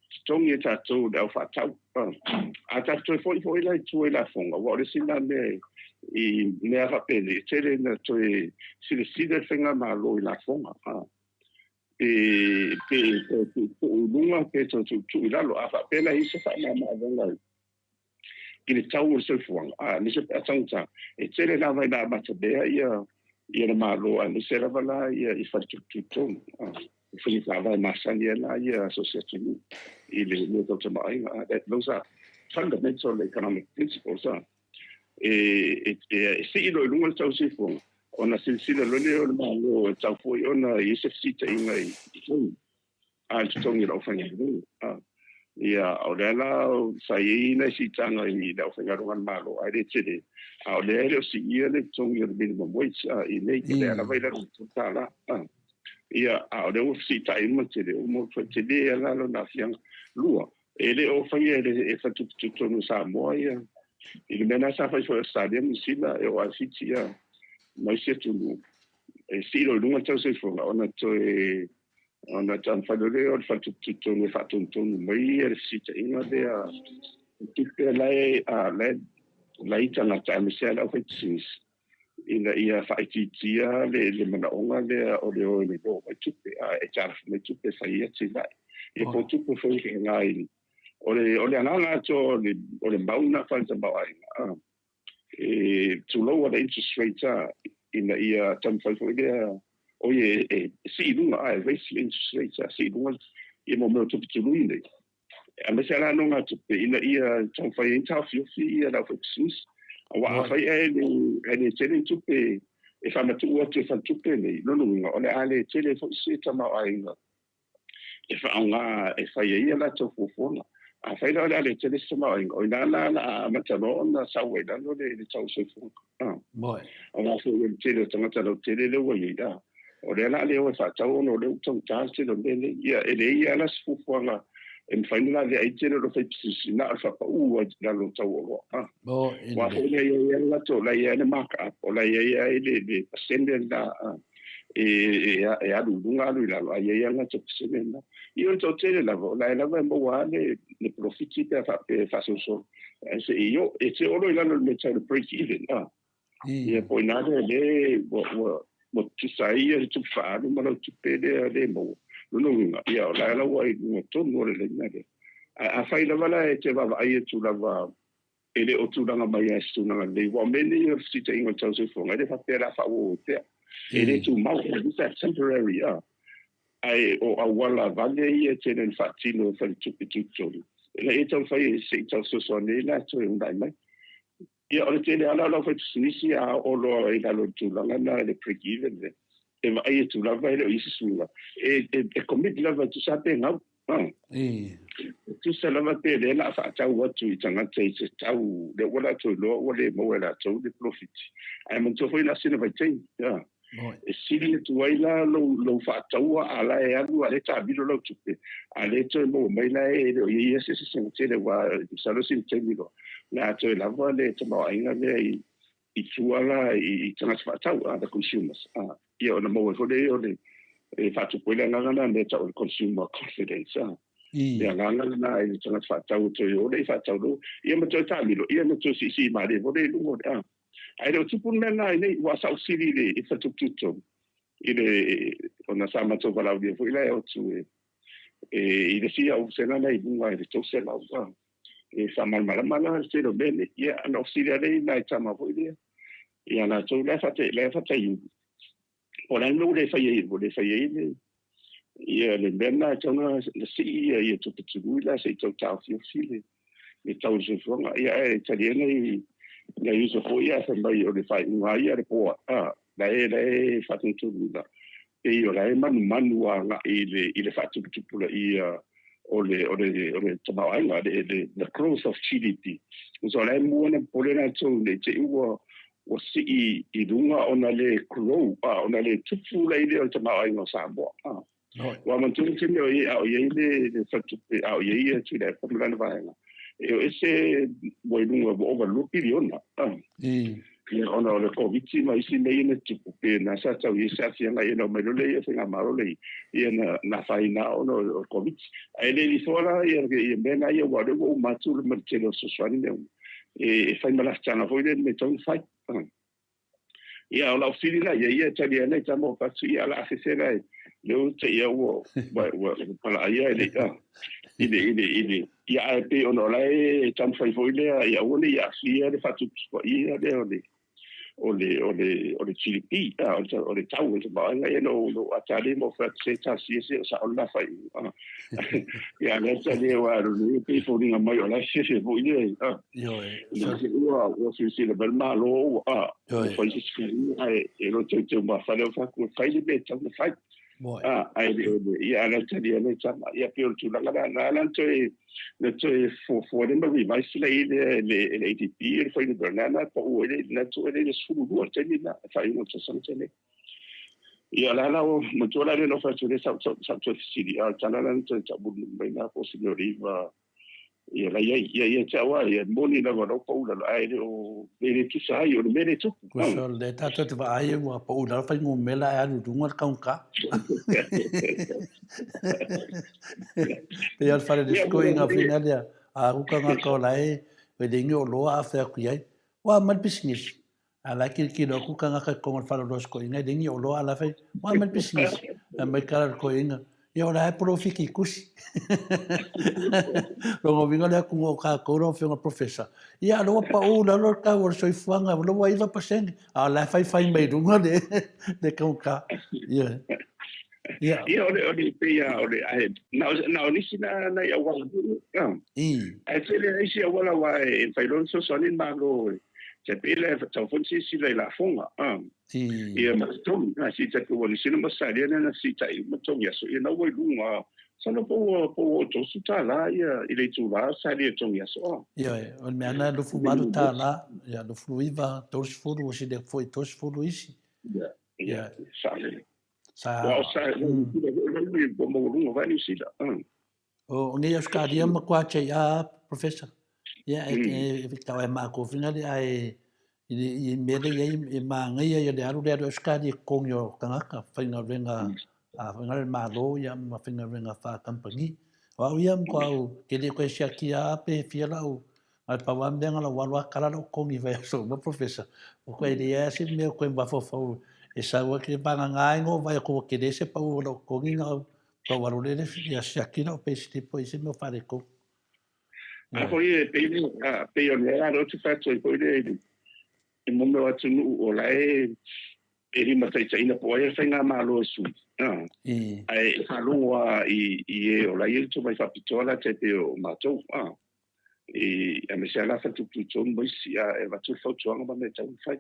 Totogi e tatou le au faatau. A tatou toe foi foi la i tua i lafoga, aua o le isi lena mea i mea faapenei, e tele ina toe silasila le faigamalo i lafoga. Pe pe toe tuutuu i luga pe toe tuutuu i lalo. A faapea la e i ai se faamama-avega i le tau o le soifuaga, aemaise pe a taugata, e tele lava ina amatamea ia ia le Malo, aemaise lava la ia i faletupe-tutonu, i faiga faavae masani ai la ia so o se atunuu i le mea tau tamaoaiga. Those are fundamental economic principles. E, e, e sii loa i luga le tau soifuaga, ona silasila loa lea o le Malo e tatau foi ona i ai se fesuitaiga i totogi. A le totogi o le aufaigaluega. Ia, o lea la sa i ai nai siitaga i le aufaigaluega a le Malo, ae le tele. A o lea e le o siia le totogi o le minimum wage i nei, o lea lava i lalo i le $3. Ia, a o lea ua fesiitai uma le tele, ua tele lava la lona aafiaga. Lua, e le o faia e le faletupe tutotonu o Samoa ia, i le mea lena sa fai foi e Ausetalia ma Niu Sila, e oo lava i Fiti ma isi atunuu, e sii loa i luga le tau soifuaga ona toe Ona taumafai loa lea o le faletupe tutotonu e faatonutonu mai le fesuitaiga lea i tupe la e la e i tagata aemaise lava le aufaipisinisi ina ia faaitiitia le manaoga lea o le o e loloa mai tupe e talofa mai tupe e fai ai atinae. Ia po o tupe foi e faaaoga i o le agaga atoa o le mau lena faale-tamaoaiga e to lower the interest rate ina ia taumafai foi lea oi e sii i luga a e raise le interest rate a sii i luga ia mo mea o tupe tului nei aemaise la nogatupe ina ia taumafai ai taofiofi ia le aufaipisinisi aua afai ae le tele ni tupe e faamatuu atu e faletupe nei lona uiga o le a le tele foi se tamaoaiga e faaaoga e fai ai a latou fuafuaga. Afai la o le a le tele se tamaoaiga, o i ina la o le a amata loa ona sau ai i lalo le tau o le soifuaga. Aua foi o le tele o tagata lautele lea ua i ai, o lea o le a le o e faatau ona o lea ua taugata le tele o mea nei. Ia, e leai lava la se fuafuaga e mafai ona laveai ai le tele o le aufaipisinisi, na o le faapau ai i lalo o tau o oloa. Aua foi o la e i ai lava le latou, o la e i ai lava le mark up, o la e i ai lava le pasene lena e alu i luga alu i lalo, ae i ai lava le latou pasene lena. Ia o le toatele lava, o la e lava e maua lava le polofiti pe a faapea e faasolosolo. Ae se i oo, e te oo loa i lalo i le mea e tau o le break even, ia po o ina lea lea ua tutusa ai le tupe faaalu ma lau tupe lea le maua. Lona uiga, ia o la e la ua i luga tonu o le laina lea. Ae afai lava la e te vaavaai atu lava e le o tulaga mai lava i se tulaga lelei. Aua o mea nei o le fesuitaiga o le tau soifuaga, e le faapea o le a faaauau ai pea. E le tumau, these are temporary, ae o auala vale ia e tele ina faatino e faletupe tutotonu, ina ia taumafai e se i tau fesoasoani ai latou e uunai mai. Ia, o le tele lava la o le aufaipisinisi a oo loa i lalo o le tulaga lena i le break even lea, e vaai atu lava e le o i ai se suiga. E commit lava e tusa lava pe gau. E tusa lava pe lea o le a faatau atu i tagata i se tau lea ua latou iloa ua le maua e latou le polofiti. Ae manatua foi la sina vaitaimi. E sili atu ai la lou faataua a la e alu a lea e taamilo lau tupe, a lea e toe maua mai la e le o i ai ia se eseesega tele aua masalo sina taimi loa o le a toe lava le tamaoaiga lea i tua la i tagata faatau, the consumers. Ia ona maua ai foi lea o le e faatupu ai le agaga lena mea e tau o le consumer confidence. Le agaga lena i le tagata faatau e toe o lea i faatau loa ia ma toe taamilo ia ma toe siisii malie foi lea i luga o le. Ae le o tupu le mea lena i nei, ua sausili i le faletupe i le ona sa matou valaaulia foi la e o atu e i le fia o sena nei i luga i le 300 e faamalamalama la le tele o mea nei. Ia ona fesili lava lea i nai tama foi lea ia latou la e faataiulu po o le a le mea ua le fai ai ua le fai ai le ia le mea lena e tatau ona sii ia tupe tului la se i tau taofiofi le tau o le soifuaga. Ia ae tali ai nai uso foi ia fai mai o le faaiuga lava ia a le board la e faatonutonu la pei o la e manumanu agai i le faatuputupulaia. o le o le o le tamaoaiga le the growth of GDP. So la e mua na popole latou ne i te i ua ua sii i luga ona le grow a ona le tupu lai lea o le tamaoaiga o Samoa. Ua manatua le taimi o i a o i ai le le faletupe a o i ai ia Tuilaepa ma lana vaega e o ese ua i luga ua ova $2 piliona. Ia ona o le Koviti ma isi mea ia na tupu pe na sa tau i ai se aafiaga ia na omai loa lea ia faigamalo lea ia na na afaina ona o le Koviti. Ae le lifoa la ia ia mea na ia aua o lea ua uma atu ma le tele o fesoasoani mea uma e fai ma lafutaga foi lea le mea e tatau ona fai. Ia o lau fili la ia ia e tali ana i tama o fatu ia ala afefe la e le o te ia ua ua ua palaaia e le a i le i le i le ia ae pei ona o la e taumafai foi lea ia aua ne i aafia le faatuputupuaia lea o le o le o le o le GDP a o le o le tau o le tamaoaiga ia no no atali mo fa se tasi se o sa o la fai ia le tali ua ro ni pe foliga mai o la fefe foi lea a Ioe. Ua ua silasila mai le Malo ua a ua fai se sikaria ae e le o teuteu mafale o fai atu e fai le mea e tatau ona fai. A ae le o le ia a le talia le tama ia pei o le tulaga lea na ala ona toe na toe fuafua le ma revise le le le le ADB le fai le na na pau ai le na toe le 12 le taimi na faaiuga o le tausaga tele. Ia la la o matua la le no fai atu le sa sa sa toe fesili a o le tala la na toe taumuli mai na po o se mea o le iva Ia la iai, ia ia te au a, ia moni lava lau pau lalo, ae le o, e le tusa ai, o le mea le tupu. Kusa o le tatou te vaai ua pau lalo fuainumera ae alu i luga le kaunka. Pei o le fale lesikoiga fina lea, a ku kangaka o la e le ingi o loa a fai atu i ai, ua aumai le pisinisi. A la e kilokilo atu kangaka i totonu o le fale o loa sikoiga, e le ingi o loa a la fai, ua aumai le pisinisi. Aumai tala i le toeaina, ia o la e polofiti i tusi. Lona uiga o le atunuu o tatou lau Afioga i le Professor, ia o lea ua pau i lalo le tau o le soifuaga, o lea ua 9%, a o la e faifai mai i luga le taugata. Ia. Ia. Ia, o le, o le, pei lava o le, ae, na o, na o nisi na, nai auala foi, Ae tele lava isi auala aua e mafai loa ona fesoasoani le Malo e tai pei la e tatau foi ona silasila i lafoga, ia ma totogi. A si tai pei ua Niu Sila ma Ausetalia lea na fesiitai uma totogi aso, ia na ua i luga, masalo po ua po ua oo i le $30 ia i le itula Ausetalia i totogi aso. Ioe, o le mea lena e $28, ia 29, 30, ua sili atu foi i le 30 isi. Ia, ia, sao lelei. Sa. Aua o Ausetalia, ua maualuga foi Niu Sila. O nei Ausetalia matua tia a Professor. Ia e tau e mākou fina le ae i mea le iai e māngaia ia le alu le alu Ausetalia i totogi o tagata faigaluega a faigaluega le Malo ia ma faigaluega faa-kamupani. O au ia matua au ke le koe siakia a pe fia lau a le pau a mea na lau alu a kala lau totogi i vaiaso uma Professor. Ua koe leai a se mea koe mafaufau e sau ai ke vagana ai no vai atu ua tele se pau o lau totogi na au Tau alu lele ia siaki lau payslip po i se mea o faaletonu. A foi e pei a pei o le a lotu fatu ai foi le i mo mea o atunuu o la e e limataitaiina po o ai le faigamalo e sui. Ae e faalogo lava i e o la e i ai le tomai faapitoa la tai pei o matou. I aemaise lava la faletupe ma isi a e avatu le fautuaga ma mea e tatau ona fai.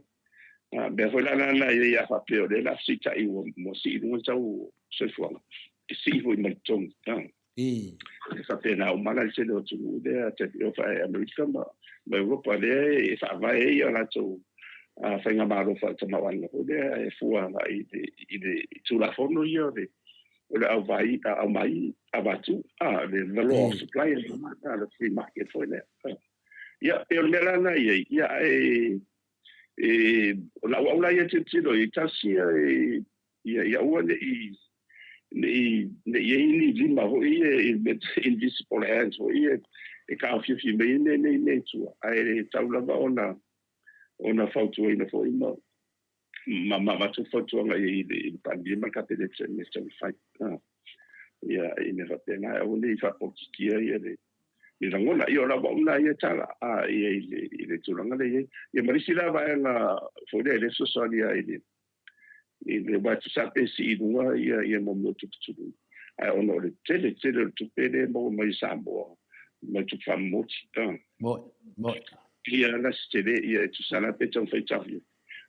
A mea foi la lana ia ia faapea o lea o le a fesiitai ua ua sii i luga le tau o soifuaga, e sii foi ma le totogi. E faapena uma la le tele o atunuu lea tai pei o Amerika ma ma Europa lea e faavae ai a latou faigamalo faaletamaoaiga foi lea e fua agai i le i le Tulafono ia o le o le auvai, aumai, avatu, a, le the law of supply and demand, a, le free market foi lea. Ia, pei o le mea la lena e i ai, ia, e, e, o lau au la ia tilotilo i ai, talosia e, ia, ia aua ne i, ne i, ne i i ai ni lima foi ia, invisible hands foi ia, e taofiofi mai ai mea nei i tua, ae tatau lava ona, ona fautuaina foi ma, ma ma avatu fautuaga i ai i le Palemia ma le Kapeneta i mea e tatau ona fai. Ia, i mea faapena, e aua ne i faapolokikia ia le le lagona. Ia, o lau au lena ia tala a, i ai i le, i le tulaga lea e i ai. Ia ma le isi la vaega foi lea e le fesoasoani ai i le, i le, aua e tusa lava pe sii i luga ia, ia mo mea o tupe tului, ae ona o le tele tele o le tupe lea e maua mai i Samoa, mai tupe faamomoti. Moni, moni. Ia la se tele, ia e tusa la pe taumafai taofiofi.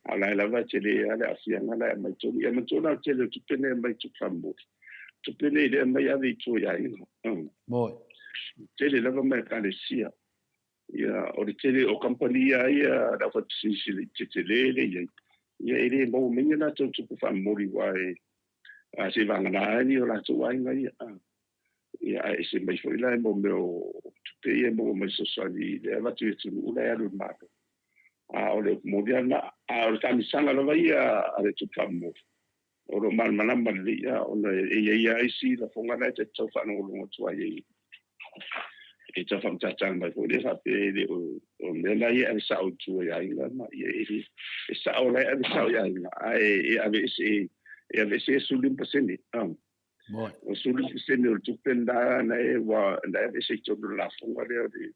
A o la e lava e tele lava le aafiaga la e aumai tonu. Ia manatua la o le tele o tupe nei e aumai i tupe faamomoli. tupe nei lea aumai ave i tua i aiga. Moi. Tele lava ma ekalesia. Ia, o le tele o kamupani lava ia a le aufaipisinisi tetele lea e i ai, ia e le maua mai ni a latou tupe faamomoli aua e seivagana ai ni o latou aiga ia. Ia, ae ese mai foi la i mea o tupe ia e maua mai fesoasoani i le avatu i atunuu la e alu i le Malo. A o le upu moni lava lena, a o le taamisaga lava ia a le tupe faamomoli, o lo o malamalama lelei lava ona e i ai lava isi lafoga la e ta te tau faalogologo atu ai e e tau faamatata mai foi lea faapea e le o o mea la ia e ave sao i tua i aiga ma ia e le e sao la e ave sao i aiga ae e aveese e aveese e 15%. O 15% o le tupe lena na e ua na e aveese i totonu o le lafoga lea o le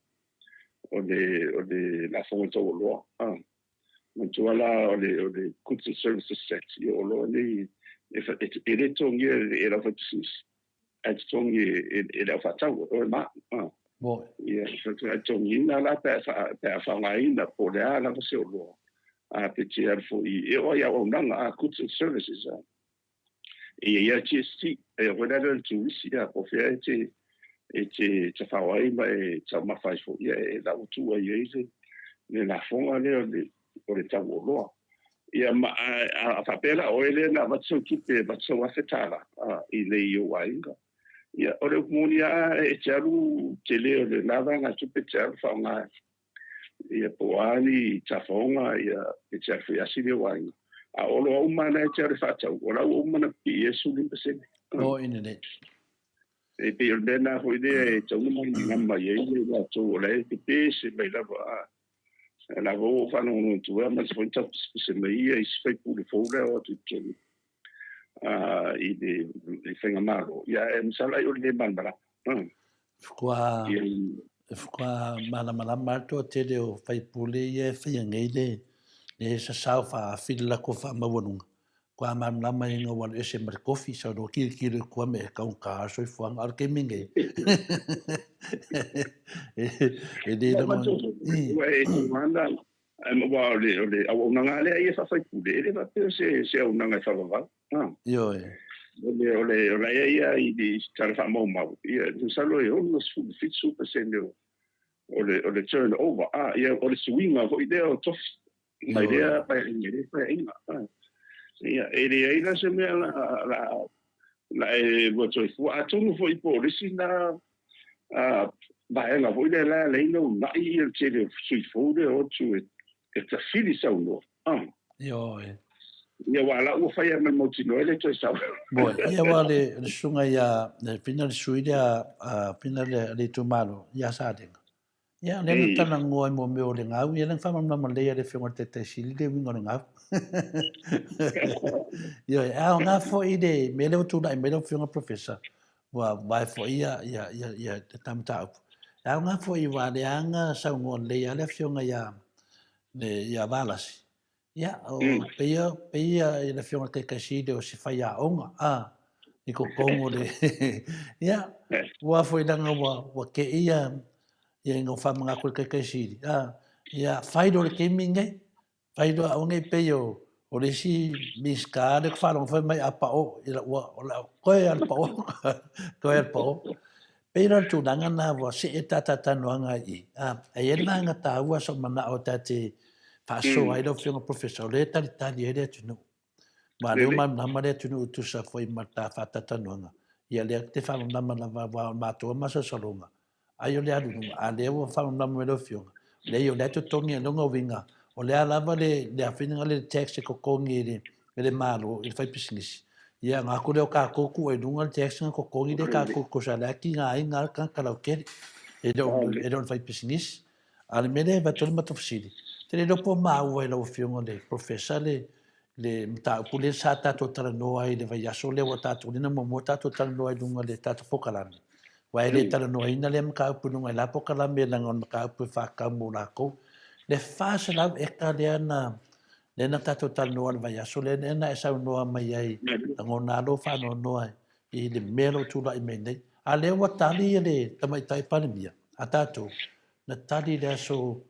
o le o le lafoga taualoa. Manatua la o le o le Goods and Services Tax ia o oloa nei e e le totogia e le aufaipisinisi ae totogi e le aufaatau o e ma. Ia e totogiina la pe a faaaogaina po o le a lava se oloa a pe te alu foi e oo i auaunaga a goods and services a. E i ai lava GST, e foi la lea o le turisi a po o fea e te e te tafao ai ma e taumafa ai foi, ia e lau atu ai ai le le lafoga lea o le o le tau oloa. Ia ma a, a faapea la oe lea na avatu sau tupe, avatu sau $1,000 i nei i ou aiga. Ia o le upu moni lava e te alu tele o le la vaegatupe e te alu faaaoga ia po o a ni tafaoga ia e te alu foi asi le ou aiga. A o oloa uma la e te alu e faatau, o la ua uma ona pipii ai le 15%. O ina nei. E pei o le mea lena foi lea e tatau ona malamalama i ai le latou o la e pepese mai lava a la ua ou faalogologo atu ai ma se foi tau pisapisa mai ia isi faipule fou lea o atu i totonu i le faigamalo. Ia e masalo ai o le le malamalama. Faatoa faatoa malamalama le toatele o faipule ia e faia nei le le sasao faafili latou faamaualuga. Kua malamalama i ina ua alu ese ma le kofi, sau loa tilotilo i tua me e taugata le soifuaga. A o le taimi nei, e le lagona. Ua e tauana, aua o le, o le auaunaga lea ia faa-faipule, e le faapea se, se auaunaga e faavavau. Ioe. O le, o le, o la ia ia i le tala faamaumau, ia, masalo e 67% o, o le, o le turnover, ia, o le suiga foi lea o tofi. Mai lea paeaiga i lea paeaiga. Ia, e leai la se mea la, la, la e ua toe fua. Atonu foi po o le isi na vaega foi lea la lei na uunai ia le tele o sui fou lea o atu e, e tafili saunoa. Ioe. Ia aua la ua fai lava ma le mautinoa e le toe sau. Moe, ia aua le, le susuga ia, le whina le sui lea, a whina le, le itumalo, ia Salega. Ia, lea na talanoa i mea o le gau, ia lea na faamalamalama lelei e le Afioga i le Taitai Sili le uiga o le gau. Ioe, e aoga foi le mea lea ua tulai mai lau Afioga Professor, ua vae foi ia, ia, ia, ia le ta mataupu. E aoga foi aua lea na saunoa lelei lava le Afioga ia, le, ia Valasi, Ia, o peia, peia i le Afioga i le Taitai Sili o se faiaoga, a, i totonu o le, ia, ua foi leaga ua, ua te i ia, ia ina ua faamanatu i le Taitai Sili, a, ia, fai loa i le taimi lenei, fai loa aua ne i pei o, o le isi Minisita lea ou te faalogo fai mai a pao, ia ua, o le a toe lava le pao, toe lava le pao. Pei la o le tulaga lena ua see ta talatalanoaga i i, a, e i ai le vaega taua sa ou manao ta te faasoa ai lau Afioga Professor, o lea e talitali ai le atunuu. Aua o lea ua malamalama le atunuu e tusa foi ma le ta faatalatalanoaga, ia lea te faamalamalama lava aua o matou lava masalosaloga, ai o le alu i luga, a o lea ua faamalamalama mai lau Afioga, leai o lea e totogi, o lona uiga, o le a lava le le afina le tax e totogi e le e le Malo i le faipisinisi, ia ona atu lea o tatou tuu ai i luga le tax na totogi lea e tatou tusa o lea e tigaina lava le tagata lautele e le o e le o le faipisinisi. A o le mea lea e avatu ai le matou fesili, ou te le iloa po o maua e lau Afioga i le Professor le le mataupu lea sa tatou talanoa ai i le vaiaso lea ua tatou lea na muamua tatou talanoa i luga o le tatou polokalame. Aua e le talanoaina lea mataupu i luga i la polokalame leaga o le mataupu e faatatau mo latou. Le 400 eka lea na lea na tatou talanoa i le vaiaso lea, lea na e saunoa mai ai, lagona lava lou faanoanoa i le mea o lo o tulai mai nei. A lea ua tali le Tamaitai Palemia a tatou, na tali i le aso,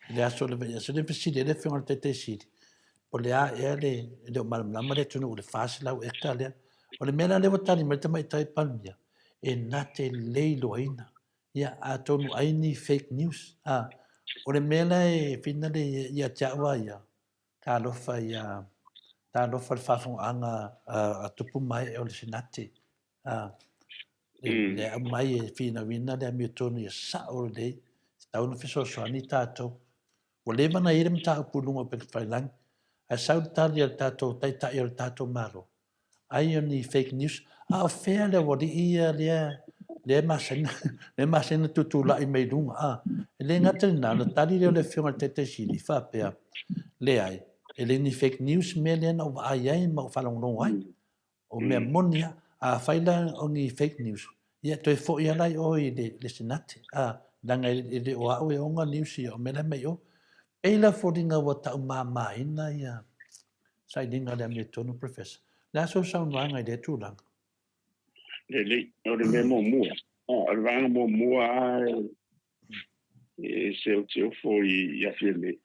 i le aso o le vaiaso, lea na fesili ai le Afioga i le Taitaisili, po o le a ea le, e le o malamalama le atunuu i le 400 eka lea. O le mea la lea ua tali mai le Tamaitai Palemia, e na te le iloaina. Ia, atonu ai ni fake news. A, o le mea la e finale ia te au a ia, talofa ia, talofa le faafogaaga a tupu ma ee o le Senate. A, le aumai e finauina le amiotonu ia sao lelei, tatau ona fesoasoani tatou. Ua leva ona i ai le mataupu i luga o upega tafailagi, ae sau le tali a le tatou Taitai o le tatou Malo, ai o ni fake news. A o fea le aualii ia lea lea e masani lea e masani ona tutulai mai luga, a? E le gata i lena, ona tali lea o le Afioga i le Taitai Sili, faapea, Leai, e le ni fake news mea lea na ou vaai ai ma ou faalogologo ai. O mea moni lava. Afai la o ni fake news, ia toe foi lava la i o i le Senate, a, leaga e le o au e ona news ia, o mea la e mai i o. Pei la foliga ua taumamaina ia sailiga o le amiotonu, Professor. O le a sou saunoaga i lea tulaga? Lelei, o le mea muamua, o le vaega muamua lava e se o te ofo i Afiamē.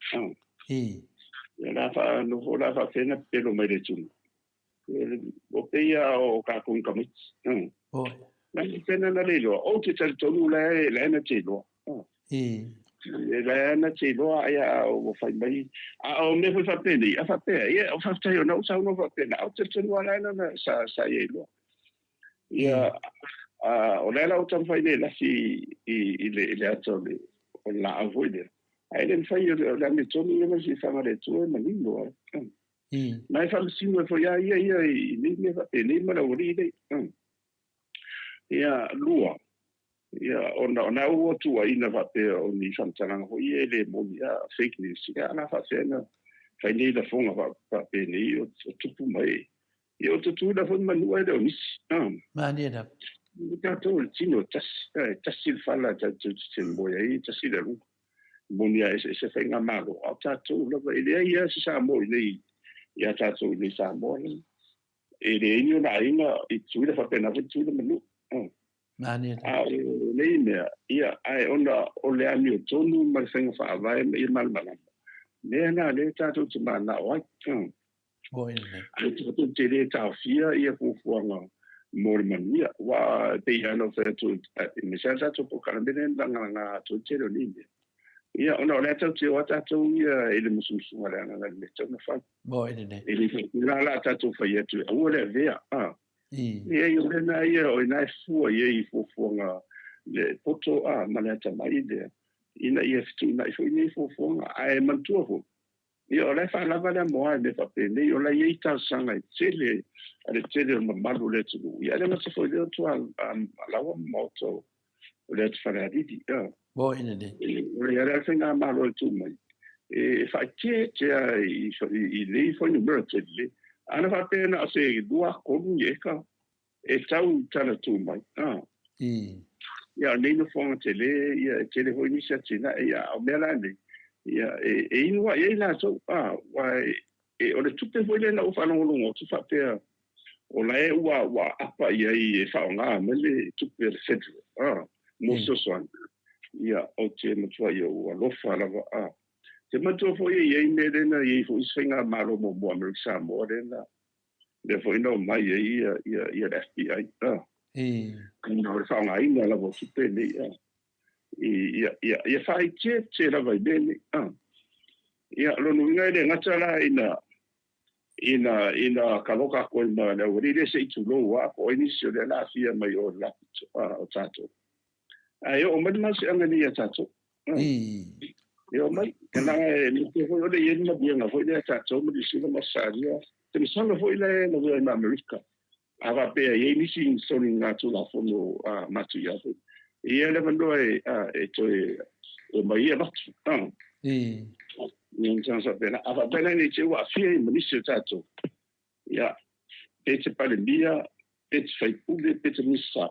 Ia la faanofo la faapea na pepelo mai le atunuu. O pei o kākou tamaiti. La pena na le iloa. Ou te talitonu la e la na te iloa. E la na te iloa ia o fai mai. A o mea foi faapea a faapea ia o faafetai ona ou saunoa faapea na. Ou te talitonu la na sa ia iloa. Ia o lea la ua taumafai nei e lafi i le ata o le laau foi lea. Ae le mafai o le amiotonu ia ma le silafaga a le Atua e manino ai. Ma e faamasino ai foi a ia ia i nei mea faapenei ma le aualii nei. Ia, lua, ia, ona o na ua tuuaiina faapea o ni faamatalaga foi ia e le moni, a, fake news, ia, a la faapea na fai nei lafoga faapenei o tupu mai. Ia, o Tutuila foi ma Manua e le o nisi. Malie lava. O tatou o le tino e tasi, e tasi le fala e tatou te moe ai, e tasi le aluga. Moni a eseese faigamalo, a o tatou lava, e leai lava se Samoa i inei ia tatou i inei i Samoa nei. E leai ni ona aiga i Tutuila faapena foi Tutuila ma Manua. Malie lava. A o nei mea, ia, ae ona o le amiotonu ma le faiga faavae ma ia malamalama, mea na lea tatou te mananao ai. Ae tatou te le taofia ia fuafuaga mo le manuia. Aua e pei lava ona ou fai atu, aemaise lava le tatou polokalame lea na lagalaga atoa ai le tele o nei mea. Ia, ona o lea tatou te o lava tatou ia i le musumusuga a le agaga i le mea e tatau ona fai. E le faapena la a tatou fai atu e aua le avea. Leai, o lena ia, o ina e fua i ai i fuafuaga le poto a ma le atamai lea, ina ia fetuunai foi nei fuafuaga. Ae manatua foi, Ia, o la e faalava le amoa i mea faapenei, o la e i ai talosaga e tele a le tele o le mamalu o le atunuu. Ia, e le gata foi i lea o tua laua ma maota o le atu Falealili. Ia. Mo ina nei. O le ala faigamalo e tu mai, e faaeteete lava i nei fuainumera tele le. Ana faapea na o se 2, 3 ni eka e tau i tana tu mai. Ia, o nei nofoaga tele, ia, e tele foi nisi atinae, ia, a o mea la nei, ia, e inu ai ai latou, a, aua e, o le tupe foi lea na ou faalogologo atu faapea, o la e ua apa i ai e faaaoga mai le tupe a le federal, a, mo fesoasoani. Ia, ou te matuai ou alofa lava, a. Te manatua foi e i ai mea lea na i ai foi isi faigamalo muamua a Amerika Samoa lea na lea foi na omai ai ia le FBI, ona o le faaaogaina lava o tupe nei, ia faaeteete lava i mea nei. Ia, lona uiga e le gata la ina ina kaloka aku ai ma le aualii lea se i tulou lava po o ai nisi o lea la aafia mai o le lapito o tatou. Ae oo mai le malosiaga nei ia tatou. E oo mai. Leaga e manatua foi o lea e i ai le maliega foi lea a tatou ma Niu Sila ma Ausetalia. Te masalo foi la e lavea ai ma Amerika. A faapea e i ai nisi soligatulafono matuia foi, e i ai le avanoa e toe omai ai avatu. Ia, faapena. A faapea la nei te i ua aafia ai ma nisi o tatou, Ia, pe te Palemia, pe te Faipule, pe te Minisita,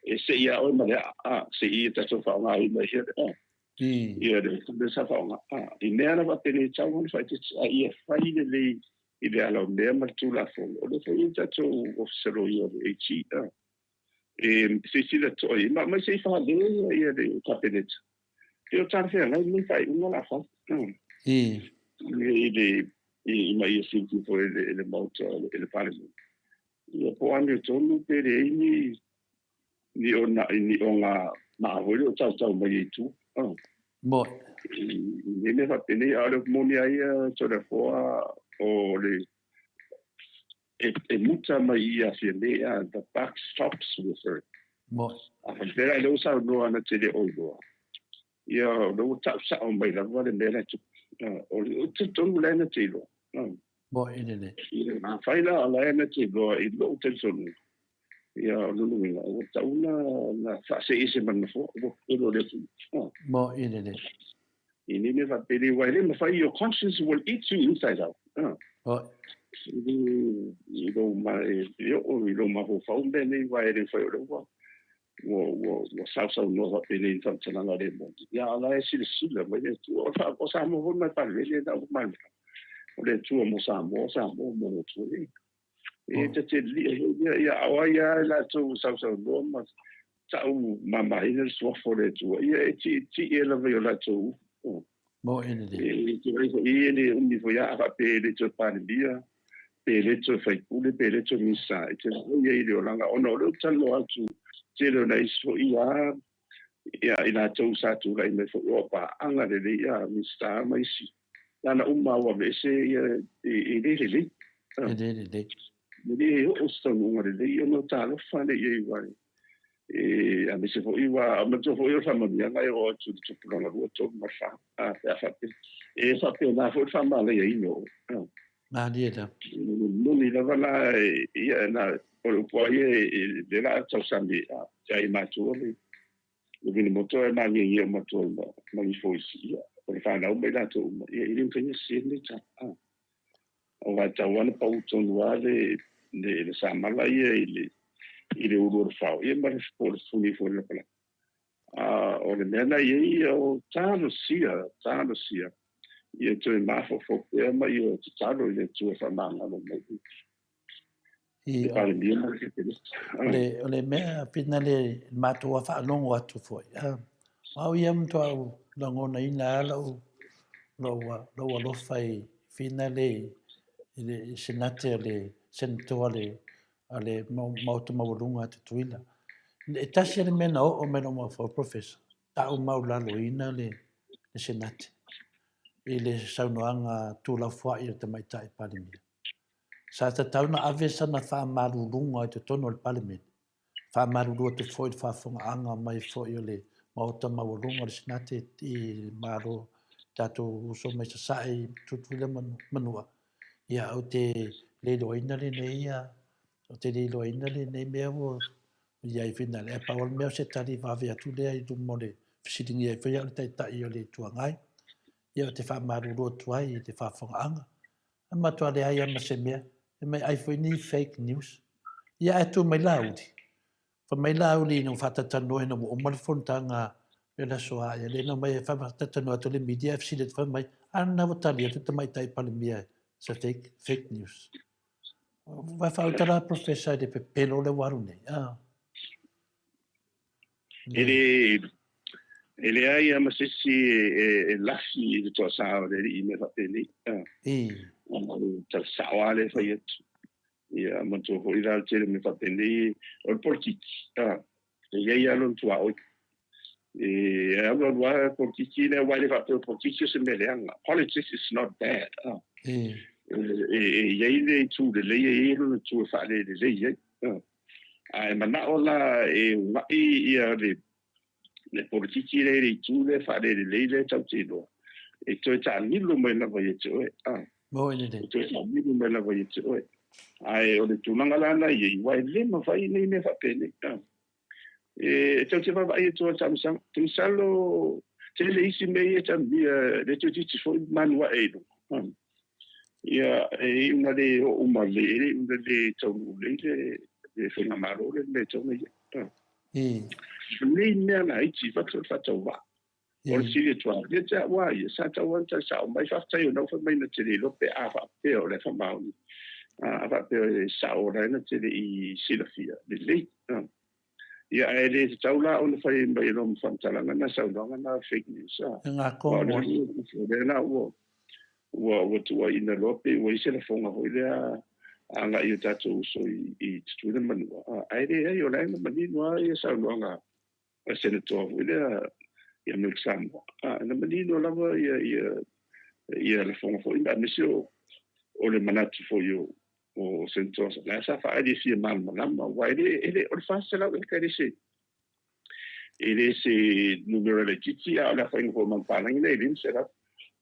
e sei ia oe ma le aa, sei ia tatou faaaogaina ia le aa. Ia le mea sa faaaoga. I mea lava penei tau ona faaeteete, a ia fai lelei i le ala o mea ma le Tulafono, o lea foi e i ai tatou Ofisa Loia o le AG, e silasila totoa i ai, ma aumai se i faalele ia le Kapeneta. Pe o talafeagai lenei faaiuga o le a fai. I le ina ia silafia foi e le Maota, e le Palemene. Ia po o amiotonu pe leai ni ni ona ni oga maa foi lea o tautau mai ai i tua. Moe. I nei mea faapenei, a o le upu moni lava ia Toleafoa o le e muta mai i ia Fiame, the buck stops with her. Moe. A faapea la lea ua saunoa na te le o iloa, ia o lea ua tau sao mai lava le mea la e tupu. O le talitonu la e na te iloa. Moe lelei. Afai la o la e na te iloa i lou talitonuga, ia o lona uiga, ua tatau ona faasee ese ma le nofoa, ua pelo le atunuu. Moe lelei. I nei mea faapelei, aua e le mafai, your conscience will eat you inside out. Moe. I lou ma, e oo i lou mafaufau mea nei, aua e le mafai o lea ua ua ua ua sausaunoa faapenei i ni faamatalaga le moni. Ia, a o la e silasila mai le Atua. O Samoa foi ma le Palemene na ua malamalama. O le Atua mo Samoa, o Samoa mo le Atua. E e ta te lilia foi lea, ia, a o ai lava i latou ua sausaunoa ma ta'u mamaina le suafa o le Atua, ia e tietie lava i o latou upu. Moe lelei. E te vaai foi e le umi foi lava a faapea e le toe Palemia, pe le toe faipule, pe le toe Minisita, e te vaai ai i le olaga, ona o lea ou te talanoa atu, tele o nai isi foi lava, ia, i latou sa tulai mai foi o paaga lelei ia Minisita ma isi, lana uma ua aveese ia e le lelei. E le lelei. E le oo se taunuuga lelei ona o talofa lea i ai aua e aemaise foi ua manatua foi o le faamanuiaga e oo atu i le tupulaga 2, 3 ma le 4, a pe a faapea. E faapena foi le faamalaia o oe. Malie lava. Moni lava la ia na o le upu lava ia lea la a tausami ia i matua le vili moto e magegia uma atu ai ma ifo isi ia o le fanau ma i latou uma ia e le mafai ona sese lenei tala. Aua e tatau lava ona pau tonu lava le samala ia i le i le ulu o le fao ia ma le po o le funi foi o le lapalapa. A o le mea na i ai o talosia, talosia ia toe mafaufau pea ma ia tatalo i le Atua e faamagalo mai I, le Palemia ma le Kapeneta. O le mea pina le matou a faalogo atu foi. A, o au ia matuā ou lagonaina lava lou alofa i fina le i le Senate a le Senator a le Maota Maualuga a Tutuila. E tasi lava le mea na oo mai i lou mafaufau, Professor, tau maulaloina le Senate i le saunoaga tuulaufoai a le Tamaitai Palemia. Sa tatau ona ave sana faamaluluga i totonu o le Palemene, faamalulu atu foi i le faafofogaaga mai foi o le Maota Maualuga o le Senate i le Malo, tatou uso mai Sasae i Tutuila ma Manua, ia ou te le iloaina lenei, ou te le iloaina lenei mea ua i ai finale. Ae pau o le mea o se tali vave atu lea i luma o le fesiligia ai foi au le Taitai o le Itu Agai, ia ou te faamalulu atu ai i le faafofogaaga. E matua leai lava ma se mea. Fai mai, ai foi ni fake news. Ia ae tu mai Laauli. Fai mai Laauli ina ua faatatalanoa ina ua uma le fonotaga i le aso a ia lea na omai ai faatatalanoa atu le media ae fesili atu fai mai, a lena ua tali atu le Tamaitai Palemia it's a fake, fake news. Vai faauta la Professor i le pepelo lea ua alu nei. Ah. E le, e leai lava ma se isi e lafi i le toasā o le alii i mea faapenei. O le tala sao lava lea e fai atu. Ia, manatua foi la le tele o mea faapenei, o le polokiki, e i ai lava lona tuaoi. E alu alu lava le polokiki lea, aua e le faapea o le polokiki o se mea leaga. Politics is not bad. E i ai le itu lelei, e i ai lona itu e faalelelei ai. Ae manao la e unaʻi ia le le polokiki lea i le itu lea faalelelei lea tatou te iloa, e toe taamilo mai lava ia te oe. Moe lelei. E toe taamilo mai lava ia te oe. Ae o le tulaga la na i ai, aua e le mafai nei mea faapenei. E tatou te vaavaai atu lava i taamilosaga. Ou te masalo tele isi mea ia e taamia, le toeitiiti foi manu ae i luga. Ia, e iu ina le oo uma lelei, e le iu ina le taunuu lelei le, le faigamalo lea, le mea e tatau ona i ai. Nei mea laiti, fatu o le faatauvaa. O le fesili atu lava, ia te au lava ia, sa tatau lava ona tali sao mai, faafetai o lena ua fai mai na te le iloa pe a faapea o la e faamaoni, a faapea e sao o la e na te le i silafia lelei. Ia, ae le tatau la ona fai mai loa ma faamatalaga na, saunoaga na fake news. E ngā kō moe. O lea la ua, ua, ua tuuaiina loa pe ua i ai se lafoga foi lea agai i o tatou uso i Tutuila ma Manua, ae leai, o la e na manino lava ia saunoaga a Senatoa foi lea i Amerika Samoa. Na manino lava ia lafoga foi, aemaise o le manatu foi o Senatoa la sa faaali e fia malamalama, aua e le o le 400 eka e le se numera laitiiti, a o le afaina foi o manupapalagi lea e 500.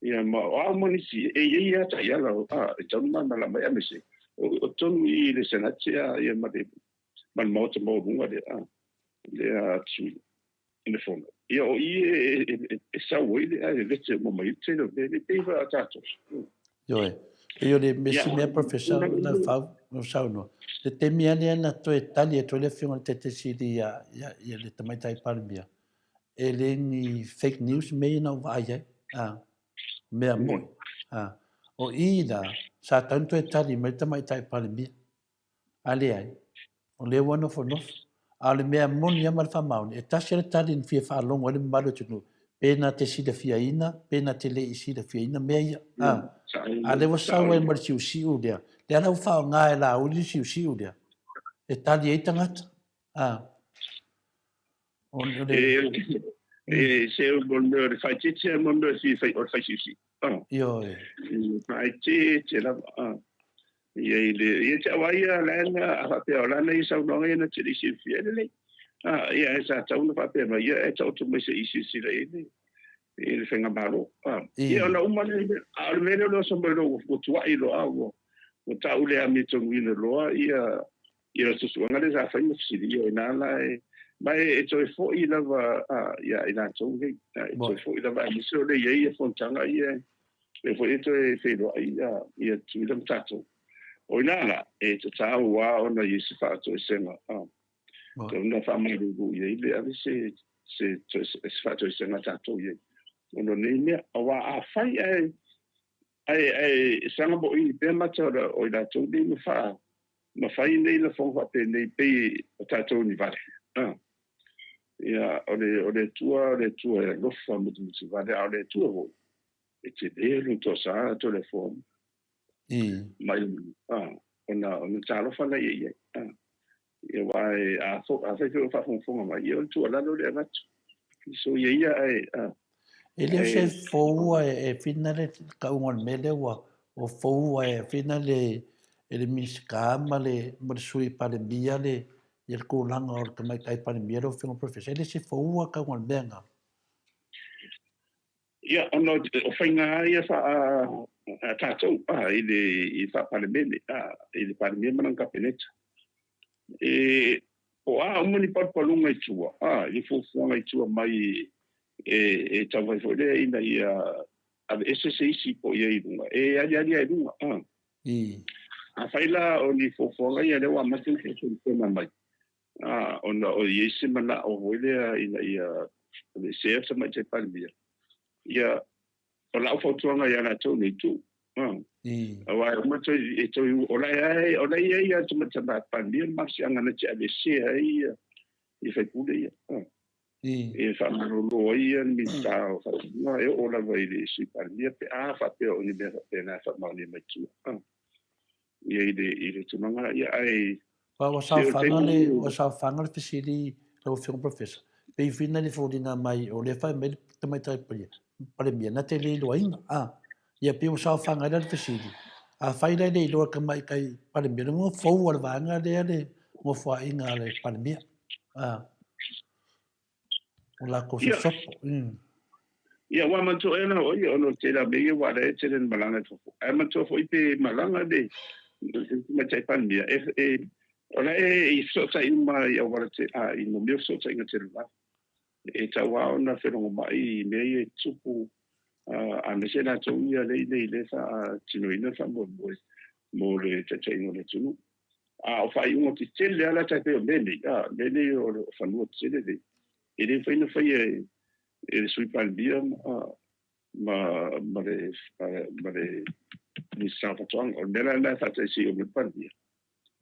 Ia ma o a uma nisi e i ai lava taiala e tatau ona malamalama ai, aemaise o totonu i le Senate ia ma le Maota maualuga lea Tutuila i le Fono. Ia o i e sau ai le ae vevete uma mai ai le tele o mea nei, pei foi a tatou. Ioe. Pei o le isi mea Professor Laufau na saunoa, le taimi lava lea na toe tali atu ai le Afioga i le Taitai Sili ia le Tamaitai Palemia, e le ni fake news mea ia na ou vaai ai, mea moni. O i la, sa tatau ona toe tali mai le Tamaitai Palemia. A leai, o lea ua nofonofo. A o le mea moni lava ma le faamaoni, e tasi lava le tali na fia faalogo ai le mamalu o le atunuu, pe na te silafiaina, pe na te le i silafiaina mea ia. A, a lea ua sau ai ma le siusiu lea, lea la ua faaaoga e Laauli le siusiu lea, e tali ai tagata. A, o le... E, se o le mea o le faaeteete ma le mea o le faisiusiu. Ioe. Faaeteete lava. Ia i le ia te aua ia la na a faapea o lana ia saunoaga ia na te le i silafia e lelei. Ia e sa tatau ona faapea mai ia e taoto mai se i silasila i ai le i le faigamalo. Ia ona uma lea mea. A o le mea lea o le oso mai loa ua tuai loa ua tau le amiotonu loa ia le suesuega lea sa fai ma fesili ia ina la e ma e toe foi lava ia i latou nei. E toe foi lava aemaise o lea e i ai ia fonotaga ia e foi e toe feiloai ia Tutuila ma tatou. O ina la, e tatau lava ona i ai se faatoesega. Tatau ona faamalulu i ai le ave se faatoesega a tatou i ai. Ona o nei mea, aua afai ae saga moʻi pea mata o i latou nei ma fai nei lafoga faapenei pei o tatou ni vale. Ia, o le Atua, o le Atua e alofa mutimutuvale, a o le Atua foi, e tele lona toasa Toleafoa mai ona talofa lea i ai. Ia, aua afai foi o faafogafoga mai, ia o le tuualalo lea e avatu. So ia ia ae... E le o se foua e whina le kauga o le mea lea ua foua e whina le e le Minisita ma le Sui Palemia le ia le tulaga o le Tamaitai Palemia lau Afioga Professor. E le se foua kauga o le mea lena. Ia, ona o faiga ia faa tatou i le faa-Palemene, i le Palemia ma lana Kapeneta. E o a uma ni palupaluga i tua, i le fuafuaga i tua mai e taumafai foi lea ina ia aveese se isi po o i ai i luga, e aliali ai i luga. Afai la o ni fuafuaga ia lea ua amata ona faatonutonu mai, ona o i ai se manao foi lea ina ia aveesea le Tamaitai Palemia, ia, o lau fautuaga ia latou nei tuu. Aua e uma toe, e toe, o la e o la e i ai lava le Tamaitai Palemia le malosiaga na te aveesea ai ia faipule ia. E faamalolo ai ia le Minisita o Faatoaga e oo lava i le Sui Palemia pe a faapea o ni mea faapena e faamaonia mai tua. Ia i le tulaga ia ae Ua saofaga le ua saofaga le fesili lau Afioga Professor. Pei fina le foliga mai o lea fai mai le Tamaitai Palemia na te le iloaina. Ia pei ua saofaga ai la le fesili. Afai la e le iloa e le Tamaitai Palemia, le fou a le vaega lea le nofoaiga a le Palemia. O latou sosopo. Ia, ua manatua ea la o ia, ona o le tele o mea ia ua ala ai e tele ina malaga i fafo. Ae manatua foi pe malaga le Tamaitai Palemia, o la e i fesootai uma i auala i mea o fesootaiga televave. E tatau lava ona felogomai i mea ia e tutupu, aemaise latou ia lea i le faatinoina le faamoemoe mo le taitaiga o le atunuu. A o faaiuga tetele lava la tai pei o mea nei, mea nei o fanua tetele nei, e le mafai ona faia e le Sui Palemia ma le Minisita o Faatoaga. O le mea la lena e faataisi ai o le Palemia,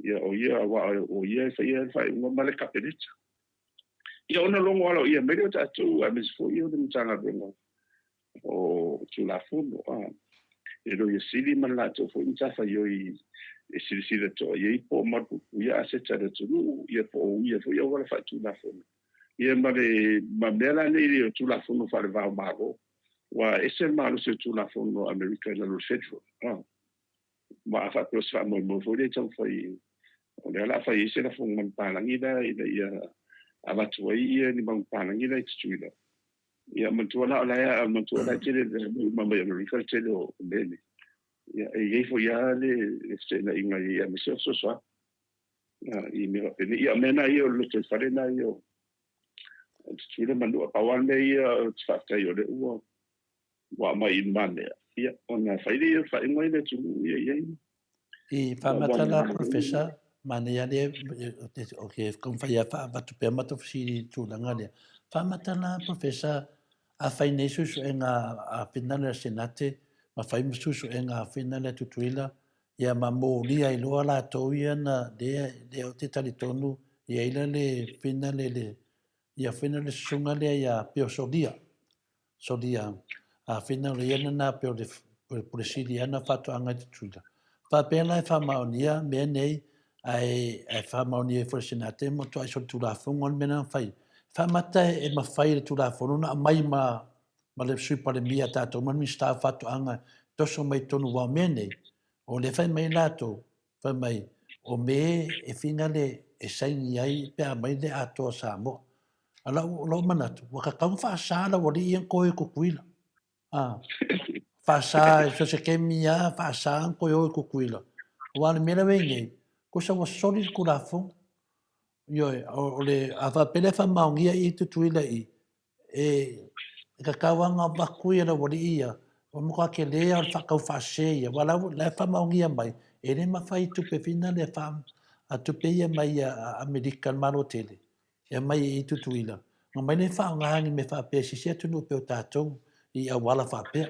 ia o ia, aua o ia e faia le faaiuga ma le Kapeneta. Ia ona logo aloaia mai lea o tatou, aemaise foi o le Matagaluega o Tulafono. le Loia Sili ma le latou foi matafaioi e silasila totoa i ai po o malupuipuia aseta a le atunuu, ia po o uia foi auala faatulafono. Ia ma le ma mea la nei o Tulafono faale-va o Malo, ua ese le malosi o Tulafono a Amerika i lalo o le Federal. Ah. Ma a faapea o se faamoemoe foi lea e taumafai, o lea o le a fai ai se lafoga manupapalagi la ina ia avatu ai ia ni manupapalagi la i Tutuila. Ia manatua la o la e manatua la e tele uma mai Amerika le tele o mea nei. Ia e i ai foi lava le feteenaiga i aemaise o fesoasoani i mea faapenei. Ia o mea na ia o le lotoifale na ia o Tutuila ma Manua. Pau lava le mea ia ou te faafetai o lea ua aumai i lumamea, ia ona fai lea o le faaiuga i le atunuu ia i ai. I faamata la Professor, manaia lea, ok, taumafai lava faaavatu pea matou fesili i le tulaga lea. Faamata la Professor, a fai nei suesuega a Finland le Senate, ma fai ma suesuega a Finland le Tutuila, ia ma molia ai loa latou ia na lea, lea ou te talitonu i ai la le Finland le, ia Finland le susuga lea ia Pio Solia. Solia, a whina o ia nana pe o le pule sili ana whatoanga i te tuila. Whapea la e whamaonia mea nei, ae e whamaonia e fo le senate mo toa iso le tulafono le mea na whai. Whamata e mawhai le tulafono na mai ma ma le sui palemia tātou ma le minista o whatoanga toso mai tonu wao mea nei. O le whai mai lātou, whai mai, o me e whina le e saini ai pe a mai le atoa Samoa. A lau, lou manatu, ua kakau faasa lau alii ia koe i Kukuila. A, faasa, so se kemi a, faasa koe o i Kukuila. Aua le mea lea ua i ai nei, kosa ua soli le Tulafono. Ioe, o le, a faapea lea e faamaonia i Tutuila i, e, e kakau lava ona avatu ia lau alii ia, ua matua tele lava o le faatau faasese ia, aua la ua, la e faamaonia mai, e le mafai tupe whina lea fa, a tupe ia mai a Amerika i le Malo tele. E aumai i Tutuila, na mai le faaaoga ni mea faapea i se isi atunuu pei o tatou i auala faapea.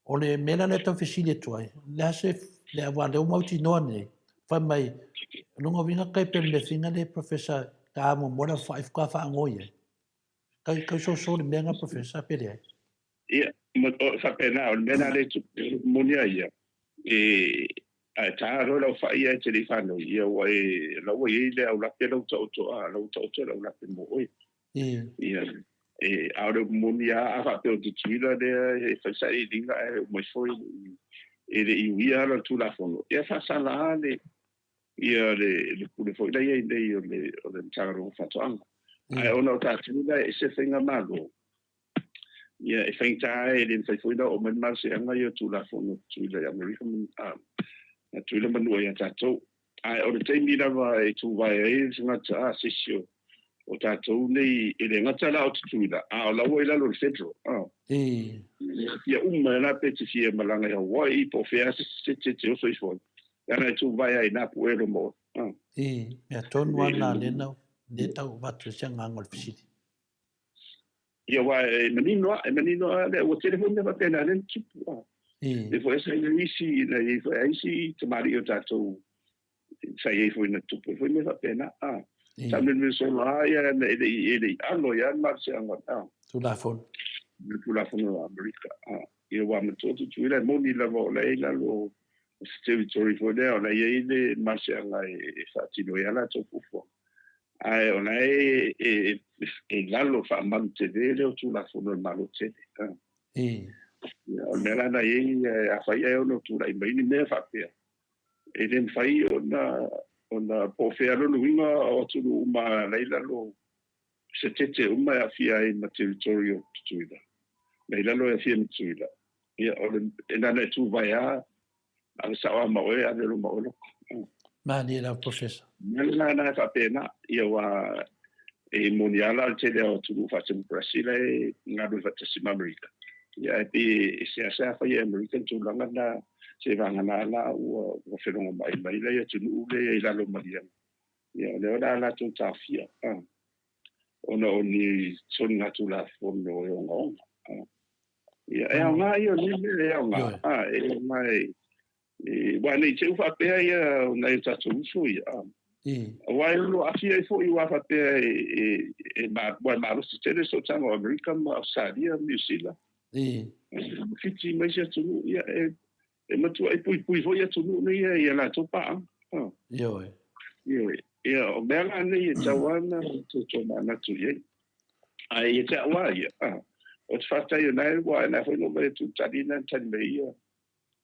O le mea la lea e tau fesili atu ai, le a se, le aua lea ua mautinoa nei, fai mai, lona uiga kai pei o le mea fina lea Professor ka muamua le afa'i faatoa faanoi ai. Kai, kai soso le mea na Professor pe leai? Ia, faapena, o le mea lena lea e tupu, o le moni a ia, e, ae tā loa lau fai ae te le i whānau, ia ua e, la ua i ai le aulape lau taoto, a, la ua taoto le aulape mo oe. Ia, e, a o le moni a, a faapea o Tutuila lea e fai sailiiliga ae o mai foi e le i uia ala o le Tulafono, ia faasala a le, ia le, le pule foi la i ai nei o le, o le Matagaluega o Faatoaga. Ae ona o tatou la e ese faigamalo, Ia, e faigata e le mafai foi ona oo mai le malosiaga ia o Tulafono Tutuila i Amerika ma Tutuila ma Manua ia tatou. Ae o le taimi lava e tuvae ai le tagata, a, se isi o tatou nei, e le gata la o Tutuila, a o la ua i lalo o le Federal. A. Ia uma e la pe te fia malaga i Hawaii po o fea se te te oso ifo ai. Leaga e tuvae ai na puelo ma oe. A. I, mea tonu lava na lena, lea tau avatu ai se agaga o le fesili. Ia aua e manino a, e manino a lea, ua tele foi mea faapena lea na tupu a. E foi sa i ai isi, na i ai foi a isi tamalii o tatou sa i ai foi na tupu ai foi mea faapena a. Sa mea solo a ia na e le i e le i alo ia le malosiaga a. Tulafono. Le Tulafono a Amerika a. Ia ua matua Tutuila e moni lava o la e i lalo o se territory foi lea o la e i ai le malosiaga e faatino ai a latou fuafuaga. Ae o la e e lalo faamalu tele lea o Tulafono a le Malo tele. Ia, o le mea la na i ai, afai ae ono tulai mai ni mea faapea, e le mafai ona ona po o fea lona uiga o atunuu uma la i lalo se tete uma e aafia ai ma territory o Tutuila. La i lalo e aafia ma Tutuila. Ia, o le, e na ona e tuvae lava Ave sao lava ma oe, ave loa ma oe loko. Malie lau Professor. Mea la na e faapena, ia ua e moni lava la o le tele o atunuu faatemokarasi la e galue faatasi ma Amerika. Ia ae pei e seasea faia e Amerika le tulaga lena seivagana la ua ua felogamaai mai la i atunuu lea i lalo o maliega. Ia o lea o le a latou taofia ona o ni soligatulafono e ogaoga. Ia, e aoga ia o nei mea, e aoga. A, e aoga e, e, aua ne i te i ua faapea ia o nai o tatou uso ia. A. Aua e ono aafia ai foi aua faapea e, e, e, ma, aua e malosi tele sootaga o Amerika ma Ausetalia ma Niu Sila. Fiti ma isi atunuu, ia, e, E matuaʻi puipui foi atunuu nei ia i a latou paaga. Ioe. Ioe. Ia, o mea la nei e tatau lava ona tomanatu i ai. Ae ia te au lava ia, ou te faafetai o lena e ua, lena foi na ou vaai atu i le tali lena na tali mai ai ia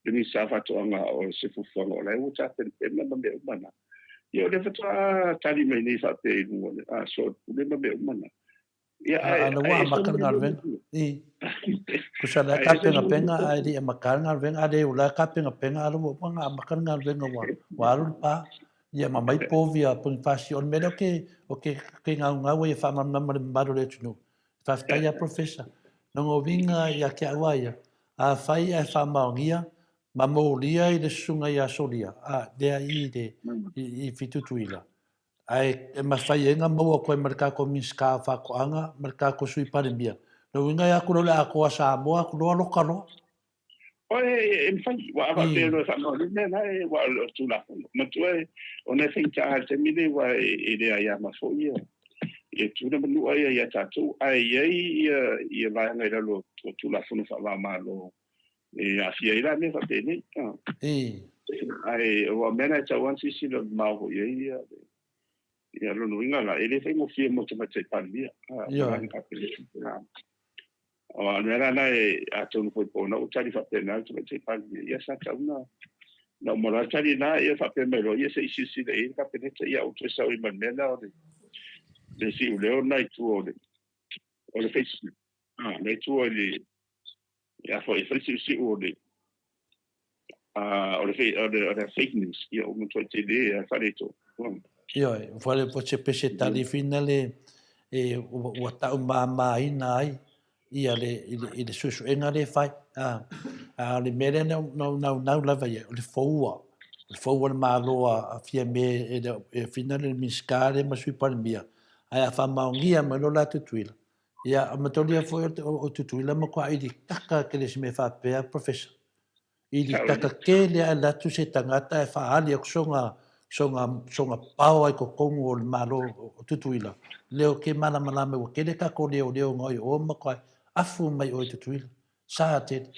le Minisita o Faatoaga o se fuafuaga o la e ua tapenapena ma mea uma na. Ia o lea faatoa tali mai nei faapea i luga o le so o le pule ma mea uma na. Ia, ae, A ua amata le galuega. I. Tusa la e tapenapena ae le i amata le galuega, a le o la e tapenapena a la ua uma ona amata le galuega ua ua alu le pa. Ia ma mai povi a Ponifasio. O le mea lea ou te ou te te naunau ai e faamalamalama i le mamalu o le atunuu. Faafetai lava Professor. Lona uiga ia te au lava ia, afai ae faamaonia ma molia i le susuga ia Solia, a, lea i le i Fitutuila, Ae e mafai ai ona maua atu ai ma le tatou Minisita o Faatoaga ma le tatou Sui Palemia. Lona uiga e atu loa le atoa Samoa atu loa loka loa. Oi, e mafai, ua a faapea loa e faamaonia mea la e, ua o le Tulafono. Matua e, ona e faigata i le taimi lenei aua e le aiama foi ia, ia tuna ma nua ia ia tatou, ae i ai ia, ia vaega i lalo o Tulafono faava-o-Malo e aafia ai la mea faapenei. Ae ua mea na e tatau lava ona silasila mamao foi i ai ia, ia lona uiga la, e le faigofie mo Tamaitai Palemia. O le mea la lena e atonu foi po o na ua tali faapena le Tamaitai Palemia, ia sa tatau ona na uma loa le tali lena, ia faapea mai loa, ia se i silasila i ai le Kapeneta, ia ou toe sau ai ma le mea lena o le siuleo lena i tua o le Facebook, lena i tua i le Ia foi e fai siusiu o le o le o le o le fake news ia o matuai tele a faaletonu. Ioe, ua le po se pese tali fina le e ua tau māmāina ai ia le i le, i le suesuega le fai. A, a o le mea lea na naunau lava ia, o le foua. O le foua le Malo a Fiame e, e fina le Minisita le ma Sui Palemia. Ae a faamaonia mai lo la Tutuila, Ia, a matolia foi o Tutuila matua ili kaka tele se mea faapea, Professor. Ili kaka tele ae alu atu se tagata e faaali atu sona, sona, sona pao ai totonu o le Malo o Tutuila. Leo ke malamalama ua tele tatou leoleo na oi o matua afu mai oe Tutuila. Sa tele.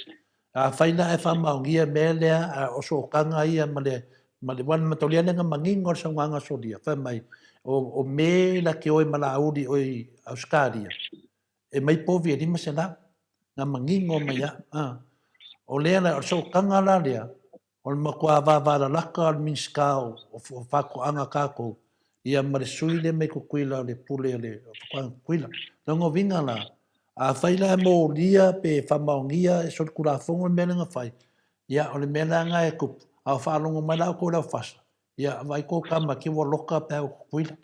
Afai la ae faamaonia mea lea, a o sootaga ia ma le, ma le, ua matolia lea na manino le saunoaga a Solia, fai mai, o, o me la te oe ma Laauli oe i Ausetalia, e mai povi e 500, na manino mai a, a. O lea la, o le sootaga la lea, O le matua vavalalata o le Minisita o Faatoaga a tatou, ia ma le sui lea mai Tutuila o le pule o le Faatoaga Tutuila. Lona uiga la, afai la e molia pe faamaonia e solitulafono le mea lea na fai, ia o le mea la lena e tupu, a o faalogo mai la outou i le aufasa, Ia, vaai kou tama ki ua loka pe au Tutuila.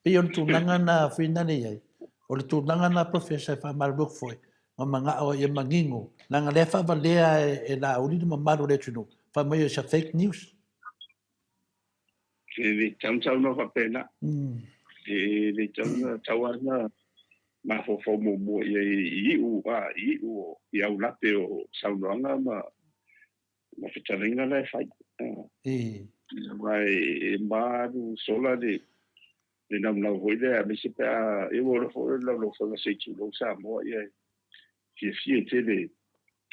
Pei o le tulaga na whina nei ai, o le tulaga na Professor e whamaru atu foi, ma mana'o ia manino, leaga lea whaavalea e Laauli le mamalu o le atunuu, fai mai o se fake news. E le tau saunoa faapena. E le tau na tau lava na mafaufau muamua i ai i iu, a, i iu i aulape o saunoaga ma ma fetalaiga la e fai. Aua e malu sola le le naunau foi lea, aemaise pe a e ua ola foi le laulau foi se i tulou Samoa, ia e fiafia tele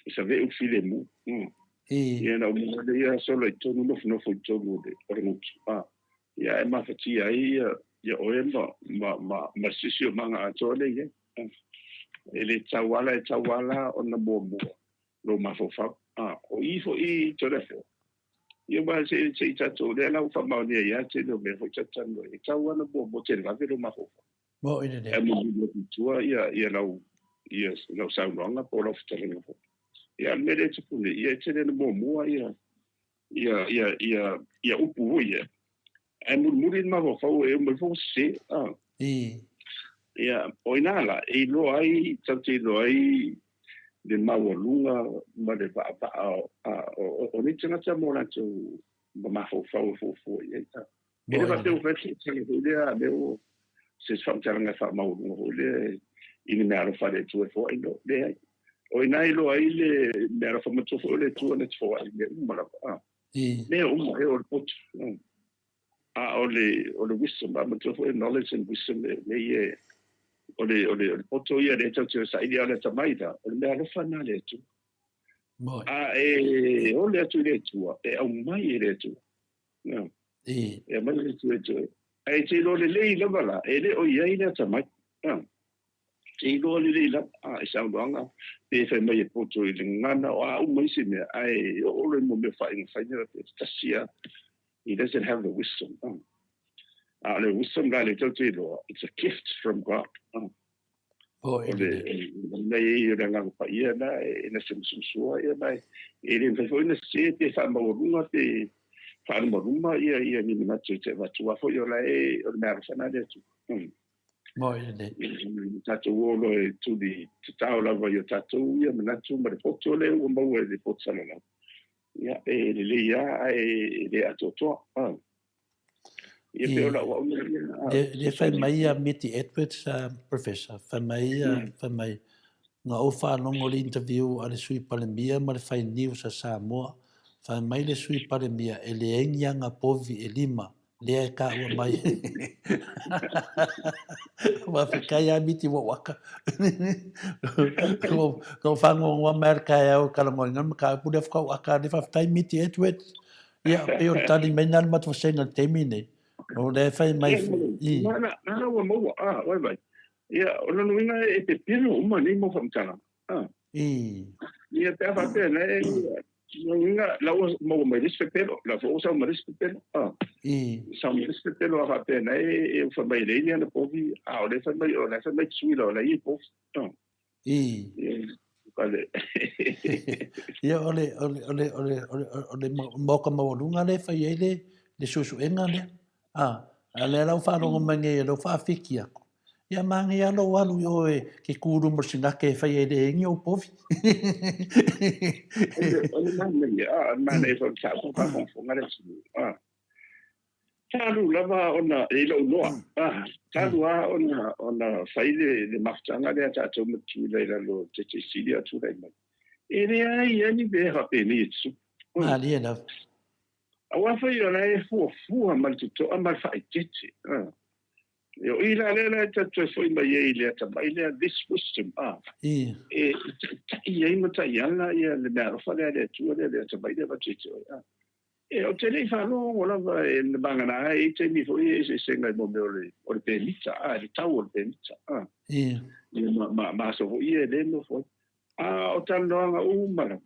e save'u filemu. Ia na ou maua lea ia sola i totonu, nofonofo i totonu o le gutu. Ia ae mafatia ai ia ia oe ma ma ma ma le siosiomaga atoa lea i ai. E le tau ala e tau ala ona muamua lou mafaufau. A, o i foi Toleafoa, ia aua se se i tatou, lea la ua faamaonia ai lava le tele o mea foi tatou talanoa ai, e tatau lava ona muamua televave lou mafaufau. Moʻi lelei. Ae mulimuli atu i tua ia, ia lau, ia lau saunoaga po o lau fetalaiga foi. Ia a o le mea lea e tupu nei, ia e tele ina muamua ia, ia, ia, ia, ia upu foi ia, Ae mulimuli le mafaufau e uma ifo ua sese. A. Ia, o ina la, e iloa ai, tatou te iloa ai le maualuga ma le vaavaa o nei tagata ma o latou mafaufau e fuafua i ai. E le faapea ua fai se tala foi lea, lea ua se faamatalaga e faamaualuga foi lea i le meaalofa a le Atua e foai, no, leai. O ina e iloa ai le meaalofa matua foi o le Atua na te foai i mea uma lava. Mea uma, e o le potu. A o le, o le wisdom, a matua foi knowledge and wisdom, e mea ia, o le, o le, o le poto ia lea tatou te saili a o le atamai la, o le meaalofa lena a le Atua. Moi. A e ole atu i le Atua, e aumai e le Atua. No. I. E aumai e le Atua e toe. Ae e te iloa lelei lava la, e le o i ai le atamai. No. Te iloa lelei lava, a, i saunoaga, pe fai mai e poto i le gagana, o a uma isi mea, ae oo loa i mo mea faaiuga fai mea faapea, tasi lava, he doesn't have the wisdom. No. A o le wisdom la lea tatou te iloa, it's a gift from God. No. O le mea ia o le Agaga Paia na e na se musumusua ia na e le mafai foi ona sese pe faamaualuga pe faalumaluma ia ia ni manatu e te avatu aua foi o la e o le mea alofa na a le Atua. Mo e lelei. Tatou o loa e tuli tatao lava i o tatou ia manatu ma le poto lea ua maua i le poto salalau. Ia e lelei lava ae e le atoatoa. Ia pei o lau au ia. Lea fai mai ia Miti Edwards, Professor, fai mai ia, fai mai, na ou faalogo i le interview a le Sui Palemia ma le Fai News a Samoa, fai mai le Sui Palemia e leai ni aga povi e lima lea e taua mai. Faafetai lava Miti ua ou aka. Na ou faanoanoa mai lava i le taeao e talanoaina le mataupu lea faatoa ou aka ane, faafetai Miti Edwards. Ia, pei o le tali mai lena a le matou vasega i le taimi lenei. O lea e fai mai i. Nā, nā ua maua, a, wai wai. Ia, o lona uiga e pepelo uma nei mau faamatalaga. A. I. Ia, pe a faapea, na e, lona uiga, la ua maua mai le isi pepelo, la foi ua sau ma le isi pepelo. A. I. Sau ma le isi pepelo a faapea, na e, e fai mai e leai ni ana povi, a o lea fai mai, o la e fai mai te Tutuila o la e i ai povi. A. I. Ia, o le, o le, o le, o le, o le, o le maoka maualuga lea e fai ai le, le suesuega lea. A, a lea la ua faalogo mai nei o lea ua faafiki atu. Ia manaia lava lou alu i o e ke kū i luma o le sinake e fai ai le eni ou povi. O le manaia, a, manaia foi o le sa faafogafoga le atunuu. A. Talu lava ona, i lou iloa, talu lava ona, ona fai le, le mafutaga lea a tatou ma Tutuila i lalo o le Taitaisili a o tulai mai. E leai lava ni mea faapenei e tutupu. Malie lava. Aua foi o la e fuafua ma le totoa ma le faaeteete. O i la lea la e tatou toe foi mai ai i le atamai lea, this wisdom, E taitai ai ma taiala ia le meaalofa lea a le Atua lea, le atamai lea e avatu ia te oe. E, ou te le i faalogo lava e vagana ai e i taimi foi e eseesega i mea o le pemita, a, le tau o le pemita, a. Ia. Ia, ma, ma, ma aso foi ia e le nofo ai. A o talanoaga uma lava,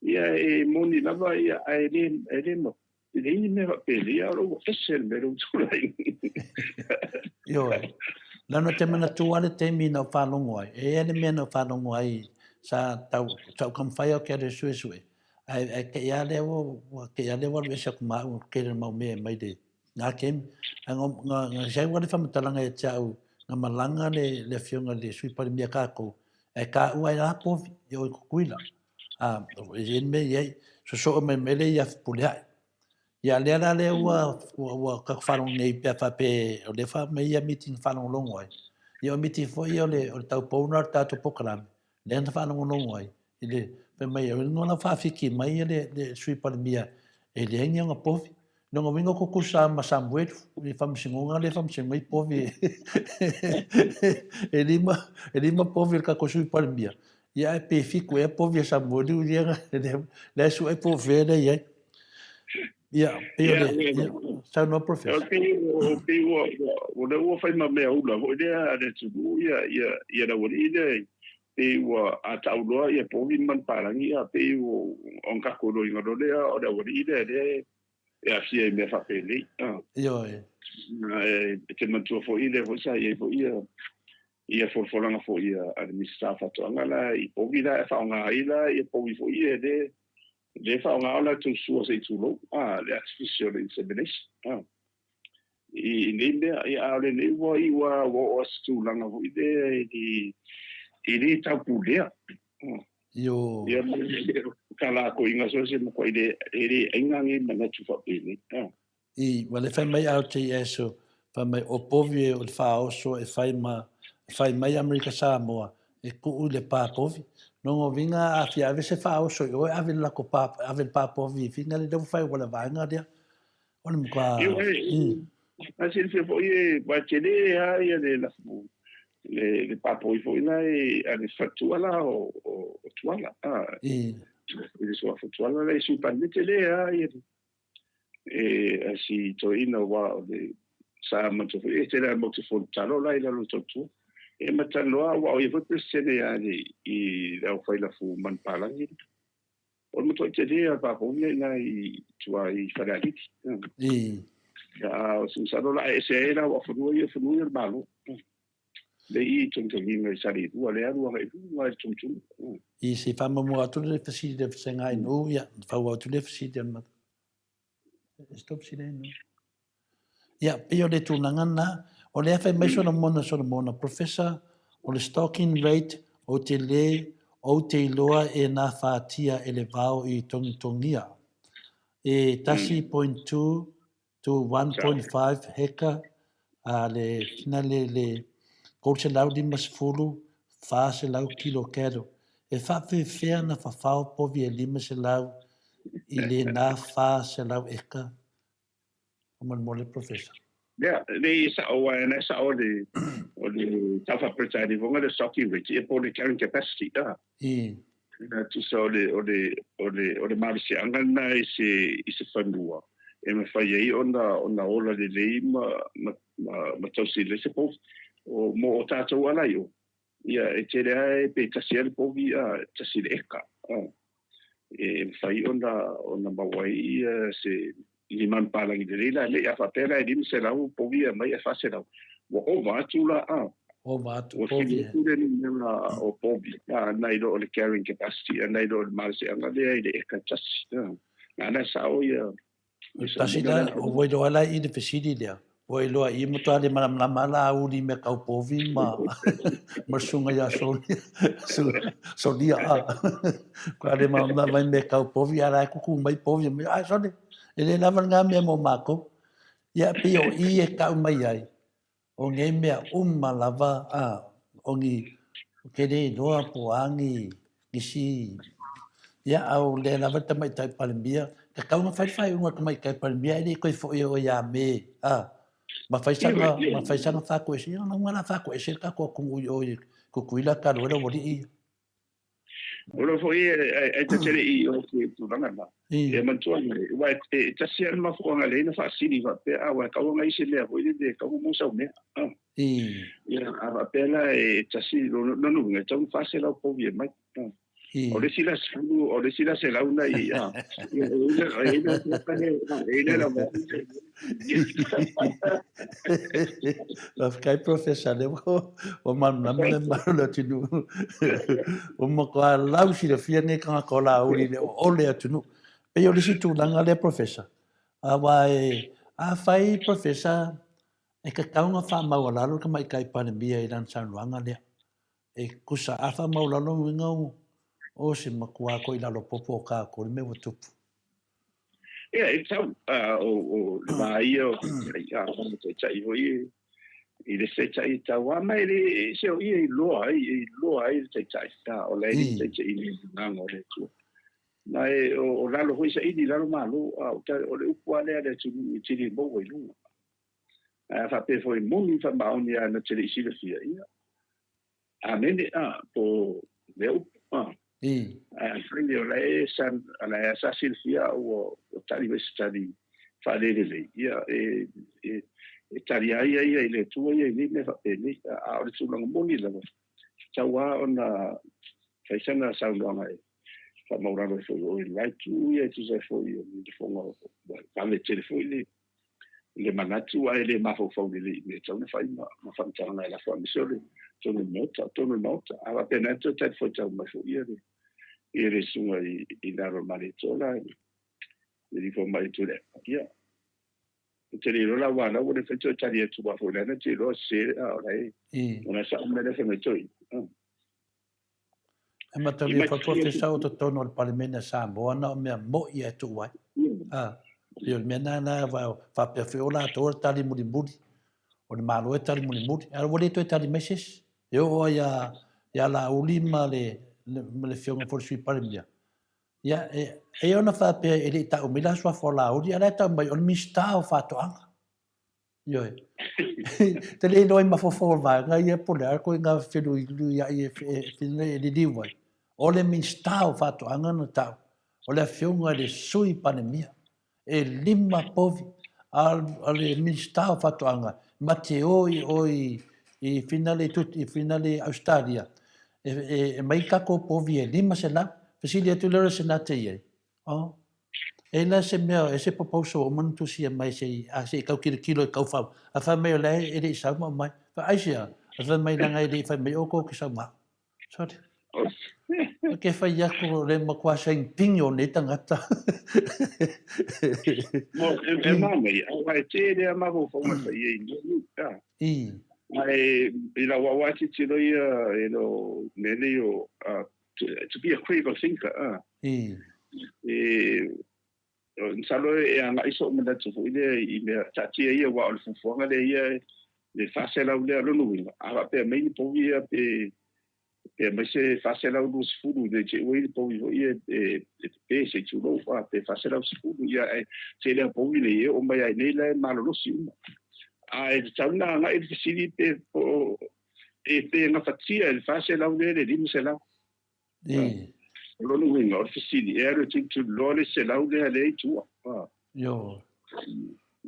ia e moni lava, ia, ae le, e le ma, e leai ni mea faapelei, a o lou ua ese le mea lea ua tulai. Ioe. Lana te manatua le taimi na ou faalogo ai. E i ai le mea na ou faalogo ai sa tau, sa ou taumafai au ke alu e suesue. Ae, ae kei a lea ua, ua kei a lea ua alu ese atu ma au, kei le mau mea mai le ngā kemi. Ae nga, nga, nga siai ua le whamatalanga ia te au, nga malanga le, le afioga le Sui Palemia kākou, ae kā ua e rā povi, i oi Kukuila. A, e i mea i ai, sosoo mai mai le ia Fepuleai. Ia lea la lea ua, ua, ua ka whalongo nei pea whape, o lea wha mai ia meeting whalongolongo ai. Ia o meeting foi o le, o le taupouna o le tātou pokalame, lea na whalongolongo ai. I le, fai mai, o le la whaafiki mai le, le Sui Palemia, e leai ni ona povi. Lona uiga o tutusa ma Samuelu, i faamasinoga lea e faamasino ai povi e lima, e lima povi a le tatou Sui Palemia, ia ae pe fitu ea povi a Samuelu ia lea e sue po o fea lea e i ai. Ia, pei o le, ia, saunoa Professor. O pei ua, o lea ua fai ma mea ula foi lea a le atunuu ia, ia, ia le aualii lea pei ua a tau loa ia povi ma ni palagi ia pei ua o na tatou iloaina loa lea o le aualii lea lea e aafia i mea faapenei. Ioe. E te manatua foi lea foi sa i ai foi ia ia folafolaga foi a le Minisita o Faatoaga la i povi la e faaaoga ai la ia povi foi ia le le faaaoga o latou sua se i tulou a le artificial insemination i nei mea, ia, a o lenei ua iu lava ua oo i se tulaga foi lea e le taupulea. Io. Ia, ka lakoiga so se makuai le, e le aiga nei manatu faapenei. I, ua le fai mai RTS, fai mai o povi e o le faaoso e fai ma, fai mai Amerika Samoa e tuu i le pā povi. Lona uiga a fia ave se faaoso i o e ave le lako pā, ave le pā povi i Finga lea ua fai ua le vaega lea. O le matua. Ioe, a silafia foi e ua tele lava ia le lafu le, le pā povi foi la e a le faletua la o, o, o Tuala. I. I le Suafa Tuala la i Sui Palemia tele lava ia e a si toeaina aua o le sa matua foi e tele lava matou te fonotalo la i lalo o le tautua. E ma talanoa aua o ia foi Peresetene ia le i le aufai lafu manupapalagi. O le matuai tele lava o le vavou ia ina i tua i Falealili. I. A o se masalo la e ese ai la aua o fanua ia o fanua ia o le Malo. Le i togitogiga i Saleilua le alu agai i luga i le tumutumu. I se i faamamua atu le fesili le fesegai nuu ia fauau atu le fesili a le Stop fesili ai nuu. Ia pei o le tulaga lena o lea fai mai Solomona Solomona Professor o le stocking rate ou te le ou te iloa e nafatia e le vao i togitogia e 1.2 to 1.5 heka a le finale le 350 400 kilo cattle. E faafefea na fafao povi e 500 i lena 400 eka? Faamolemole Professor. Ia, nei e sao, aua e sao le, o le tau faaperetania foi le stocking rate, ia po o le carrying capacity, a. I. Ina tusa o le, o le, o le, o le malosiaga lena i se, i se fanua e mafai ai ona, ona ola lelei ma, ma, ma, ma tausi lelei se povi. O, mo o tātou ala i o, ia, e tele lava e pe tasi lava le povi, a, tasi le eka, a. E mafai ona, ona maua ai ia se, ni manupapalagi lelei la nei, a faapea la e 500 povi e aumai ae 400, ua ova atu la, a. Ova atu povi. Ua sili atu le numera o povi, a, nai lo o le carrying capacity, a nai lo o le malosiaga lea i le eka tasi, a. Na ala e sao ia. Tasi la, ua iloa la i le fesili lea, ua iloa i matua le malamalama la auli i mea kau povi ma ma le susuga ia Solia, Solia a. Kua le malamalama i mea kau povi, a la e kuku mai povi mai, ai sole, e le lava lena mea mo makou. Ia pei o i e kau mai ai, O nei mea uma lava a o ni ou te le iloa po o a ni nisi ia a o lea lava le Tamaitai Palemia, tatau ona fai le faaiuga a le Tamaitai Palemia e le toe foi o ia me a ma fai sana ma fai sana faatoese, ia ona la faatoese le tatou atunuu i o i Tutuila talu ai le aualii ia. O lo foi e te tele i o te tulaga na. E manatua nei, aua e tasi lava le mafuaaga lea na faasili faapea, a ua tau ona i se mea foi lele e tau ona maua sau mea. Ia, a faapea la e tasi, lona uiga e tau ona 400 povi e mai. O le isi la sefulu, o le isi la selau na i, a, e i ai lava. Faafetai Professor, lea ua malamalama le mamalu o le atunuu. Ua matua lau silafia nei tagata o Laauli i le o le atunuu. Pei o le isi tulaga lea Professor, aua e, afai Professor e tatau ona faamaualalo le Tamaitai Palemia i lana saunoaga lea. E tusa a faamaualalo uiga o se matua toilalo popo o tatou i le mea ua tupu. Ia, e tau, o le va ia o taitai, a o le taitai foi i le isi taitai e tau lava, ma e le se o ia i loa ai, e iloa ai le taitai, a o la e le taitai i le agaga o le Atua. Ma e o lalo foi saili i lalo Malo, a o le upu lava lea a le atunuu e tele maua i luga. Ae a faapea foi e moni faamaoni lava na te le i silafia, ia, Amene, a, po lea upu, a. Ae afai o la e sa, la e sa silafia ua tali mai se tali faalelelei, ia, e, e, e tali lava ia ia i le Atua ia i nei mea faapenei. A o le tulaga moni lava, tatau lava ona fai sana saunoaga e faamaualalo ai foi o i le la itu ia e tusa ai foi o le lafoga o vave tele foi le le manatu ae le mafaufau lelei i mea e tatau ona fai ma faamatalaga e lafo aemaise o le tonu o le Maota, tonu o le Maota. A faapena e toe tali fuaitau mai foi ia le ia le susuga i i lalo o le Malietoa le alii fomai Tuilaepa. Ia, ou te le iloa la aua la ua le mafai toe tali atu aua foi o la e na te iloa sese a o la e o la e sao mai lea fai mai toeaina. E mataulia foi Professor o totonu o le Palemene a Samoa na o mea mo'i e tuu ai. A, pei o le mea na na faapea foi o latou o le tali mulimuli. O le Malo e tali mulimuli. Ae ua le toe tali mai se isi. E oo lava ia, ia Laauli ma le, ma le Afioga foi i le Sui Palemia. Ia, e, e ona faapea e le i tau mai la suafa o Laauli, a o la e tau mai o le Minisita o Faatoaga. Ioe. Te le iloa i mafaufau o le vaega ia po o le a ituaiga feluiluiai e liliu ai. O le Minisita o Faatoaga na tau, o le Afioga i le Sui Palemia. E lima povi a le Minisita o Faatoaga ma te o i o i finale i finale i Ausetalia e mai tatou povi e 500. Fesili atu lea o le Senate i ai, oh, e la se mea, e se proposal ua uma ona tusia mai se i, a se i tau tilotilo i tau fau. A fai mai o la e le i sau ma aumai. Fai, aisea? A fai mai leaga e le i fai mai outou ke sau ma. Sorry. Ke fai atu o le matua sainipini o nei tagata. Mo, e manaia, aua e tele a mafaufauga sa i ai nei, a. I. Ae, i lau au a tilotilo ia, e le o mea nei o, to be a critical thinker, a. I. E, masalo e agai sou manatu foi lea i mea taatia ia, aua o le fuafuaga lea ia, le 400 lea, lona uiga, a faapea mai ni povi ia pe pe aumai se 420 le te ua i le povi foi ia e pepe se i tulou, a pe 410 ia, ae tele lava povi nei e oo mai ai nei la e malolosi uma. A e tatau ona agai le fesili pe po e pe gafatia e le 400 lea le 500. O lona uiga, o le fesili, e alu e tulituliloa le 100 lea lea i tua. Ioe.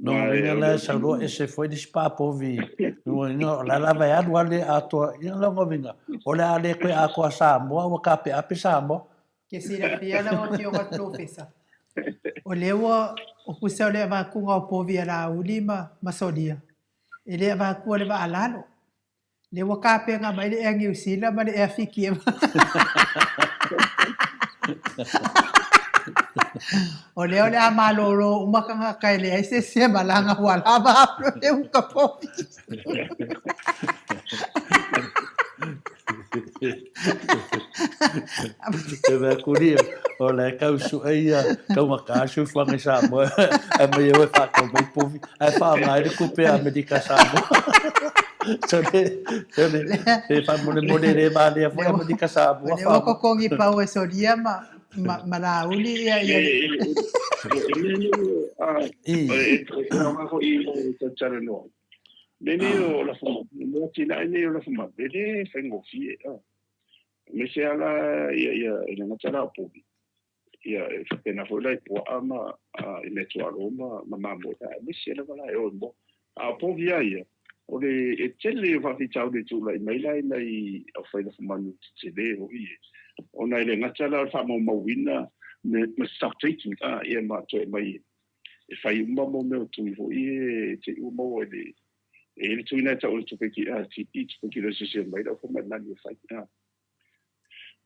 Lona uiga la e sau loa ese foi le isi pā povi, lona uiga o la lava e alu lava le atoa, ia lona uiga, o le a le toe atoa Samoa ua taapeape Samoa. Ke silafia lau Afioga Polofesa, o lea ua tusa o le avatuga o povi a Laauli ma Solia, e le avatua le vaa lalo. Lea ua tapena mai le Air New Zealand ma le Air Fiji e O lea o le a malolo uma tagata e leai se isi e malaga ua lava alu le uka povi. Te mea kuri, o le kau sue ia, kau maka soifuaga i Samoa, ae mai e oe whaatau mai povi, ae wha ngai le kupe a Amerika Samoa. So le, so le, le wha mole mole le wālea foi Amerika Samoa. Le ua kokongi pau e solia ma, ma, ma Laauli ia, ia. E, e, e, e, Mea nei o lafumanu, mea atinae nei o lafumanu, e le faigofie. Aemaise lava la ia, ia, e le gata la o povi, ia, e faapena foi la i puaa ma, i meatualo ma, ma mamoe, aemaise lava la e o i moa. A o povi lava ia, o le, e tele o faafitauli e tulai mai la i nai aufai lafumanu tetele foi e, ona e le gata la o le faamaumauina me, ma stock taking, ia ma toe aumai e fai uma mo mea o tui foi e te i ua maua i le e i ai le tui na e tau o le tupeki a TB tuberculosis e mai lau fomai manu e fai a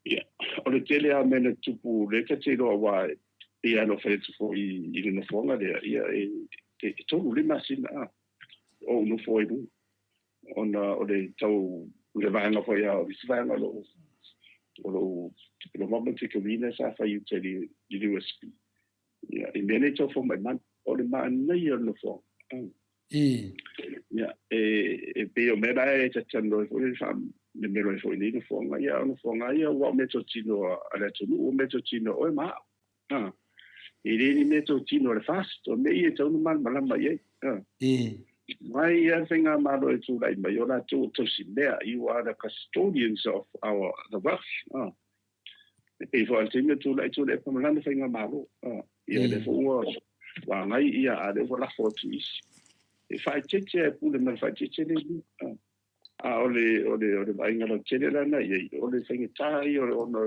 ia o le tele a mea na tupu le ka te iloa aua e ia no fai atu foi i le nofoaga lea ia e e 3 le masina a o ou nofo ai luga ona o le tau le vaega foi a o le isi vaega o lou o lou diploma ma degree sa fai i uta i le USP Ia, i mea nei tau fomai manu, o le manaia o le nofoaga. I. Ia, e, e pei o mea la e talanoa ai foi le faamemelo ai foi i nei nofoaga. Ia, o nofoaga ia ua o meatotino a le atunuu, o meatotino a oe ma au. A. E le ni meatotino a le FAST, o mea ia e tatau ona malamalama i ai. A. I. Mai ia le faigamalo e tulai mai, o latou o tausimea, you are the custodians of our, the wealth. A. E pei foi o le taimi o tulai Tuilaepa ma lana faigamalo, ia lea foi ua agai ia, a o lea ua lafo atu i isi. E faaeteete lava e pule ma le faaeteete le itu. A o le, o le, o le vaaiga lautele la na i ai, o le faigata ia ona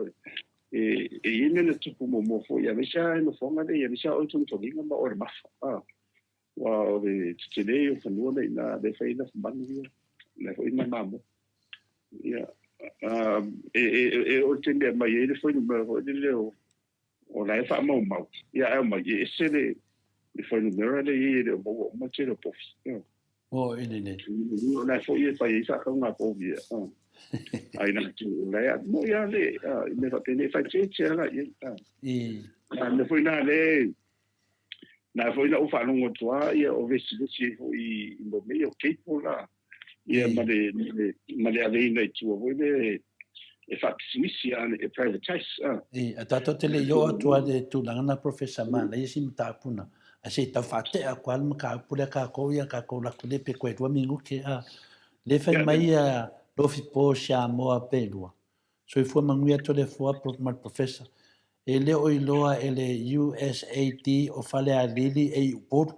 e i ai mea na tupu muamua foi, aemaise lava i nofoaga nei, aemaise lava oe togitogiga ma oe le mafa. Aua o le tetele ia o fanua nei i ina, lea e fai ai lafumanu ia, lea foi ma mamoe. Ia, e, e, e, o le taimi e aumai ai le fuainumera foi lele o, o la e faamaumau, ia ae aumai, e ese le, le fuainumera lea e i ai e le o maua uma le tele o povi. Ia. O, i lelei. O la foi e fai ai faatauga povi, ia. Ai na tu, o la e mo ia le, i mea faapena e fai tietie ala i ai. I. A mea foi na le, na foi na ou faalogo atu lava ia o vesivesi ai foi i mo mea ia o cable la. Ia ma le, ma le aveina i tua foi le e faapisinisi a e privatize a. I, a tatou te le i oo atu lava i le tulaga na Professor manaia si mataupu na, ae se i tau faatea atu lava le mataupu lea tatou ia tatou alu atu lea pe toe lua minute a. Le fai mai ia Lofi Po Samoa pe lua. Soifua manuia Toleafoa ma le Professor. E le o iloa e le USAD o Falealili e i Upolu.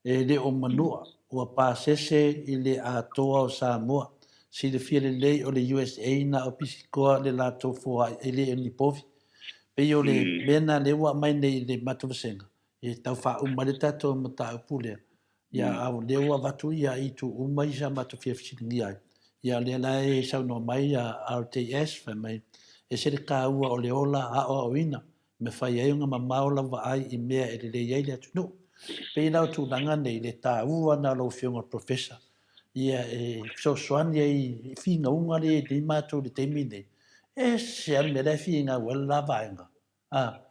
E le o Manua, ua pasese i le Atoa o Samoa. Silafia lelei o le USA na o pisikoa le latou foai e le o ni povi. Pei o le mea na lea ua aumai nei i le matou vasega, e tau faauma ai le tatou mataupu lea. Ia, a o lea ua avatu ia itu uma ia sa matou fia fesiligia ai. Ia, o lea la e saunoa mai ia RTS, fai mai, ese le taua o le ola aoaoina, e mafai ai ona mamao lau vaai i mea e lelei ai le atunuu. Pei la o tulaga nei, le taua na o lau Afioga i le Professor, ia e fesoasoani ai i finauga lea e i ai matou i le taimi nei, e ese lava le mea la e finau ai le la vaega. A,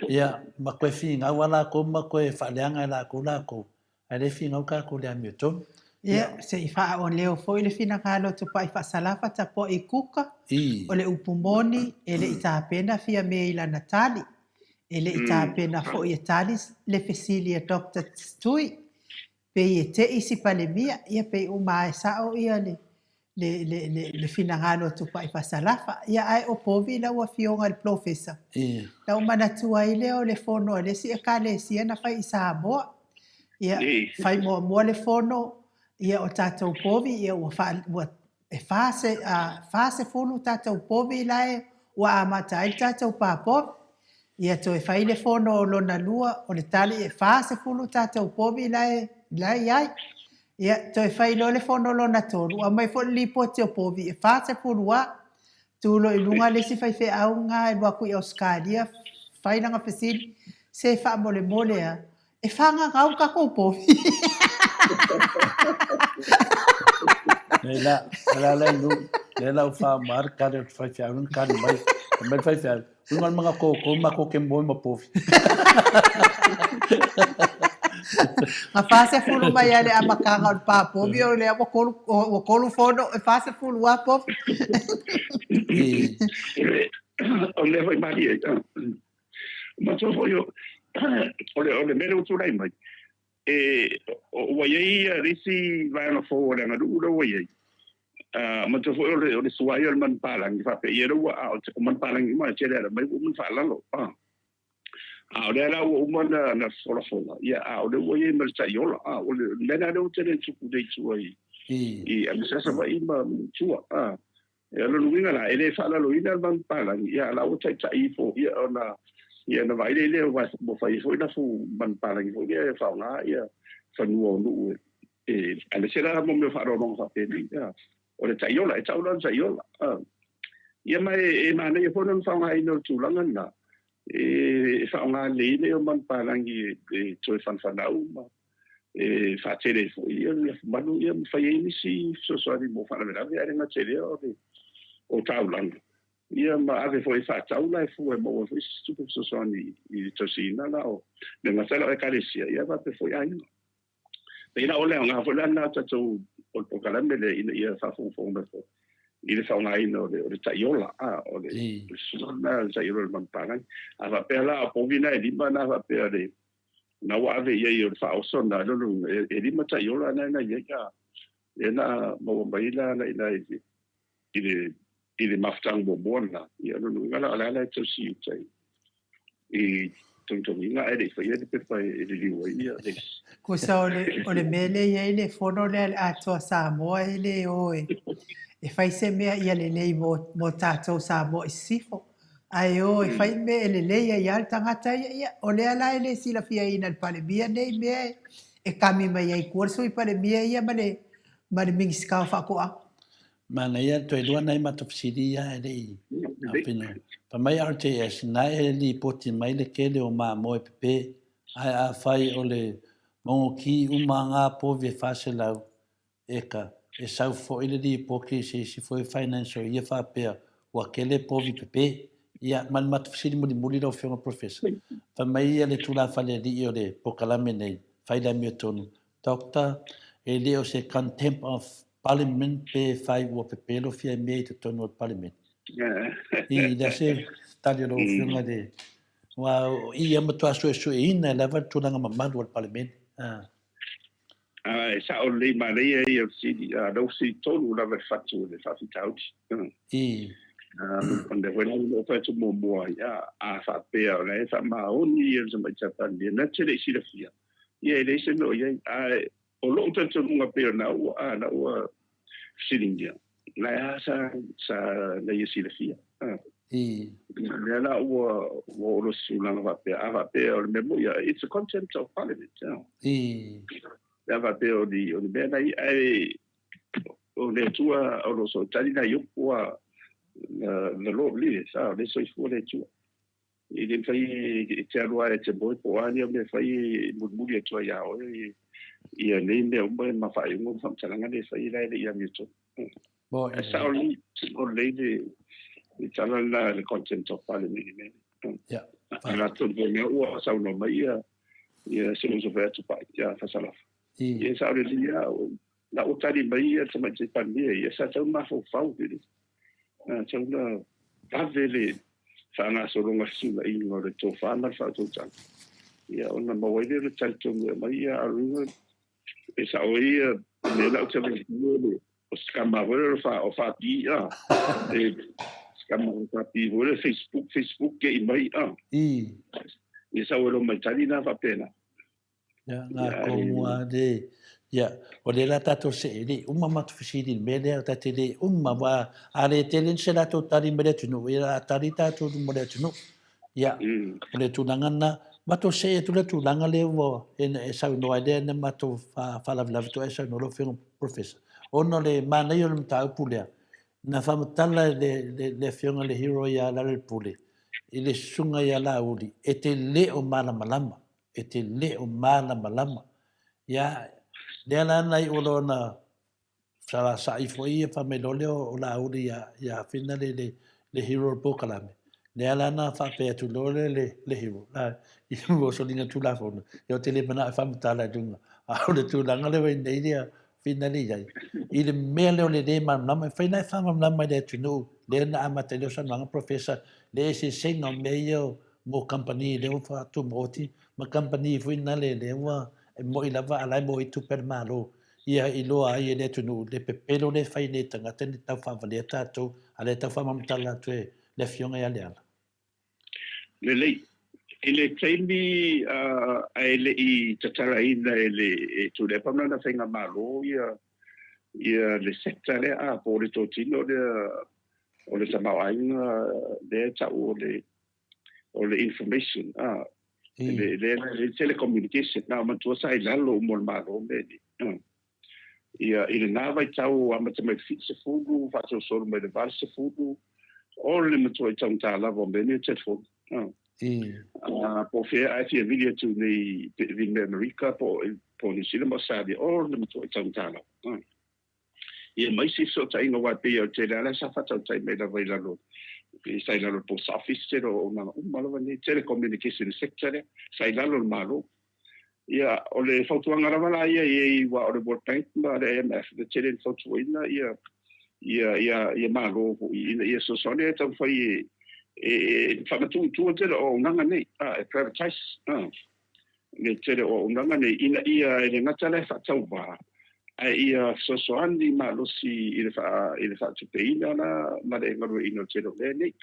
ia, ma toe finau a lakou ma toe faaleaga e lakou lakou, ae le finau tatou i le amiotonu. Ia, se i faaoleo foi le finagalo o Tupai Faasalafa tapuai i Kuka, o le upu moni, e le i tapena Fiame i lana tali. E le i tapena foi e tali le fesili a Doctor Tui, pei e te i si Palemia, ia pei uma lava e sao ia le le le le le finagalo a Tupai Fasalafa. Ia ae o povi lau afioga i le Polofesa. Na ou manatua ai lea o le fono a le isi Ekalesia na fai i Samoa. Ia fai muamua le fono, ia o tatou povi ia ua faa ua e 40 tatou povi la e ua amata ai le tatou pā povi. Ia toe fai le fono lona lua, o le tali e 40 tatou povi la e la e i ai. Ia toe fai loa le fono lona tolu, aumai foi le lipoti o povi e 40 lava. Tu loa i luga le isi faifeau lena e alu atu i Ausetalia fai lana fesili, se faamolemole a, E whangangau tatou povi. Nei la, la la nu, le la ufa mar kare o te whaiwhiau, nung kare mai, mai te whaiwhiau, unga mga kōkō ma ko ke moe ma povi. Nga 40 mai a le amataga o le pā povi o lea ua kolu, ua kolu fono e 40 a povi. O lea foi malie. Matua foi o, o le, o le mea lea ua tulai mai, e, ua i ai ia le isi vaega fou o le aganuu lea ua i ai. Uh, matua foi o le, o le suai o le manupālagi, faapea ia lea ua, a o, o manupālagi uma e tele ala mai ua uma ona faalalo. Ah. A o lea la ua uma na, na folafola, ia, a o lea ua i ai ma le taiola. Ah, o le mea lea ua tele tupu nei tua i, i, a me Savaii ma tua. Ah. O lona uiga la, e le faalaloina le manupapalagi, ia, a la ua taitai ifo, ia, ona, ia, ona vaai lea ua fai ai foi lafu manupapalagi foi lea e faaaoga, ia, fanua o nuu e, e, aemaise la mo mea o faaaloaloga faapenei, ia, o le taiola, e tau la o le taiola. Ia, ma e, e manaia foi lona faaaogaina o le tulaga lena, e faaaoga lelei ai lea o manupapalagi e, e toe fanafanau ma, e faatele ai foi ia le malu ia ma fai ai nisi fesoasoani mo faalavelave ae le gata i lea o le o taulaga ia ma ave foi e faatau la e fua e maua ai foi se tupe fesoasoani i le tausiina la o le gata la o ekalesia ia faapea foi aiga. Pei la o le aoga foi la lena o tatou o le polokalame lea ina ia faafogafoga mai foi i le faaaogaina o le o le taiola a o le le taiola o le manupapalagi. A faapea la o povi na e lima na faapea le Na ua ave i ai o le faaoso na, lona uiga, e lima taiola na na i ai, a, lea na maua mai la na ina i le, i le, i le mafutaga muamua lena. Ia, lona uiga la, o le a la e tausi i uta i, i togitogiga ae le i faia le pepa e liliu ai ia le isi. Kusa o le, o le mea lea e i ai le fono lea a le Atoa Samoa e le o e, e fai se mea ia lelei mo, mo tatou Samoa i sisifo. Ae o e fai mea e lelei ai lava le tagata ia. Ia, o lea la e le silafiaina e le Palemia nei mea e kami mai ai tua le Sui Palemia ia ma le, ma le Minisita o Faatoaga. Manaia toe lua nai matou fesili ia e le i afino. Fai mai RTS, na e lipoti mai le tele o mamoe pepe, ae afai o le mogokī uma ngā povi e 400, Eka, e sau foi le lipoti i se isi foi financial year faapea ua tele povi pepe. Ia, ma le matou fesili mulimuli lau Afioga Professor, fai mai ia le tulafale alii o le polokalame nei, fai le amiotonu, Doctor, e le o se contempt of Parliament pe fai ua pepelo fia mea i totonu o le Palemene. I le a se tali a lau Afioga i le, aua o i ia matua suesueina lava le tulaga mamalu o le Palemene. E sao lelei manaia ia o le fesili, a o lea ua fesili tonu lava i le fatu o le faafitauli. O le mea foi la na ou fai atu muamua ai, a faapea o la e faamaoni ia le Tamaitai Palemia, na te le i silafia, ia e leai se mea o i ai. Ae o lou talitonuga pei o lena ua, a, na ua fesiligia, la e a sa, sa na ia silafia. A. Lea la ua, ua oo loa se tulaga faapea, a faapea o le mea moni, it's a contempt of parliament. Pe a faapea o ni, o ni mea na ia, ae o le Atua o lo o sootali nai upu a the Lord lives, a o lea e soifua le Atua. E le mafai e te alu lava e te moe po o a ni au mea e fai e mulimuli atu ai ia oe ia nei mea uma ma faaiuga ma faamatalaga nei e fai la e le i amiotonu. Ae sao lelei, sao lelei le tala lena le contempt of parliament i mea nei. A latou mea ua saunoa mai ia se uso fai atu pai ia Fasalafa. Ia sao lelei lava la ua tali mai ia le Tamaitai Palemia ia, sa tatau ona mafaufau vele. Sa tatau ona vave le faagasologa fesuunaiga o le tofa ma le faautautaga, ia ona maua ai lea o le talitonu e aumai ia aluga e sao ai ia mea la ou te vaai le o se kama foi lea o faapi a e se kama o faapi foi lea Facebook Facebook ke i mai a ia sau e lo mai tali na faapena. Ia, ngā kōmua le, ia, o le la tātou se e le uma matu fesili le mea lea, o tātou le uma, wā, a le tele ni se lātou tali mai le atunuu, ia a tali tātou mo le atunuu. Ia, o le tulaga na, matou see atu le tulaga lea ua e, e saunoa ai lea na matou faalavelave atu ai saunoa lau Afioga Professor. Ona o le manaia o le mataupu lea, na faamatala e le, le, le Afioga le hero ia Lalelepule i le susuga ia Laauli, e te le o malamalama e te le o malamalama. Ia, lea la na iu loa na salasai foi ia fai mai loa lea o Laauli ia, ia Awhina le, le, le hero o le polokalame. Lea la na faapea atu loa le, le, le hero, la, i mua soliga Tulafono, ia ou te le manao e faamatala i luga. A o le tulaga lea ua i nei lea, Whina le i ai. I le mea lea o le lē malamalama, e mafai ona e faamalamalama i le atunuu, lea na amata ai lea saunoaga Professor, le eseesega o mea ia o mo kamupani lea ua faatumaoti ma kamupani foi na le lea ua e moi lava a la e maua ai tupe a le Malo ia iloa ai e le atunuu le pepelo lea e fai nei e tagata ni tau faavalea tatou a lea tau faamalamatala atu e le Afioga ia Leala. Lelei. I le taimi ae le i tatalaina e le e Tuilaepa ma lana faigamalo ia ia le sector lea a po o le totino lea o le tamaoaiga lea e tau o le o le information a le le le telecommunication na matua sa i lalo uma o le Malo mea nei. Ia, i lena vaitau amata mai le 70, faasolosolo mai le 80, o le matuai taugata lava o mea nei o telefoni. Po o fea a e fia vili atu nei vili mai Amerika po o Niu Sila ma Australia, o le matuai taugata lava. Ia ma isi fesootaiga aua e pei o le tele lava la sa faatautai mai lava i lalo sa i lalo o le Post Office tele o auaunaga uma lava nei, telecommunication sector lea sa i lalo o le Malo. Ia, o le fautuaga lava la ia i ai aua o le World Bank ma le IMF na tele ina fautuaina ia ia ia ia Malo foi ina ia fesoasoani e taumafai e e e faamatuu i tua le tele o auaunaga nei, a, e privatize, a, le tele o auaunaga nei ina ia e le gata la e faatauvā ae ia fesoasoani malosi i le faa i le faatupeina la ma le galueaiina o le tele o mea nei.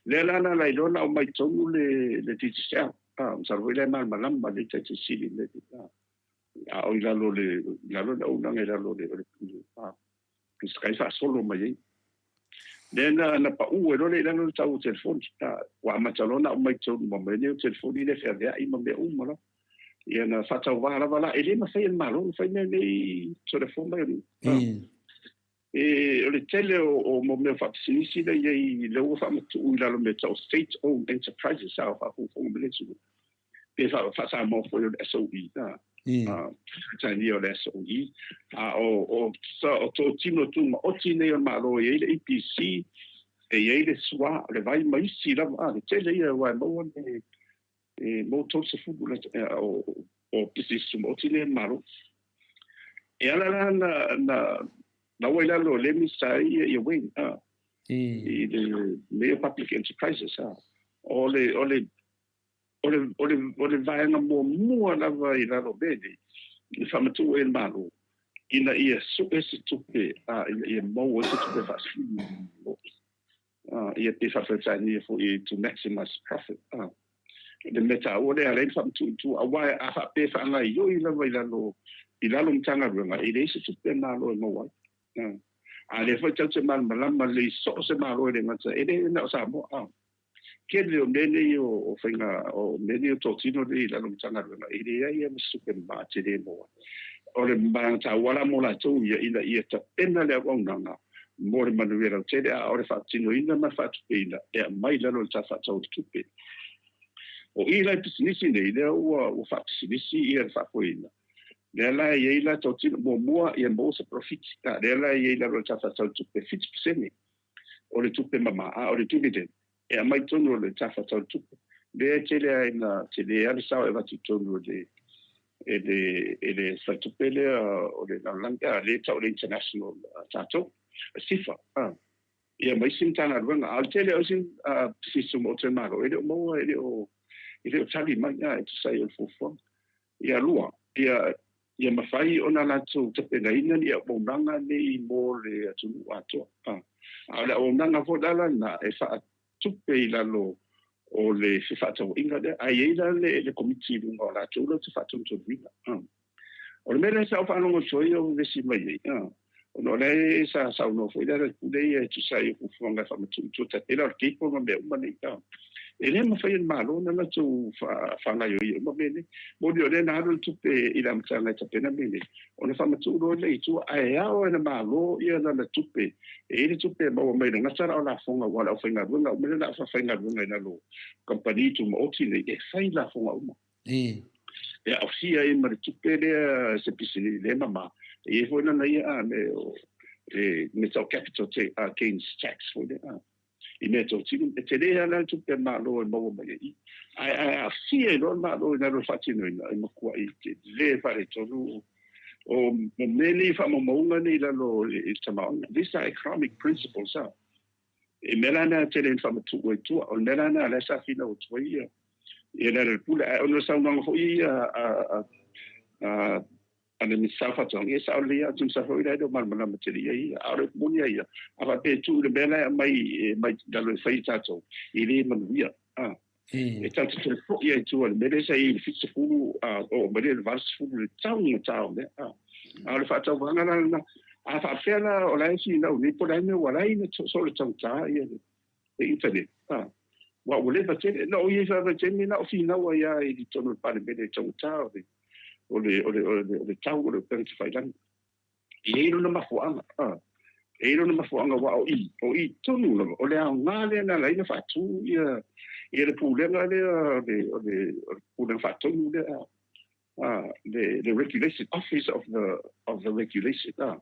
Lea la na ala ai loa ona aumai tonu le le Digicel. A, masalo foi la e malamalama lelei tatou sili i mea nei. A, a o i lalo o le, i lalo o le auaunaga i lalo o le, o le, a, kai faasolo mai ai. Lea na, na pau ai loa lea i lalo le tau o telefoni. A, ua amata loa ona aumai tonu ma mea nei o telefoni lea feaveai ma mea uma lava. Ia na faatauvā lava la, e le mafai e le Malo ona fai mea nei telefoni mai o le, a. E, o le tele o, o mo mea faapisinisi lea i ai, lea ua faamatuu i lalo o mea tau State Owned Enterprises, a o faafogafoga mai le atunuu. Pe faa, faa-Samoa foi o le SOE, a, a, Peretania o le SOE. A o, o, o totino tumaoti nei o le Malo, e i ai le EPC, e i ai le SWA, o le vai ma isi lava, a, le tele ia aua e maua le, e maua 30 la, o, o pisinisi tumaoti nei a le Malo. E ala la na, na, na ua i lalo o le Minisita ai ia, ia Wayne, a, i le mea Public Enterprises, a. O le, o le, o le, o le, o le vaega muamua lava i lalo o mea nei, i faamatuu ai e le Malo, ina ia sue se tupe, a, ina ia maua ai se tupe faasili i le Malo. Ia pe faa-Peretania foi to maximise profit. Le mea taua lea e ala ai ona faamatuu i tua, aua a faapea e faagaoioi lava i lalo i lalo o Matagaluega, e leai se tupe a le Malo e maua ai. A lea foi tatou te malamalama lelei so o se Malo e le gata, e le na o Samoa. Tele o mea nei o faiga, o mea nei o totino nei i lalo o Matagaluega, e leai lava se tupe mama tele e maua ai. O le vaega taua la mo latou ia, ina ia tapena le auaunaga mo le manuia lautele, a o le faatinoina ma le faatupeina e aumai i lalo o le Tala Faatatau o le Tupe. O i la i pisinisi nei, lea ua faapisinisi ia le faafoeina, lea la e i ai la totino, muamua ia maua se profiti, a lea la e i ai i lalo o le Tala Faatatau o le Tupe, 7% o le tupe mama, a o le dividend e aumai tonu o le Tala Faatatau o le Tupe. Lea e tele ai ina tele lava le sao e avatu i totonu o le e le e le faletupe lea o le lalolagi, a lea e tau o le international tatou, SIFA, a, ia ma isi Matagaluega. A o le tele o isi pisinisi tumaoti a le Malo, e le o maua, e le o e le o tali mai, a, e tusa ai o le fuafuaga. Ia lua, ia ia mafai ona latou tapenaina ni auaunaga nei mo le atunuu atoa. A o le auaunaga foi la lena e faatupe i lalo o le fefaatauaiga lea, ae i ai la le komiti i luga o latou latou te faatonutonuina. O le mea lea sa ou faalogo atu ai o vevesi mai ai, ona o lea sa saunoa foi le Pule ia e tusa ai o fuafuaga e faamatuu i tua, tai pei la o le cable ma mea uma nei. E le mafai e le Malo ona latou faagaoioia uma mea nei. Moni o lea na alu le tupe i le amataga e tapena mea nei, ona faamatuu loa lea i tua, ae ao e le Malo ia lana tupe, e i ai le tupe e maua mai le gata la o lafoga, aua o le aufaigaluega uma lea o le a faafaigaluega i lalo o kamupani tumaoti nei, e fai lafoga uma. E aofia ai ma le tupe lea se pisinisi lea mama, e i ai foi lana ia a me o le mea tau capital gains tax foi lea i mea totino, e tele lava la le tupe a le Malo e maua mai ai i, ae aafia ai loa le Malo i lalo o le faatinoina, e matuai tele faaletonu o mea nei faamaumauga nei i lalo o le tamaoaiga. These are economic principles, ah. E mea la lena e tele ina faamatuu ai tua, o le mea la lena lea sa finau atu ai ia ia le Pule, ae ona o le saunoaga foi ia a a le Minisita o Faatoaga, ia e sao lelei lava, ou te masalo foi la e le o malamalama tele i ai ia. A o le upu moni lava ia, a faapea e tuu i le mea la e aumai e aumai i lalo e fai e tatou, e le manuia. A. E tatou te toe foi lava i tua i le mea lea sa i ai i le 70 a oo mai lea i le 80 le taugata o mea. A. A o le faatauvaga la lena, a faapea la o la e finau nei po o le a le mea ua ala ai ona soo le taugata ia le internet, a. Aua ua leva tele. Na ou i ai faavaitaimi na o finau ai lava i totonu o le Palemene i le taugata o le o le, o le, o le, o le tau o le upega tafailagi. E i ai lona mafuaaga, a. E i ai lona mafuaaga aua o i, o i tonu lava, o le aoga lea na ala ai ona faatu ia, ia le pulega lea o le, o le, o le pulega faatonu lea, a, le, le Regulation, Office of the, of the Regulation, a,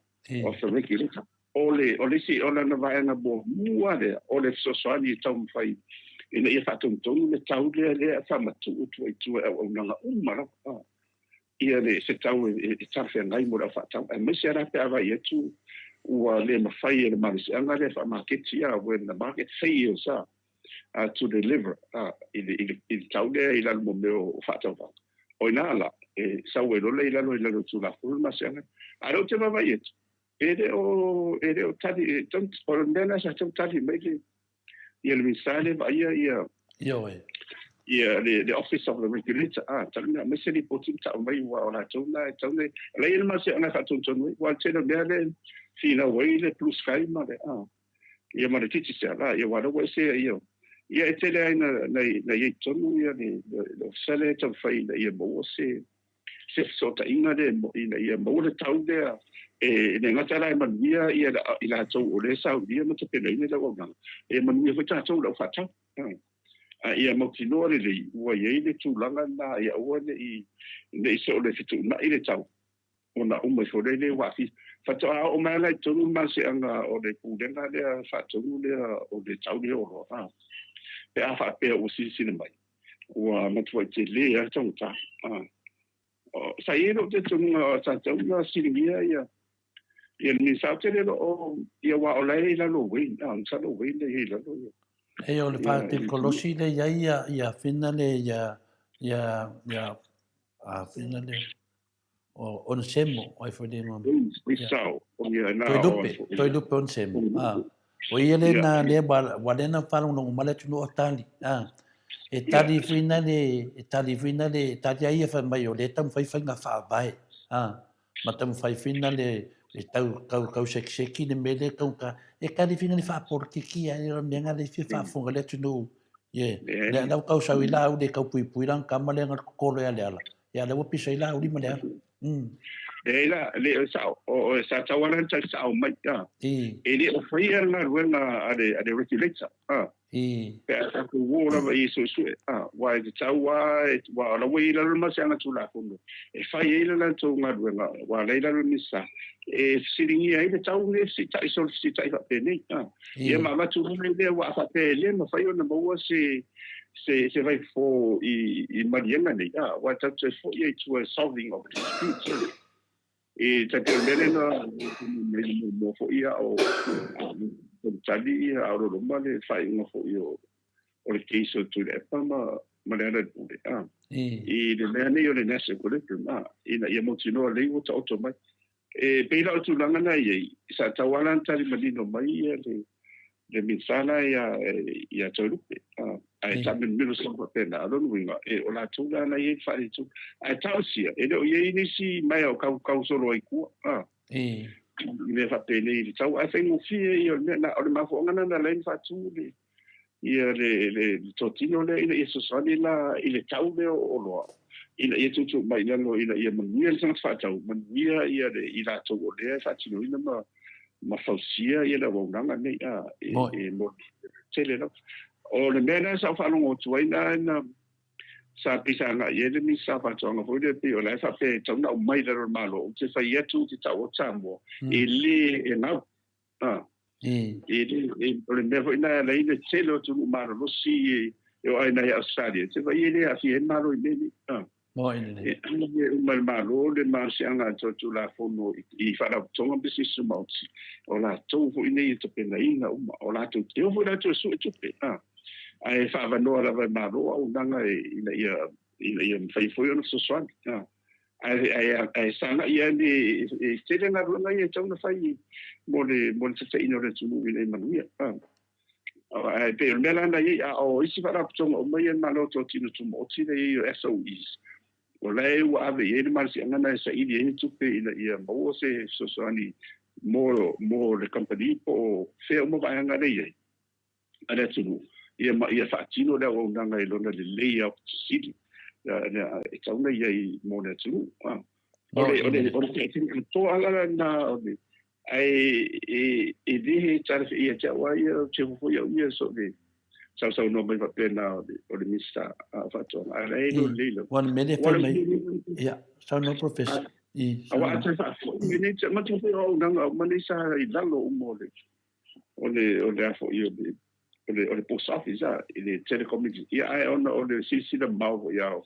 of the Regulator. O le, o le isi, o lana vaega muamua lea, o le fesoasoani e taumafai ina ia faatonutonu le tau lea, lea e faamatuu atu ai i tua i auaunaga uma lava, ia le, se tau e, e talafeagai mo le aufaatau, aemaise lava pe a vaai atu ua le mafai e le malosiaga lea faamaketi, when the market fails to deliver i le, i le, i le tau lea i lalo mo mea o faatauvaga. O ina la, e sau ai loa lea i lalo i lalo o Tulafono le malosiaga. A o lea ou te vaavaai atu, E le o, e le o tali, e tau, o le mea lena sa tau tali mai le, ia le Minisita lea e vaaia ia, Ioe. ia le, le Office of the Regulator, a, talu mea aumai se lipoti ma tau mai ua o latou na e tau nei, la i ai le malosiaga e faatonutonu ai, aua o le tele o mea lea e finau ai le Blue Sky ma le, a, ia ma le Digicel, a, ia aua o lea ua ese ia, ia e tele ai na, na, na i ai i totonu ia le, le, le Ofisa lea e taumafai ina ia maua se, se fesootaiga lea ina ia maua le tau lea e le gata la e manuia ia i latou o lea e saunia ma tapenaina le auaunaga, e manuia foi tatou i le aufaatau. A ia mautinoa lelei ua i ai le tulaga lena ia aua ne i ne i soo le fetuunai le tau ona uma ifo lea le ua aafia. Faatoa oo mai la i totonu le malosiaga o le pulega lea faatonu lea o le tau lea o oloa, pe a faapea ua silasila mai ua matuai tele lava le taugata. Sa i ai lou talitonuga sa tatau ona siligia ia ia le Minisita. Ou te le iloa ia aua o la e i lalo o Wayne, masalo o Wayne lea e i ai i lalo ia. E o le faatekonolosi lea i ai ia ia fina le ia ia ia a fina le o Onesemo ai foi le igoa. Ia. Toelupe, Toelupe Onesemo. O ia le na lea ua lea na faalogologo mai le atunuu o tali. A. E tali foi na le, e tali foi na le, e tali a ia fai mai o lea e taumafai faiga faavae. A. Ma taumafai foi na le, e tau, tau, tau sekiseki le mea lea e taugata. E tali foi na le faapolokiki a o le mea na lea e fia faafofoga le atunuu. Ie. Lea la ua tau sau i la au le tau puipui lana tama lea na totolo ia Leala. Ia lea ua pisa i la au lima Leala. Leai la, le o sao, o, sa tau ala na tali sao mai, a. E le o faia le galuega a le, a le regulator, a. Pe a tatou o lava i e suesue, a, aua e tatau lava, aua o la ua i lalo le malosiaga Tulafono e fai ai le latou galuega, aua o la e i lalo le Minisita, e fesiligia ai le tau nei fesiitai, solo fesiitai faapenei, a. Ia ma avatu loa lea, aua a faapea e le mafai ona maua se, se, se vaifofo i, i maliega nei, a, aua e tatou te foi ai i tua e solving of disputes. E tai pei o le mea lea na mai muamua foi a o talitali ia a o loloma le faaiuga foi o, o le case o Tuilaepa ma, ma Lealailepule, a. I le mea nei o le Nash Equilibrium, a, ina ia mautinoa lelei ua taoto mai. E pei la o le tulaga na i ai, sa tatau lava la ona tali manino mai ia le, le Minisita la ia, ia Toelupe. Ae taamilomilo solo faapena, o lona uiga, e, o latou la na i ai le faaletonu. Ae talosia, e le o i ai nisi maea o kaukau solo ai i tua, i mea faapenei i le tau. Ae faigofie ia o le mea, na, o le mafuaaga lena na ala ai ona faatu le, ia le, le, le totino lea ina ia fesoasoani la i le tau lea o oloa, ina ia tuutuu mai i lalo ina ia manuia le tagata faatau, manuia ia le, i latou o lea e faatinoina ma, ma fausia ia le auaunaga nei, a, e, e moni tele lava. O le mea lea sa ou faalogo atu ai na, na sa pei sa agai i ai le Minisita o Faatoaga foi lea, pei o la e faapea e tatau ona aumai i lalo o le Malo, ou te fai atu ou te tau atu Samoa, e le e gau. E le, e, o le mea foi na e ala ai le tele o atunuu malolosi e, e o ai nai Australia, te vai e le aafia ai le Malo i mea nei. E ave uma e le Malo le malosiaga a le Tulafono i Faalapotopotoga ma Pisinisi Tumaoti, o latou foi nei e tapenaina uma, o latou, e oo foi latou e sue tupe, ae faaavanoa lava e Malo auaunaga ina ia, ina ia mafai foi ona fesoasoani. Ae, ae, ae sagai ane, e tele galuega ia e tatau ona fai mo le, mo le taitaiina o le atunuu ina ia manuia. Ae pei o le mea la na i ai, a o isi faalapotopotoga uma ia a le Malo Totino Tumaoti lea e i ai o SOEs, o la e ua ave i ai le malosiaga lena e saili ai ni tupe ina ia maua se fesoasoani mo, mo le kamupani po o fea uma vaega lea e i ai a le atunuu, ia ma ia faatino le auaunaga i lona lelei aupito sili e tatau ona i ai mo le atunuu. O le, o le, o le taitaiga atoa la lena o le, Ae e le talafeagai ia te au lava ia, ou te ofo foi au ia so o le sausaunoa mai faapena o le Minisita o Faatoaga, ae o la e iloa lelei lava. Ua le mea lea e fai mai, ia, saunoa Professor. Aua a toe faafoi mai nei, manatua foi o auaunaga uma nei sa i lalo uma o le, o le, o le a foi o le, o le, o le post office, a, i le telecommunication, ia ae ona o le silasila mamao foi a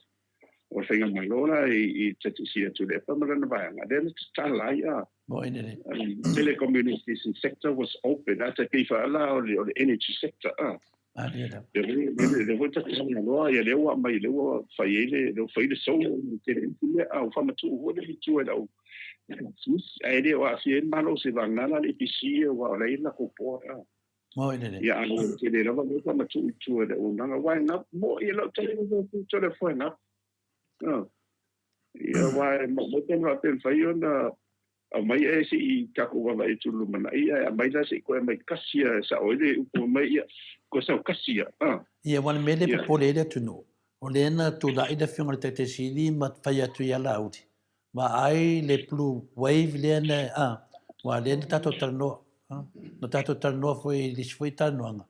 o le faigamalo la i Taitaisia Tuilaepa ma lana vaega, lea na tatala ai a. Telecommunication sector was open, a tai pei faala o le energy sector a. Le foi tatala loa, ia lea ua aumai, lea ua fai ai le, lea ua fai le solar, le tele isi mea, a ua faamatuu foi le itu e lau ae le o aafia ai le Malo se vagana la le EPC, aua o la e i ai le latou board a. Moi lelei. Ia, a ua tele lava lea faamatuu i tua i le auaunaga, aua e gap mo ia lau tali mo ku tole fo e gap. Ia, aua e mo te faapea mafai ona aumai e se i takou vaavaai atu i le lumanai, ae aumai la se i koe aumai kasi ia e sao ai le upu mai ia, koe sau kasi ia. Ia, aua o le mea lea e popole ai le atunuu, o lea na tulai le Afioga i le Taitai Sili ma fai atu ia Laauli, Vaai le blue wave lea na, a, aua lea na tatou talanoa, a, na tatou talanoa foi i le isi foi talanoaga,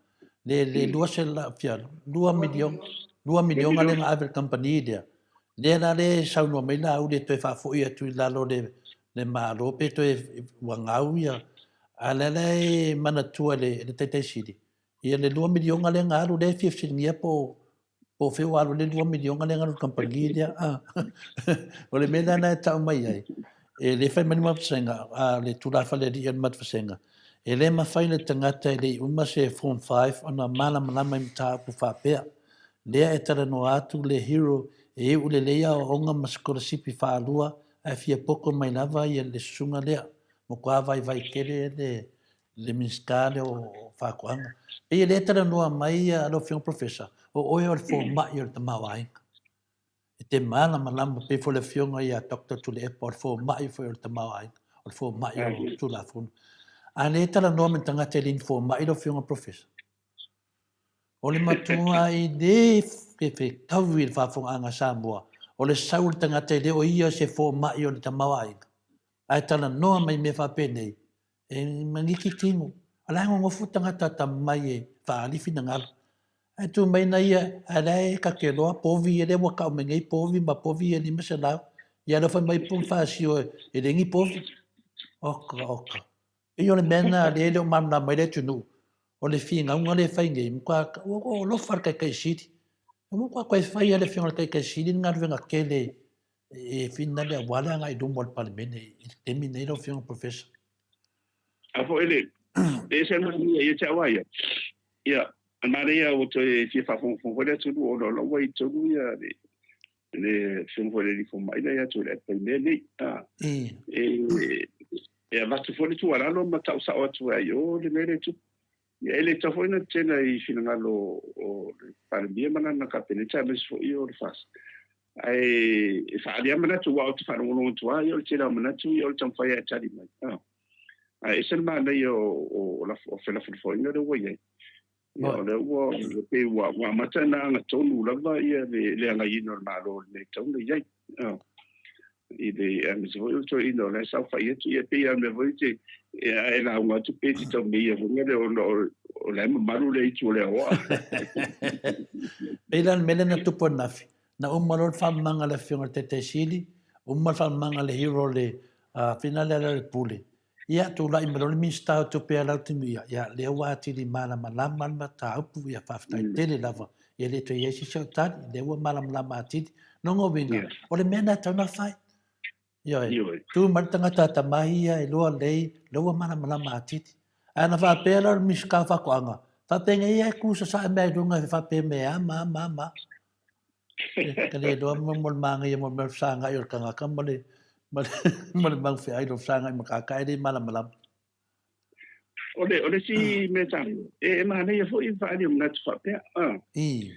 le, le 200, fia, 2 miliona, 2 miliona lea na ave i le kamupani lea, lea la lea e saunoa mai Laauli e toe faafoi atu i lalo o le, le Malo pe toe, ua gau ia, a o lea la e manatua e le, le Taitai Sili, ia le 2 miliona lea na alu lea e fia fesiligia po o Po o fea ua alu le $2 miliona lea na alu i le kamupani lea. O le mea lea na e tau mai ai, e le fai mai ni vasega, a le tulafale alii o le matou vasega, e le mafai le tagata e le i uma se Form 5 ona malamalama i mataupu faapea. Lea e talanoa atu le hero e iu lelei aoaoga ma sikolasipi faalua ae fia poto mai lava ia le susuga lea. Matua vaivai tele le le Minisita lea o Faatoaga. Pei e le talanoa mai ia lau Afioga Professor, o oe o le fomai o le tamaoaiga. E te malamalama pei foi le Afioga ia Doctor Tuilaepa o le fomai foi o le tamaoaiga, o le fomai o Tulafono. A le talanoa ma ni tagata e le ni fomai lau Afioga Professor. O le matuai le fetaui i le faafofogaaga a Samoa, o le sau o le tagata e le o ia se fomai o le tamaoaiga, ae talanoa mai i mea faapenei, e maniki tino. A la e nonofo tagata atamamai e faaali finagalo. Ae tu mai na ia, ae la e ta te iloa povi ia lea ua tau mai nei povi ma povi ia 500. Ia lea fai mai po faasio e le ni povi. Oka, oka. Pei o le mea lena lea e le o malamalama ai le atunuu, o le finauga lea e fai nei, matua ua alofa le Taitai Sili. Ua matua toe fai lava e le Afioga i le Taitai Sili le galuega tele e finale aua le agai i luma o le Palemene i le taimi lenei lau Afioga Professor. A foi le e ese le manaia ia te au a ia. Ia, manaia ua toe fia faafogafoga foi le atunuu ona o la ua i totonu ia le le Afioga foi i le Alii Fomai lea ia Tuilaepa i mea nei. E, e avatu foi le tuualalo ma tau sao atu ai i o le mea lea e tupu. Ia, e le tatau foi ona tetena i finagalo o le Palemia ma lana Kapeneta aemaise foi o le FAST. Ae e faaali lava manatu, aua ou te faalogologo atu lava, ia o le tele lava o manatu, ia o le taumafai lava e tali mai. Ae ese le manaia o, o felafolafoaiga lea ua i ai. Ia, o lea ua pei ua ua amata ona agatonu lava ia le le agaiina o le Malo i le mea e tatau ona i ai. I le aemaise foi o le toeaina o la e saofai atu, ia pei lava o le mea foi te a e lauga atu pei e te tau meia foi lea ona o la e mamalu le itu o le aoa. Pei la o le mea lea na tupu ananafi, na uma loa le faamamaga a le Afioga i le Taitai Sili, uma le faamamaga a le hero le finale a le Pule, Ia, tulai mai loa le Minisita o Tupe ia Lautimuia, ia, lea ua atili malamalama le mataupu, ia, faafetai tele lava. Ia le toe i ai se isi au tali, lea ua malamalama atili. Lona uiga, o le mea lena e tatau ona fai. Ioe, tu mai le tagata atamai ia e lua lelei, lea ua malamalama atili. Ae ana faapea la o le Minisita o Faatoaga, faapena ia e tu sasae mai i luga e faapea mai e a ma a ma a ma a. Ka le iloa mo le manaia mo le mea o le fesagai o le tagata ma le ma le ma le mau feai lo fesagai ma tagata e le malamalama. O le o le isi mea taua, e, e manaia foi le faaali o manatu faapea. Ah. I.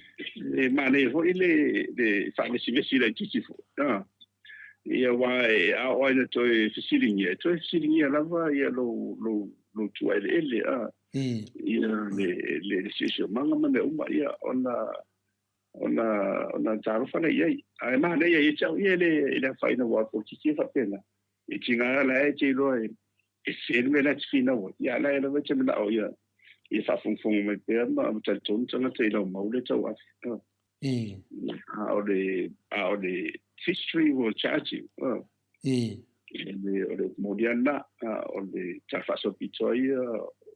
E manaia foi le le faavesivesi laitiiti foi. Ah. Ia aua e a oo lava ina toe fesiligia, e toe fesiligia lava ia lou lou lou tuaeleele ah. I. Ia le le le siosiomaga ma mea uma ia ona ona ona talofa lea i ai. Ae manaia ia te au ia e le e le afaina aua o le polokiki e faapena. E tiga la e te iloa e e sese le mea la e te finau ai. Ia a la e lava e te manao ia ia faafogafoga mai pea ma ma talitonu tagata i lau mau lea e tauave. I. A o le a o le history will charge you. I. O le upu moni lava lena, o le tala faasoapitoa ia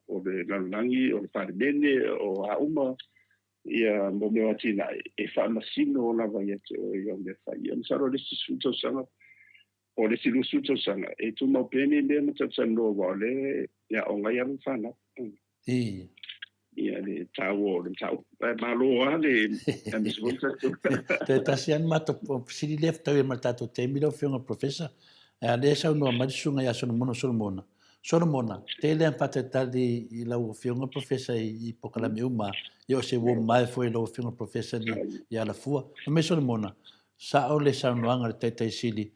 o le lalolagi, o le Palemene, o a uma ia mo mea o atinae e faamasino lava ia te oe i au mea fai. Ia masalo o le isi 10 tausaga, po o le isi 20 tausaga, e tumau pea nei mea ma talatalanoa aua o lea e aoga ai alo ma fanau. I. Ia le taua o le mataupu. Ae malo lava le aemaise foi le tatou. Toe tasi lava le matou fesili lea fetaui ai ma le tatou taimi lau Afioga i le Professor. A lea e saunoa mai le Susuga ia Solomona Solomona, Solomona, tele lava faatalitali i lau Afioga Professor i polokalame uma, ia o se uo mamae foi i lau Afioga Professor ni i Alafua. Fai mai Solomona, sao le saunoaga a le Taitai Sili,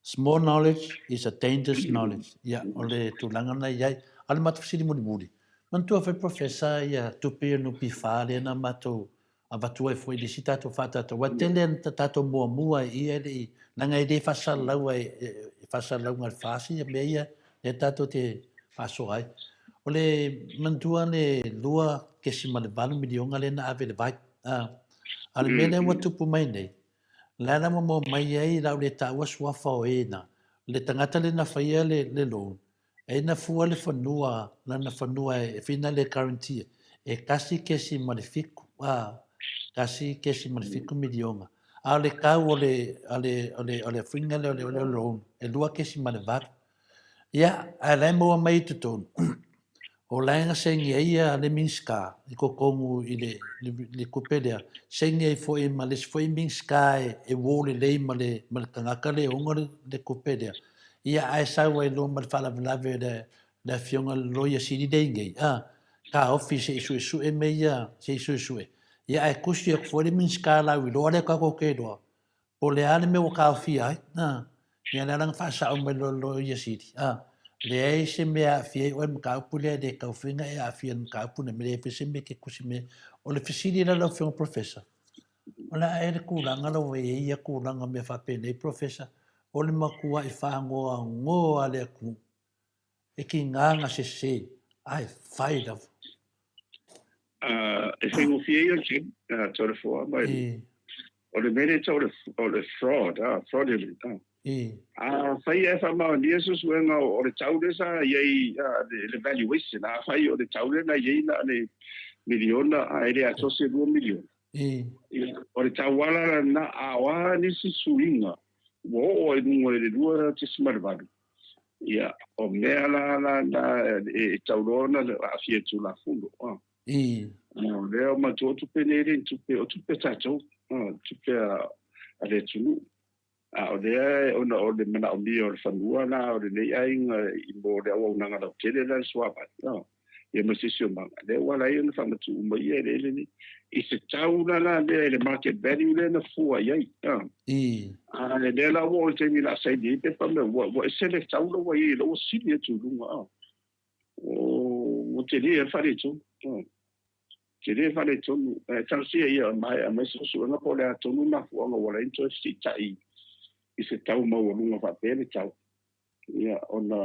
small knowledge is a dangerous knowledge. Ia, o le tulaga lena e i ai. A o le matou fesili mulimuli, manatua foi Professor ia tupe ia NPF lea na matou avatu ai foi i le isi tatou faatata. Ua tele ana tatou muamua i ia e le i, leaga e le faasalalau e faasalalauga e le FAST ia mea ia lea tatou te faasoa ai. O le manatua le $2.8 miliona lea na ave i le vai. A o le mea lea ua tupu mai nei, la la ua maua mai ai, o le a ou le taua suafa o e na, le tagata lea na faia le loan, E na fua le fanua, lana fanua e whina le guarantee e 1.7, a, 1.7 miliona. A o le tau o le, o le, o le, o le whina lea o le, o le loan, e 2.8. Ia, ae la e maua mai i totonu, o la e na saini ai ia le Minisita i totonu i le, le, le tupe lea, saini ai foi ma le isi foi Minisita e, e uo lelei ma le, ma le tagata lea e ona le, le tupe lea. Ia, ae sau ai loa ma le faalavelave le, Le Afioga i le Loia Sili lea i nei, a, taofi se i suesue mea ia, se i suesue. Ia ae tusi atu foi le Minisita lauiloa lea tatou te iloa, po o le a le mea ua taofia ai, a. Ia o le a la ona faasao mai loa e le Loia Sili, a, leai se mea e aafia ai oe i le mataupu lea, e le tatau foi ona e aafia i le mataupu lenei, leai foi se mea e te tusi mai ai. O le fesili la lau Afioga Professor, o le a ea le tulaga la ua i ai ia tulaga o mea faapenei Professor, o le matuai faanoanoa a le atunuu e tiga na sese ae fai lava. E faigofie ia te Toleafoa mai o le mea lea tau o le fraud, fraudulent. Afai e faamaonia suesuega o le tau lea sa i ai le valuation, afai o le tau lea na i ai na o le miliona ae le atoa se $2 miliona. O le tauala lena, a o a nisi suiga ua oo ai i luga i le 2.8, ia, o mea la la na e tau loa ona aafia i Tulafono. O lea o matou o tupe nei e le ni tupe, o tupe a tatou, tupe a le atunuu. A o lea ona o le manaomia o le fanua la o lenei aiga i mo le auaunaga lautele la le suavai, ia ma se siosiomaga, lea ua ala ai ona faamatuu mai ia eleele nei i se tau la la lea i le market value lea na fua i ai. A lea la ua oo i le taimi o le a saini ai pepa mea, ua ese le tau la ua i ai, la ua sili atu i luga. Ua tele le faaletonu. Tele le faaletonu. Ae talosia ia maea mai suesuega po o le a tonu le mafuaaga ua ala ai ona toe fesiitai i se tau maualuga faapea le tau. Ia, ona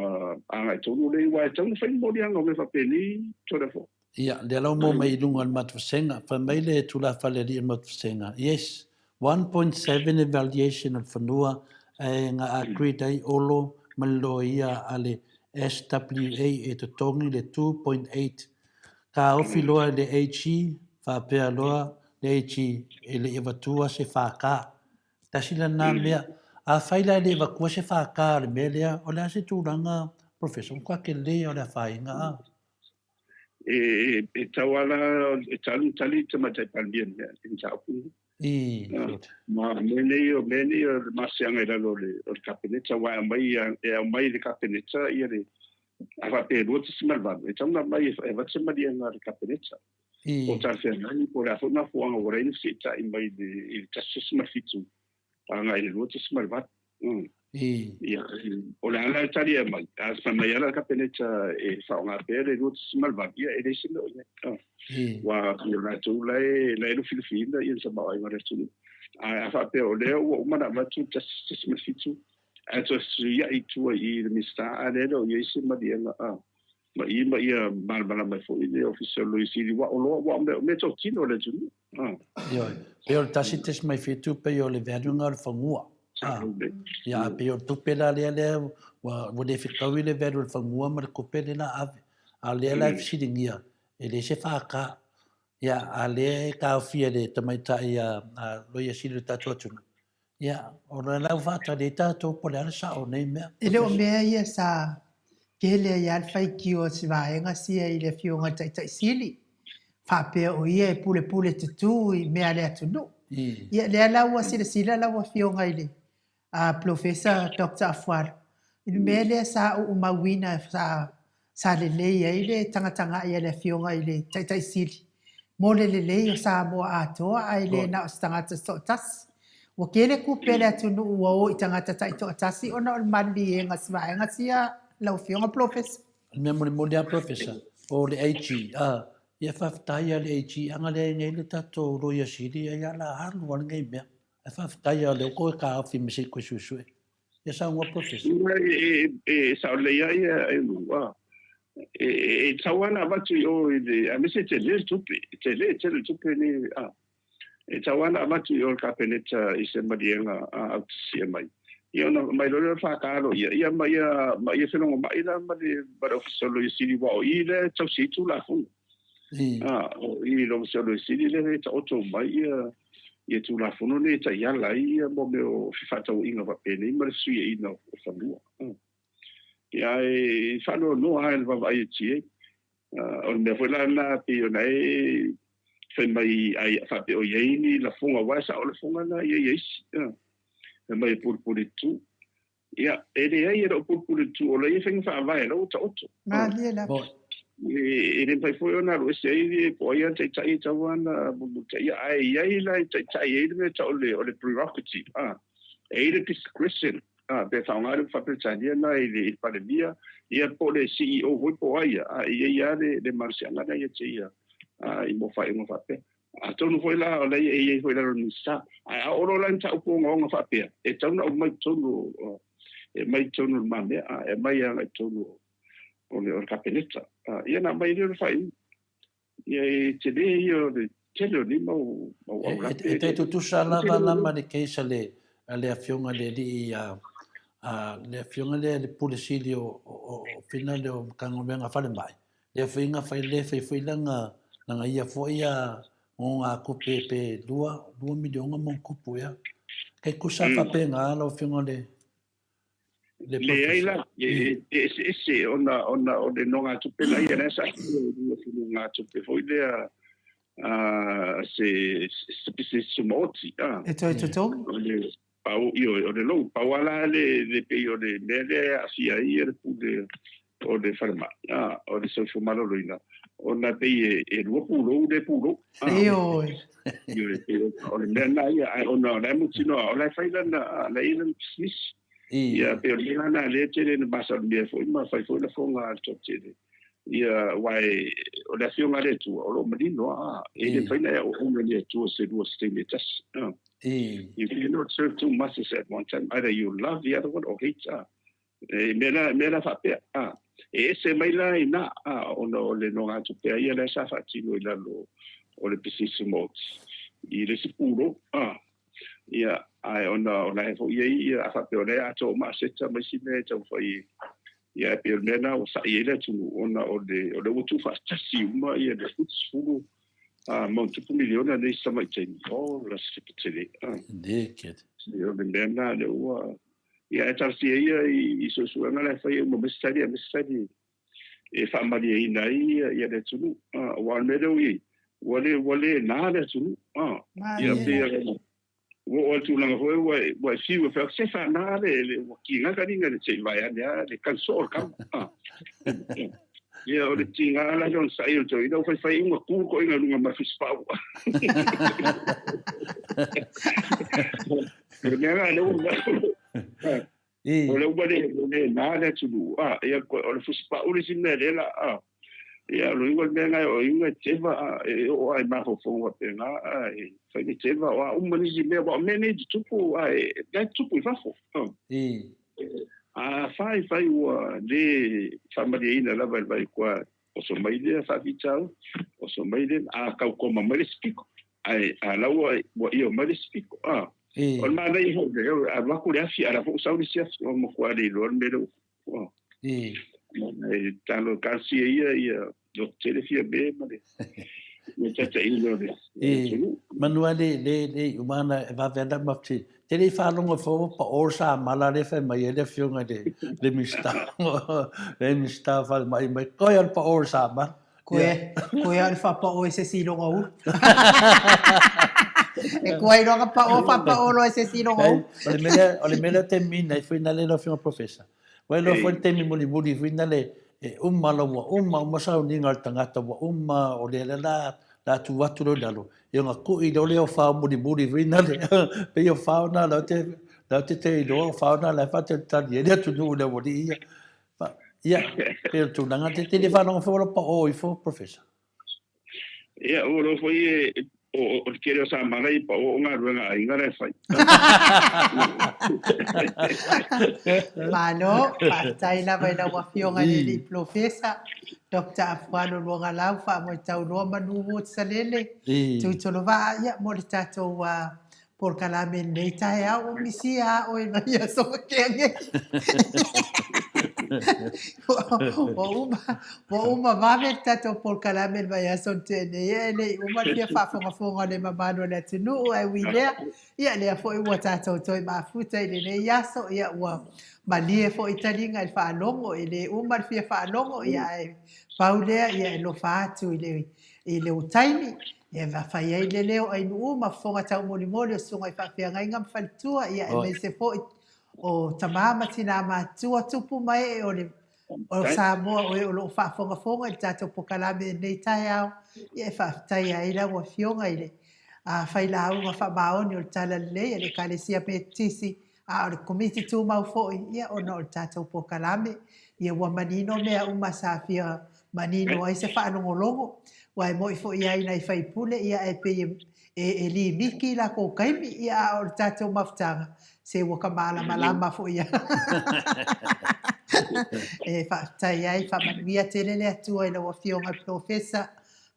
agai tonu lea, aua e tatau ona fai ni moliaga o mea faapenei, Toleafoa. Ia, lea la ua maua mai i luga o le matou vasega. Fai mai le tulafale alii o le matou vasega, Yes, 1.7 le valuation o le fanua ae na agreed ai Olo ma le loia a le SWA e totogi le 2.8. Taofi loa e le AG, faapea loa le AG e le i avatua se FK. Tasi lena mea. Afai la e le i avatua se FK o le mea lea, o le a se tulaga Professor? Matua tele o le afaina a. E tau ala e tali tali Tamaitai Palemia i le mataupu lenei. Ma mea nei o mea nei o le masiaga i lalo o le Kapeneta, aua e aumai e aumai i le Kapeneta ia le a faapea e 2.8, e tatau ona aumai e avatu se maliega a le Kapeneta. Po o talafeagai po o le a foi mafuaaga ua leai ni fesiitai mai i le 1.7 agai i le 2.8. Ia, o le a la le tali e aumai? A fai mai lava le Kapeneta e faaaoga pea le 2.8, ia e leai se mea o i ai. Aua o latou la e lufilufiina le tamaoaiga o le atunuu. Ae a faapea o lea ua uma ona avatu le 1.7, ae toe fesuiai i tua i le Minisita, a lea e le o i ai se maliega ma i ma ia malamalama ai foi le Ofisa o le Loia Sili, aua o loa, aua o mea totino a le atunuu. Ioe, pei o le 1.7 pei o le value lena o le fanua. Ia, a pei o le tupe la lea lea ua le fetaui le value o le fanua ma le tupe lea la ave. A o lea la e fesiligia, e leai se FK. Ia, a lea e taofia e le tamaitai a Loia Sili o le tatou atunuu, Ia, o lea la ua faatali ai tatou po o le a le sao o nei mea. E le o mea ia sa tele ai lava le faitio a si vaega sia i le Afioga i le Taitai Sili, faapea o ia e pulepule tutū i mea a le atunuu. Ia, lea la ua silasila lau Afioga i le Polofesa Doctor Afualo i le mea lea sa ou mauina sa Sa lelei ai le tagatagai a le Afioga i le Taitai Sili mo le lelei o Samoa atoa ae le na o se tagata toatasi. Ua tele tupe a le atunuu ua o i tagata taitoatasi ona o le maliliega o si vaega sia lau Afioga Polofesa. O le mea mulimuli lava Polofesa, o le AG, a, ia faafetai lava i le AG, ana leai nei le tatou Loia Sili ai a la alu lava lenei mea. Ae faafetai lava o lea ua toe taofi ma se i toe suesue. Ia saunoa Professor. E sao lelei ai ia e lua. E tatau lava ona avatu i o i le, aemaise e tele le tupe, e tele tele le tupe lenei. E tatau lava ona avatu i o i le Kapeneta i se maliega autasia mai. Ia ona aumai loa lea o le FK loia, ia ma ia ma ia felogomai la ma le Ofisa o le Loia Sili aua o i lea e tausi ai Tulafono. O i le Ofisa o le Loia Sili lea e taoto mai ia ia Tulafono nei e taiala ai ia mo mea o fefaatauaiga faapenei ma le fesuiaiga o fanua. Ia ae faanoanoa lava i le vaavaai atu i ai. O le mea foi la lena pei ona e fai mai ai faapea o i ai ni lafoga, aua e sao lafoga na e i ai isi. Fai mai e pulepule tu. Ia, e leai e lou pulupulu i tua, o la ia faiga faavae la ua taoto. Malie lava. E le mafai foi ona alu ese ai po o ai lava le taitai e tatau lava ona mulimulitaia, ae i ai la e taitai ai le mea e tau o le prerogative, a, e i ai le discretion, a, pe faaaoga le Faa-Peretania lena i le Palemia, ia po o le CEO foi po o ai ia, a, e i ai lava le malosiaga lena ia te ia, a, i mo faaiuga faapea. Atonu foi la o la e i ai foi i lalo o le Minisita. Ae a oo loa la i mataupu ogaoga faapea, e tatau ona aumai i totonu o, e aumai i totonu o le mamea, a, e aumai agai i totonu o le, o le Kapeneta. Ia ona aumai lea o le faaiuga. Ia e tele ia o le tele o nei mau, mau aulape. E tai tutusa lava la ma le case a le, a le afioga i le alii a, a le afioga lea le Pule Sili o, o, o, o Fina lea o Matagaluega Falemai. Lea foi na fai le fai foi lana lana ia foi a nonogatupe pe 2 miliona ma ona tupu ea. Kei tusa faapena lau Afioga le le Leai la, e eseese ona ona o le nonogatupe la ia lea sa nonogatupe foi lea se se pisinisi tumaoti. E toe totogi? Pau, ioe, o le lou, pau lava la le, le pei o le mea lea e aafia ai le pule o le falemai, a, o le soifua maloloina, ona e pei e, e lua pulou le pulou. A, Ioe. Ioe, pei o le mea lena ia, ae ona o la e mautinoa, o la e fai lana, a, la e i ai lana pisinisi. Ia, pei o le mea la lena lea e tele ina masalomia foi ma fai foi lafoga a le toatele. Ia, aua e, o le Afioga a le Atua, o lo o manino, a, e le mafai ona e auauna i le Atua se lua se taimi e tasi. A. You cannot serve two masters at one time, either you love the other one or hate, a. E mea la, mea la faapea, a. E ese mai la i ina, a, ona o le nogatupe a ia lea sa faatino i lalo o le pisinisi maoti i le isi pulou, a. Ia, ae ona o la e foi ai ia, a faapea o la e atoa uma aseta ma isi mea e taumafai ia, e pei o le mea lena ua sa'i ai le atunuu, ona o le, o lea ua tuufaatasi uma ia le 70 ma ona tupu miliona nei si tamai taimi. Oh, la se tupe tele. Naked. O le mea lena lea ua, ia, ae talosia ia i suesuega la e fai e uma mai se tali, aemaise se tali e faamalieina ai ia le atunuu. Aua o le mea lea ua i ai, ua le, ua le na le atunuu. Ia, pei ua oo i le tulaga foi ua ua e fiu e fai atu, se faana le, le, ua tiga ka liga se i vae ane lava le kanu soo o le kama. Ia, o le tiga la le onosai o le toeaina, ua faifai uma tu le toeaina i luga ma le fusipau. O le mea la lea ua O lea ua le le na le atunuu, a, ia, o le fusipau le isi mea lea la, a. Ia, o le uiga o le mea lena, o iuga e teva, a, e oo lava i mafaufauga faapena, a, e fai le teva, o a uma nisi mea, aua o mea nei e tutupu, a, e, la e tutupu i fafo, a. Afai fai ua le faamalieina lava e le vai kua oso mai lea faafitauli, oso mai lea, a tau koma mai le isi piko, ae a la ua io mai le isi piko, a. O le manaia foi lea, alu atu le afi, a o la foi ua sau le isi afi, ua matua le iloa le mea lea ua tupu, a. E talo talosia ia ia loto tele Fiamē ma le taitaiina o le atunuu. Manu a le le le iu mana e vave ana ma te te le i faalogo fou pa o sa mala le fai mai e le afioga i le le Minisita le Minisita o Falemai mai koe o le pa o sa mala. Koe, koe a o le faapao e se isi i lona ulu. E koe i lona pao, faapao loa e se isi i lona ulu. O le mea lea, o le mea lea o te mina i foi nale lau afioga Professor. Ua iloa foi le taimi mulimuli foi nale e uma la ua uma uma sauniga o le tagata ua uma o lea la la tu atu loa i lalo ia ona kui loa lea o fao mulimuli foi nale pei o fao na la te la te te iloa o fao na la e faatalitali ai le atunuu i le aualii ia. Ia, pei o le tulaga te te le faalogo foi o la paʻo ifo Professor. Ia, ua iloa foi e, o, o le tele o Samala i pao o galuega a aiga la e fai. Malo, faafetai lava i lau Afioga i le Alii Polofesa, Doctor Afualo Luagalau, faamoetauloa manu Motusalele, Tuitolovaa, ia, mo le tatou polokalame i lenei taeao, ua misia lava oe mai aso tea nei. Ua uma, ua uma vave le tatou polokalame i le vaiaso na tea nei, e le i uma le fia faafogafoga o le mamalu o le atunuu, ae ui lea, ia lea foi ua tatou toe mafuta i lenei aso, ia ua malie foi taliga i le faalogo, e le uma le fia faalogo, ia ae pau lea, ia e lofa atu i le i lou taimi, ia e fai ai le leo Ainuu ma fofoga taumolimoli o susuga i faafeagaiga ma faletua, ia aemaise foi o tama ma tinā matutua, tupu ma ee o le o Samoa o e o lo o faafogafoga i le tatou polokalame i lenei taeao, ia e faafetaia ai lau Afioga i le failauga faamaoni o le Talalelei a le Ekalesia Metotisi, a o le Komiti Tumau foi, ia ona o le tatou polokalame. Ia ua manino mea uma sa fia manino ai se faalogologo, aua e moni foi lava i nai sui usufono, ia ae pei e limiti lakou taimi, ia a o le tatou mafutaga, se ua ka malamalama foi lava. E faafetai ai, faamanuia tele le Atua i lau Afioga i le Polofesa,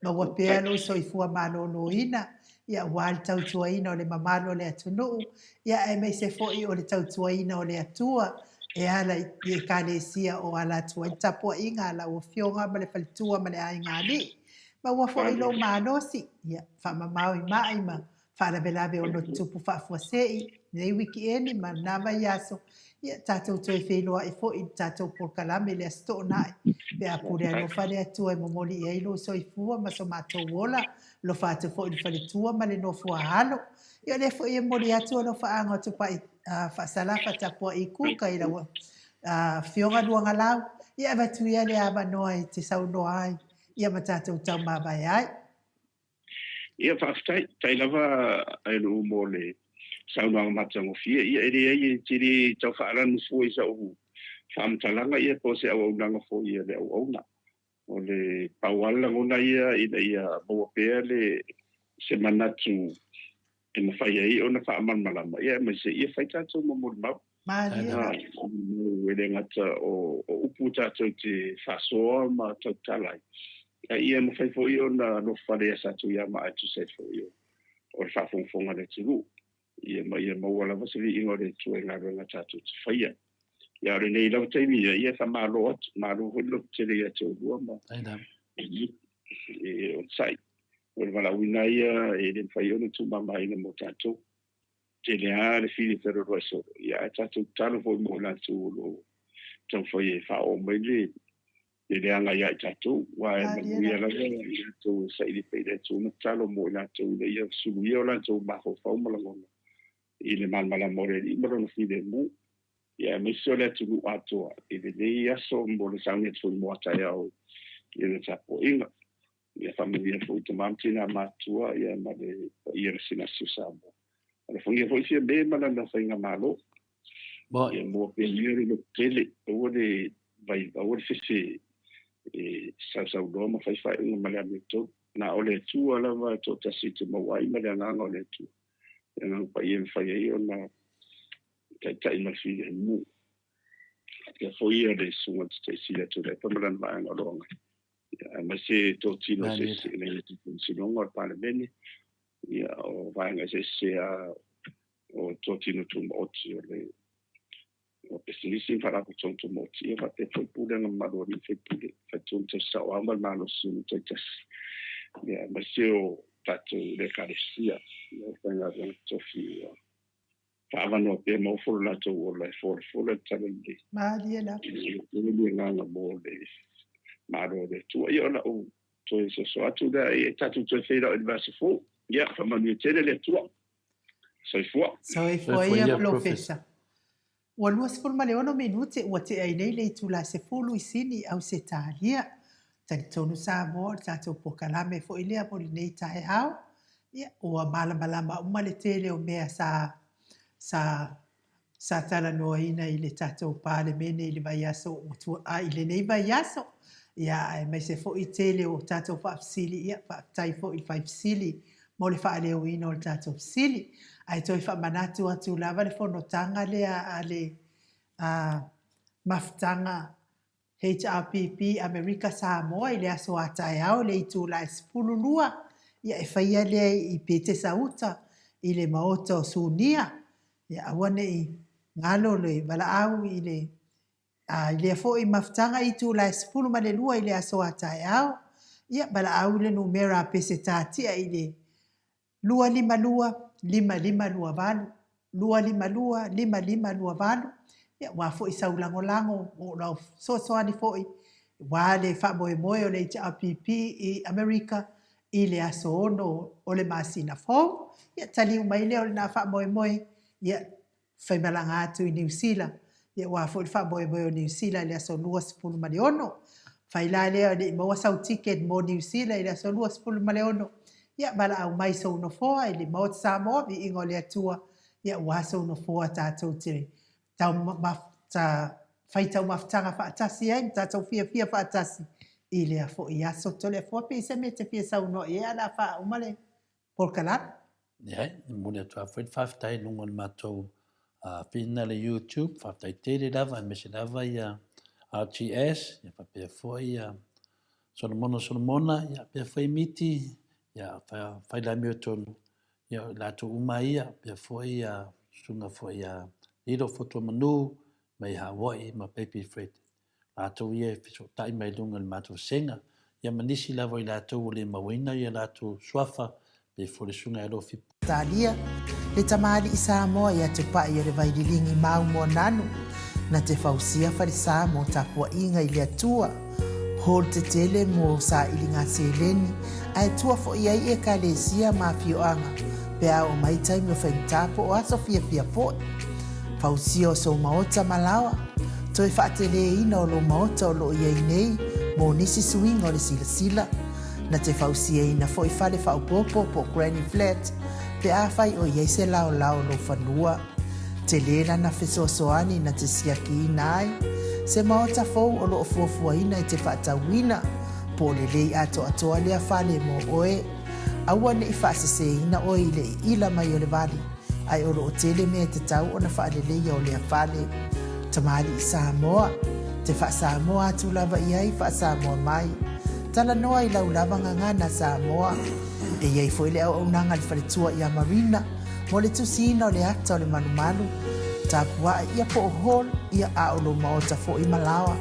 maua pea lou soifua maloloina, ia aua le tautuaina o le mamalu o le atunuu, ia aemaise foi o le tautuaina o le Atua e ala i Ekalesia o ala atu ai le tapuaiga a lau Afioga ma le faletua ma le aiga alii. Maua foi lou malosi, ia faamamao i mai ma faalavelave ono tutupu faafuasei lenei wikieni ma lena vaiaso, ia tatou toe feiloai foi i le tatou polokalame i le Aso Toonai pe a pule alofa le Atua e momoli i ai lou soifua ma so matou ola, alofa atu foi i le faletua ma le nofo a alo. Ia o lea foi e momoli atu alofaaga o Tupai Faasalafa Tapuai Kuka i lau Afioga Luagalau, ia avatu ia le avanoa e te saunoa ai ia ma tatou taumavae ai. Ia, faafetai. Faafetai lava Ailuu mo le saunoaga matagofie. Ia, e leai e te le tau faalanu fua i sau faamatalaga ia po o se auaunaga foi a le auauna. O le pau lava le lagona ia ina ia maua pea le se manatu e mafai ai ona faamalamalama, ia aemaise ia fai tatou ma molimau. Malie la. E le gata o upu tatou te faasoa ma tautala ai, a ia mafai foi ona nofofale ia Satuiamaa e tusa ai foi o le faafogafoga a le atunuu, ia ma ia maua lava se viiga o le Atua i galuega tatou te faia. Ia, o lenei lava taimi ia, ia e faamalo atu, malo foi le lototele ia te oulua ma e onosai. O le valaauina ia e le mafai ona tuumamaina mo tatou. Tele lava le fili e fealualuai solo, ia ae tatou tatalo foi mo i latou o lo o taumafai e faaoo mai le leaga ia i tatou, aua e manuia lava i latou e saili pea i le Atua ma tatalo mo i latou ina ia suluia o latou mafaufau ma lagona i le malamalama o le Alii ma Lona filemu, ia aemaise o le atunuu atoa i lenei aso mo le sauni atu foi mo a taeao i lana tapuaiga. Ia faamanuia foi i tama ma tina matutua ia ma le paia o le Sinasi o Samoa. Alofagia foi Fiame ma lana faigamalo. Ia maua pea ia le lototele, aua le vai, aua le fefe e sausaunoa ma fai faaiuga ma le amiotonu. Na o le Atua lava e toatasi e te maua ai ma le agaga o le Atua. Le agaga paia e mafai ai ona taitai ma le filemu. Faapea foi ia le susuga i le Taitaisili a Tuilaepa ma lana vaega o lo o agai. Aemaise totino eseese ina ia faamasinoga o le Palemene, ia, o vaega eseese lava o totino tumaoti o le o pisinisi ma faalapotopotoga tumaoti, ia faapea foi pulega mamalu a alii ma faipule, faitonu tausao lava ma le malosi o nuu taitasi, ia, aemaise o tatou le Ekalesia, ia, o faigaluega totofi ua faaavanoa pea ma ofo lo latou ola e folafola le tala lelei. Malie lava. E tele le agaga mo le Malo o le Atua. Ia o lau toe soso atu lea, e tatou toe feiloai i le vaiaso fou. Ia, faamanuia tele le Atua. Soifua. Soifua ia, Polofesa. Ua 26 minute ua tea ai nei le itula 10 i Sini, Ausetalia. Talitonu Samoa o le tatou polokalame foi lea mo lenei taeao. Ia, ua malamalama uma le tele o mea sa, sa, sa talanoaina i le tatou Palemene i le vaiaso ua tua, a, i lenei vaiaso. Ia, aemaise foi tele o tatou faafesili, ia, faafetai foi i le fai fesili mo le faaleoina o le tatou fesili. Ae toe faamanatu atu lava le fonotaga lea a le a, mafutaga HRPP Amerika Samoa i le aso a taeao i le itula e 12, ia e faia lea i Petesauta i le Maota o Sunia. Ia aua ne i galo le valaau i le a i lea foi mafutaga i itula e 12 i le aso a taeao. Ia valaau i le numera a Pesetatia i le 252 5528, 252 5528, ia aua foi sau lagolago o lau fesoasoani foi aua le faamoemoe o le HRPP i Amerika i le aso 6 o le masina fou. Ia taliu mai lea o lena faamoemoe, ia. Faimalaga atu i Niu Sila, ia aua foi le faamoemoe o Niu Sila i le aso 26. Fai la lea e le i maua sau ticket mo Niu Sila i le aso 26, ia valaau mai sou nofoa i le Maota Samoa, viiga o le Atua, ia aua sou nofoa tatou te tau ta fai taumafataga faatasi ai ma tatou fiafia faatasi i lea foi aso. Toleafoa pe i se mea e te fia saunoa i ai ae o le a faauma le polokalame. Leai, e momoli atu lava foi le faafetai i luga o le matou whina i le YouTube, faafetai tele lava aemaise lava ia RTS, ia faapea foi ia Solomona Solomona, ia faapea foi Miti, ia Failamio tonu, ia o i latou uma ia, faapea foi ia susuga foi ia Lilo Fotuamanu mai Hawaii ma Baby Fred. Latou ia e fesootai mai luga i le matou vasega, ia ma nisi lava o i latou ua le mauaina ia latou suafa, pei foi o le Susuga ia Lofi. Talia, le tamalii Samoa ia Tupai o le Vaililigi mau Moananu, na te fausia falesa mo tapuaiga i le Atua, hall tetele mo sailiga seleni, ae tua foi ai Ekalesia ma afioaga pe a oo mai taimi o faigata po o aso fiafia foi. Fausia o sou maota ma laoa, toe faateleina o lou maota o lo o i ai nei mo nisi suiga o le silasila. Na te fausiaina foi fale faaopoopo po o granny flat pe afai o i ai se laolao o lou fanua. Tele lana fesoasoani na te siakiina ai se maota fou o lo o fuafuaina e te faatauina po o lelei atoatoa lea fale mo oe. Aua ne i faaseseina oe i le iila mai o le vali, ae o lo o tele mea e tatau ona faaleleia o lea fale. Tamalii Samoa, te faa-Samoa atu lava i ai, faa-Samoa mai. Talanoa i lau lava gagana Samoa. E i ai foi le auaunaga a le faletua ia Marina mo le tusiina o le ata o le malumalu, tapuae ia po o hall ia a o lou maota foi ma laoa.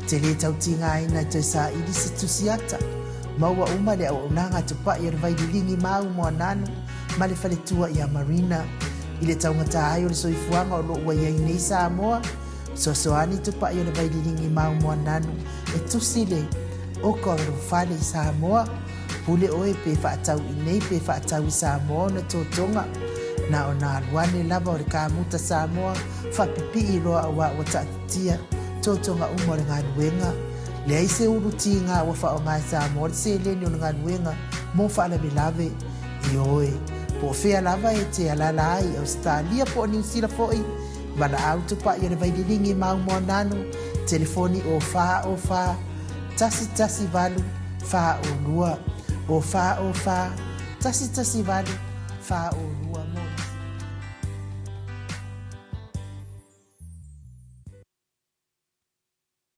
Te lē tau tigaina e toe saili se tusi ata. Maua uma le auaunaga a Tupai o le Vaililigi mau Moananu ma le faletua ia Marina. I le taugata ai o le soifuaga o lo o ua i ai nei Samoa, fesoasoani Tupai o le Vaililigi mau Moananu e tusi le oka o lou fale i Samoa. Pule oe pe faatau i nei pe faatau i Samoa ona totoga. Na ona alu ane lava o le kamuta Samoa faapipii loa aua ua taatitia totoga uma o le galuega. Leai se ulu tiga ua faaaoga e Samoa le seleni o le galuega mo faalavelave. Ioe, po o fea lava e te alaala ai i Ausetalia po o Niu Sila foi, valaau tupai o le Vaililigi mau Moananu, telefoni o 4 o 4 1 1 8 4 o 2, o 4 o 4 1 1 8 4 o 2.